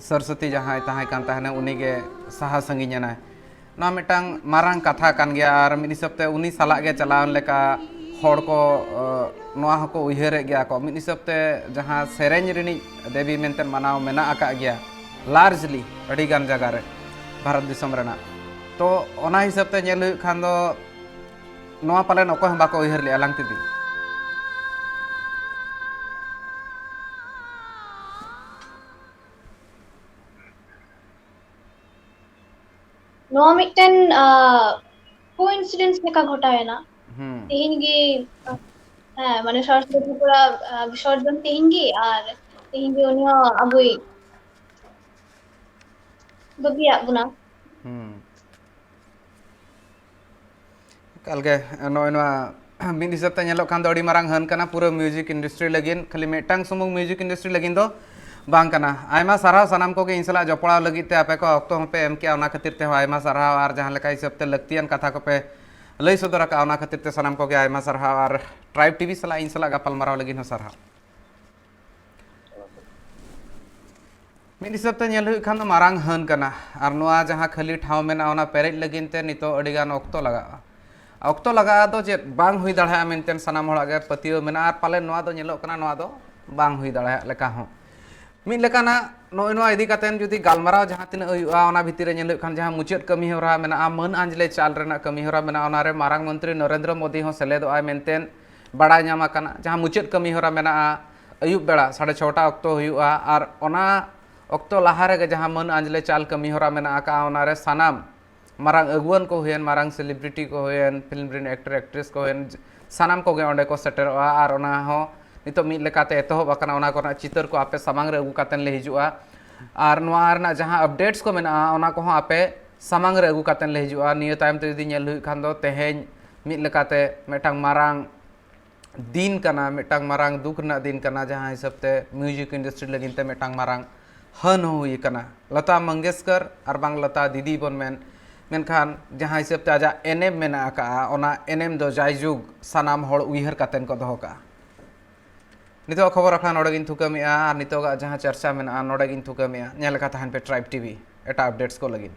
ᱥᱚᱨᱚᱥᱚᱛᱤ ᱡᱟᱦᱟᱸᱭ ᱛᱟᱦᱮᱸ ᱠᱟᱱ ᱛᱟᱦᱮᱸᱱᱟ, ᱩᱱᱤ ᱜᱮ ᱥᱟᱦᱟ ᱥᱟᱺᱜᱤᱧ ᱮᱱᱟᱭ᱾ ᱱᱚᱣᱟ ᱢᱤᱫᱴᱟᱝ ᱢᱟᱨᱟᱝ ᱠᱟᱛᱷᱟ ᱠᱟᱱ ᱜᱮᱭᱟ, ᱟᱨ ᱢᱤᱫ ᱦᱤᱥᱟᱹᱵ ᱛᱮ ᱩᱱᱤ ᱥᱟᱞᱟᱜ ᱜᱮ ᱪᱟᱞᱟᱣ ᱞᱮᱠᱟ ᱦᱚᱲ ᱠᱚ, ᱮ, ᱱᱚᱣᱟ ᱦᱚᱸᱠᱚ ᱩᱭᱦᱟᱹᱨᱮᱫ ᱜᱮᱭᱟ ᱠᱚ᱾ ᱢᱤᱫ ᱦᱤᱥᱟᱹᱵ ᱛᱮ ᱡᱟᱦᱟᱸ ᱥᱮᱨᱮᱧ ᱨᱤᱱᱤᱡ ᱫᱮᱵᱤ ᱢᱮᱱᱛᱮ ᱢᱟᱱᱟᱣ ᱢᱮᱱᱟᱜ ᱟᱠᱟᱫ ᱜᱮᱭᱟ, ᱞᱟᱨᱡᱽᱞᱤ ᱟᱹᱰᱤ ᱜᱟᱱ ᱡᱟᱭᱜᱟ ᱨᱮ ᱵᱷᱟᱨᱚᱛ ᱫᱤᱥᱚᱢ ᱨᱮᱱᱟᱜ᱾ ᱛᱚ ᱚᱱᱟ ᱦᱤᱥᱟᱹᱵ ᱛᱮ ᱧᱮᱞ ᱦᱩᱭᱩᱜ ᱠᱷᱟᱱ ᱫᱚ ᱱᱚᱣᱟ ᱯᱟᱞᱮᱱ ᱚᱠᱚᱭ ᱦᱚᱸ ᱵᱟᱠᱚ ᱩᱭᱦᱟᱹᱨ ᱞᱮᱜᱼᱟ ᱞᱟᱝᱛᱤᱛᱤ᱾ ᱱᱚᱣᱟ ᱢᱤᱫᱴᱮᱱ, ᱟ, ᱠᱳᱭᱤᱱᱥᱤᱰᱮᱱᱥ ᱞᱮᱠᱟ ᱜᱷᱚᱴᱟᱣᱮᱱᱟ᱾ ᱦᱩᱸ᱾ ᱛᱮᱦᱮᱧ ᱜᱮ, ᱟ, ᱦᱮᱸ, ᱢᱟᱱᱮ ᱥᱚᱨᱚᱥᱚᱛᱤ ᱯᱩᱨᱟ, ᱟ, ᱵᱤᱥᱚᱨᱡᱚᱱ ᱛᱮᱦᱮᱧ ᱜᱮ, ᱟᱨ ᱛᱮᱦᱮᱧ ᱜᱮ ᱩᱱᱤ ᱦᱚᱸ ᱟᱵᱚᱭ ᱵᱟᱹᱜᱤᱭᱟᱜ ᱵᱚᱱᱟ᱾ ᱦᱩᱸ᱾ ᱮᱠᱟᱞ ᱜᱮ, ᱱᱚᱜᱼᱚᱭ ᱱᱚᱣᱟ ᱢᱤᱫ ᱦᱤᱥᱟᱹᱵ ᱛᱮ ᱧᱮᱞᱚᱜ ᱠᱷᱟᱱ ᱫᱚ ᱟᱹᱰᱤ ᱢᱟᱨᱟᱝ ᱦᱟᱹᱱ ᱠᱟᱱᱟ ᱯᱩᱨᱟᱹ ᱢᱤᱣᱡᱤᱠ ᱤᱱᱰᱟᱥᱴᱨᱤ ᱞᱟᱹᱜᱤᱫ, ᱠᱷᱟᱹᱞᱤ ᱢᱤᱫᱴᱟᱝ ᱥᱩᱢᱩᱝ ᱢᱤᱣᱡᱤᱠ ᱤᱱᱰᱟᱥᱴᱨᱤ ᱞᱟᱹᱜᱤᱫ ᱫᱚ ᱵᱟᱝ ᱠᱟᱱᱟ᱾ ᱟᱭᱢᱟ ᱥᱟᱨᱦᱟᱣ ᱥᱟᱱᱟᱢ ᱠᱚᱜᱮ ᱤᱧ ᱥᱟᱞᱟᱜ ᱡᱚᱯᱲᱟᱣ ᱞᱟᱹᱜᱤᱫ ᱛᱮ ᱟᱯᱮ ᱠᱚ ᱚᱠᱛᱚ ᱦᱚᱸᱯᱮ ᱮᱢ ᱠᱮᱜᱼᱟ, ᱚᱱᱟ ᱠᱷᱟᱹᱛᱤᱨ ᱛᱮᱦᱚᱸ ᱟᱭᱢᱟ ᱥᱟᱨᱦᱟᱣ, ᱟᱨ ᱡᱟᱦᱟᱸ ᱞᱮᱠᱟ ᱦᱤᱥᱟᱹᱵ ᱛᱮ ᱞᱟᱹᱠᱛᱤᱭᱟᱱ ᱠᱟᱛᱷᱟ ᱠᱚᱯᱮ ᱞᱟᱹᱭ ᱥᱚᱫᱚᱨ ᱟᱠᱟᱫᱼᱟ, ᱚᱱᱟ ᱠᱷᱟᱹᱛᱤᱨ ᱛᱮ ᱥᱟᱱᱟᱢ ᱠᱚᱜᱮ ᱟᱭᱢᱟ ᱥᱟᱨᱦᱟᱣ, ᱟᱨ ᱴᱨᱟᱭᱤᱵᱽ ᱴᱤᱵᱷᱤ ᱥᱟᱞᱟᱜ ᱤᱧ ᱥᱟᱞᱟᱜ ᱜᱟᱯᱟᱞ ᱢᱟᱨᱟᱣ ᱞᱟᱹᱜᱤᱫ ᱦᱚᱸ ᱥᱟᱨᱦᱟᱣ᱾ ᱢᱤᱫ ᱦᱤᱥᱟᱹᱵ ᱛᱮ ᱧᱮᱞ ᱦᱩᱭᱩᱜ ᱠᱷᱟᱱ ᱫᱚ ᱢᱟᱨᱟᱝ ᱦᱟᱹᱱ ᱠᱟᱱᱟ, ᱟᱨ ᱱᱚᱣᱟ ᱡᱟᱦᱟᱸ ᱠᱷᱟᱹᱞᱤ ᱴᱷᱟᱶ ᱢᱮᱱᱟᱜᱼᱟ, ᱚᱱᱟ ᱯᱮᱨᱮᱡ ᱞᱟᱹᱜᱤᱫ ᱛᱮ ᱱᱤᱛᱚᱜ ᱟᱹᱰᱤ ᱜᱟᱱ ᱚᱠᱛᱚ ᱞᱟᱜᱟᱜᱼᱟ᱾ ᱚᱠᱛᱚ ᱞᱟᱜᱟᱜᱼᱟ ᱫᱚ ᱪᱮᱫ ᱵᱟᱝ ᱦᱩᱭ ᱫᱟᱲᱮᱭᱟᱜᱼᱟ ᱢᱮᱱᱛᱮ ᱥᱟᱱᱟᱢ ᱦᱚᱲᱟᱜ ᱜᱮ ᱯᱟᱹᱛᱭᱟᱹᱣ ᱢᱮᱱᱟᱜᱼᱟ, ᱟᱨ ᱯᱟᱞᱮᱱ ᱱᱚᱣᱟ ᱫᱚ ᱧᱮᱞᱚᱜ ᱠᱟᱱᱟ, ᱱᱚᱣᱟ ᱫᱚ ᱵᱟᱝ ᱦᱩᱭ ᱫᱟᱲᱮᱭᱟᱜ ᱞᱮᱠᱟ ᱦᱚᱸ᱾ ᱢᱤᱫ ᱞᱮᱠᱟᱱᱟᱜ ᱱᱚᱜᱼᱚᱭ ᱱᱚᱣᱟ ᱤᱫᱤ ᱠᱟᱛᱮ ᱡᱩᱫᱤ ᱜᱟᱞᱢᱟᱨᱟᱣ ᱡᱟᱦᱟᱸ ᱛᱤᱱᱟᱹᱜ ᱦᱩᱭᱩᱜᱼᱟ, ᱚᱱᱟ ᱵᱷᱤᱛᱤᱨ ᱨᱮ ᱧᱮᱞ ᱦᱩᱭᱩᱜ ᱠᱷᱟᱱ ᱡᱟᱦᱟᱸ ᱢᱩᱪᱟᱹᱫ ᱠᱟᱹᱢᱤ ᱦᱚᱨᱟ ᱢᱮᱱᱟᱜᱼᱟ, ᱢᱟᱹᱱ ᱟᱸᱡᱽᱞᱮ ᱪᱟᱞ ᱨᱮᱱᱟᱜ ᱠᱟᱹᱢᱤ ᱦᱚᱨᱟ ᱢᱮᱱᱟᱜᱼᱟ, ᱚᱱᱟᱨᱮ ᱢᱟᱨᱟᱝ ᱢᱚᱱᱛᱨᱤ ᱱᱚᱨᱮᱱᱫᱨᱚ ᱢᱳᱫᱤ ᱦᱚᱸ ᱥᱮᱞᱮᱫᱚᱜᱼᱟᱭ ᱢᱮᱱᱛᱮ ᱵᱟᱲᱟᱭ ᱧᱟᱢ ᱟᱠᱟᱱᱟ᱾ ᱡᱟᱦᱟᱸ ᱢᱩᱪᱟᱹᱫ ᱠᱟᱹᱢᱤ ᱦᱚᱨᱟ ᱢᱮᱱᱟᱜᱼᱟ, ᱟᱹᱭᱩᱵ ᱵᱮᱲᱟ ᱥᱟᱲᱮ ᱪᱷᱚᱴᱟ ᱚᱠᱛᱚ ᱦᱩᱭᱩᱜᱼᱟ, ᱟᱨ ᱚᱱᱟ ᱚᱠᱛᱚ ᱞᱟᱦᱟ ᱨᱮᱜᱮ ᱡᱟᱦᱟᱸ ᱢᱟᱹᱱ ᱟᱸᱡᱽᱞᱮ ᱪᱟᱞ ᱠᱟᱹᱢᱤ ᱦᱚᱨᱟ ᱢᱮᱱᱟᱜ ᱟᱠᱟᱫᱼᱟ, ᱚᱱᱟᱨᱮ ᱥᱟᱱᱟᱢ ᱢᱟᱨᱟᱝ ᱟᱹᱜᱩᱣᱟᱹᱱ ᱠᱚ ᱦᱩᱭᱮᱱ, ᱢᱟᱨᱟᱝ ᱥᱮᱞᱤᱵᱨᱤᱴᱤ ᱠᱚ ᱦᱩᱭᱮᱱ, ᱯᱷᱤᱞᱢ ᱨᱮᱱ ᱮᱠᱴᱚᱨ ᱮᱠᱴᱨᱮᱥ ᱠᱚ ᱦᱩᱭᱮᱱ, ᱥᱟᱱᱟᱢ ᱠᱚᱜᱮ ᱚᱸᱰᱮ ᱠᱚ ᱥᱮᱴᱮᱨᱚᱜᱼᱟ᱾ ᱟᱨ ᱚᱱᱟ ᱦᱚᱸ ᱱᱤᱛᱚᱜ ᱢᱤᱫ ᱞᱮᱠᱟᱛᱮ ᱮᱛᱚᱦᱚᱵ ᱟᱠᱟᱱᱟ᱾ ᱚᱱᱟ ᱠᱚᱨᱮᱱᱟᱜ ᱪᱤᱛᱟᱹᱨ ᱠᱚ ᱟᱯᱮ ᱥᱟᱢᱟᱝ ᱨᱮ ᱟᱹᱜᱩ ᱠᱟᱛᱮᱫ ᱞᱮ ᱦᱤᱡᱩᱜᱼᱟ᱾ ᱟᱨ ᱱᱚᱣᱟ ᱨᱮᱱᱟᱜ ᱡᱟᱦᱟᱸ ᱟᱯᱰᱮᱴᱥ ᱠᱚ ᱢᱮᱱᱟᱜᱼᱟ, ᱚᱱᱟ ᱠᱚᱦᱚᱸ ᱟᱯᱮ ᱥᱟᱢᱟᱝ ᱨᱮ ᱟᱹᱜᱩ ᱠᱟᱛᱮᱫ ᱞᱮ ᱦᱤᱡᱩᱜᱼᱟ᱾ ᱱᱤᱭᱟᱹ ᱛᱟᱭᱚᱢ ᱛᱮ ᱡᱩᱫᱤ ᱧᱮᱞ ᱦᱩᱭᱩᱜ ᱠᱷᱟᱱ ᱫᱚ, ᱛᱮᱦᱮᱧ ᱢᱤᱫ ᱞᱮᱠᱟᱛᱮ ᱢᱤᱫᱴᱟᱝ ᱢᱟᱨᱟᱝ ᱫᱤᱱ ᱠᱟᱱᱟ, ᱢᱤᱫᱴᱟᱝ ᱢᱟᱨᱟᱝ ᱫᱩᱠ ᱨᱮᱱᱟᱜ ᱫᱤᱱ ᱠᱟᱱᱟ, ᱡᱟᱦᱟᱸ ᱦᱤᱥᱟᱹᱵ ᱛᱮ ᱢᱤᱭᱩᱡᱤᱠ ᱤᱱᱰᱟᱥᱴᱨᱤ ᱞᱟᱹᱜᱤᱫ ᱛᱮ ᱢᱤᱫᱴᱟᱝ ᱢᱟᱨᱟᱝ ᱦᱟᱹᱱ ᱦᱚᱸ ᱦᱩᱭ ᱟᱠᱟᱱᱟ᱾ ᱞᱚᱛᱟ ᱢᱚᱝᱜᱮᱥᱠᱚᱨ ᱟᱨ ᱵᱟᱝ ᱞᱚᱛᱟ ᱫᱤᱫᱤ ᱵᱚᱱ ᱢᱮᱱ, ᱢᱮᱱᱠᱷᱟᱱ ᱡᱟᱦᱟᱸ ᱦᱤᱥᱟᱹᱵ ᱛᱮ ᱟᱡᱟᱜ ᱮᱱᱮᱢ ᱢᱮᱱᱟᱜ ᱟᱠᱟᱫᱼᱟ, ᱚᱱᱟ ᱮᱱᱮᱢ ᱫᱚ ᱡᱟᱭᱡᱩᱜᱽ ᱥᱟᱱᱟᱢ ᱦᱚᱲ ᱩᱭᱦᱟᱹᱨ ᱠᱟᱛᱮᱫ ᱠᱚ ᱫᱚᱦᱚ ᱠᱟᱜᱼᱟ᱾ ᱱᱤᱛᱚᱜ ᱠᱷᱚᱵᱚᱨ ᱟᱠᱷᱲᱟ ᱱᱚᱰᱮ ᱜᱤᱧ ᱛᱷᱩᱠᱟᱹᱢᱮᱜᱼᱟ᱾ ᱟᱨ ᱱᱤᱛᱚᱜᱟᱜ ᱡᱟᱦᱟᱸ ᱪᱟᱨᱪᱟ ᱢᱮᱱᱟᱜᱼᱟ, ᱱᱚᱰᱮ ᱜᱤᱧ ᱛᱷᱩᱠᱟᱹᱢᱮᱜᱼᱟ᱾ ᱧᱮᱞ ᱟᱠᱟᱫ ᱛᱟᱦᱮᱱ ᱯᱮ ᱴᱨᱟᱭᱤᱵᱽ ᱴᱤᱵᱷᱤ ᱮᱴᱟᱜ ᱟᱯᱰᱮᱴᱥ ᱠᱚ ᱞᱟᱹᱜᱤᱫ᱾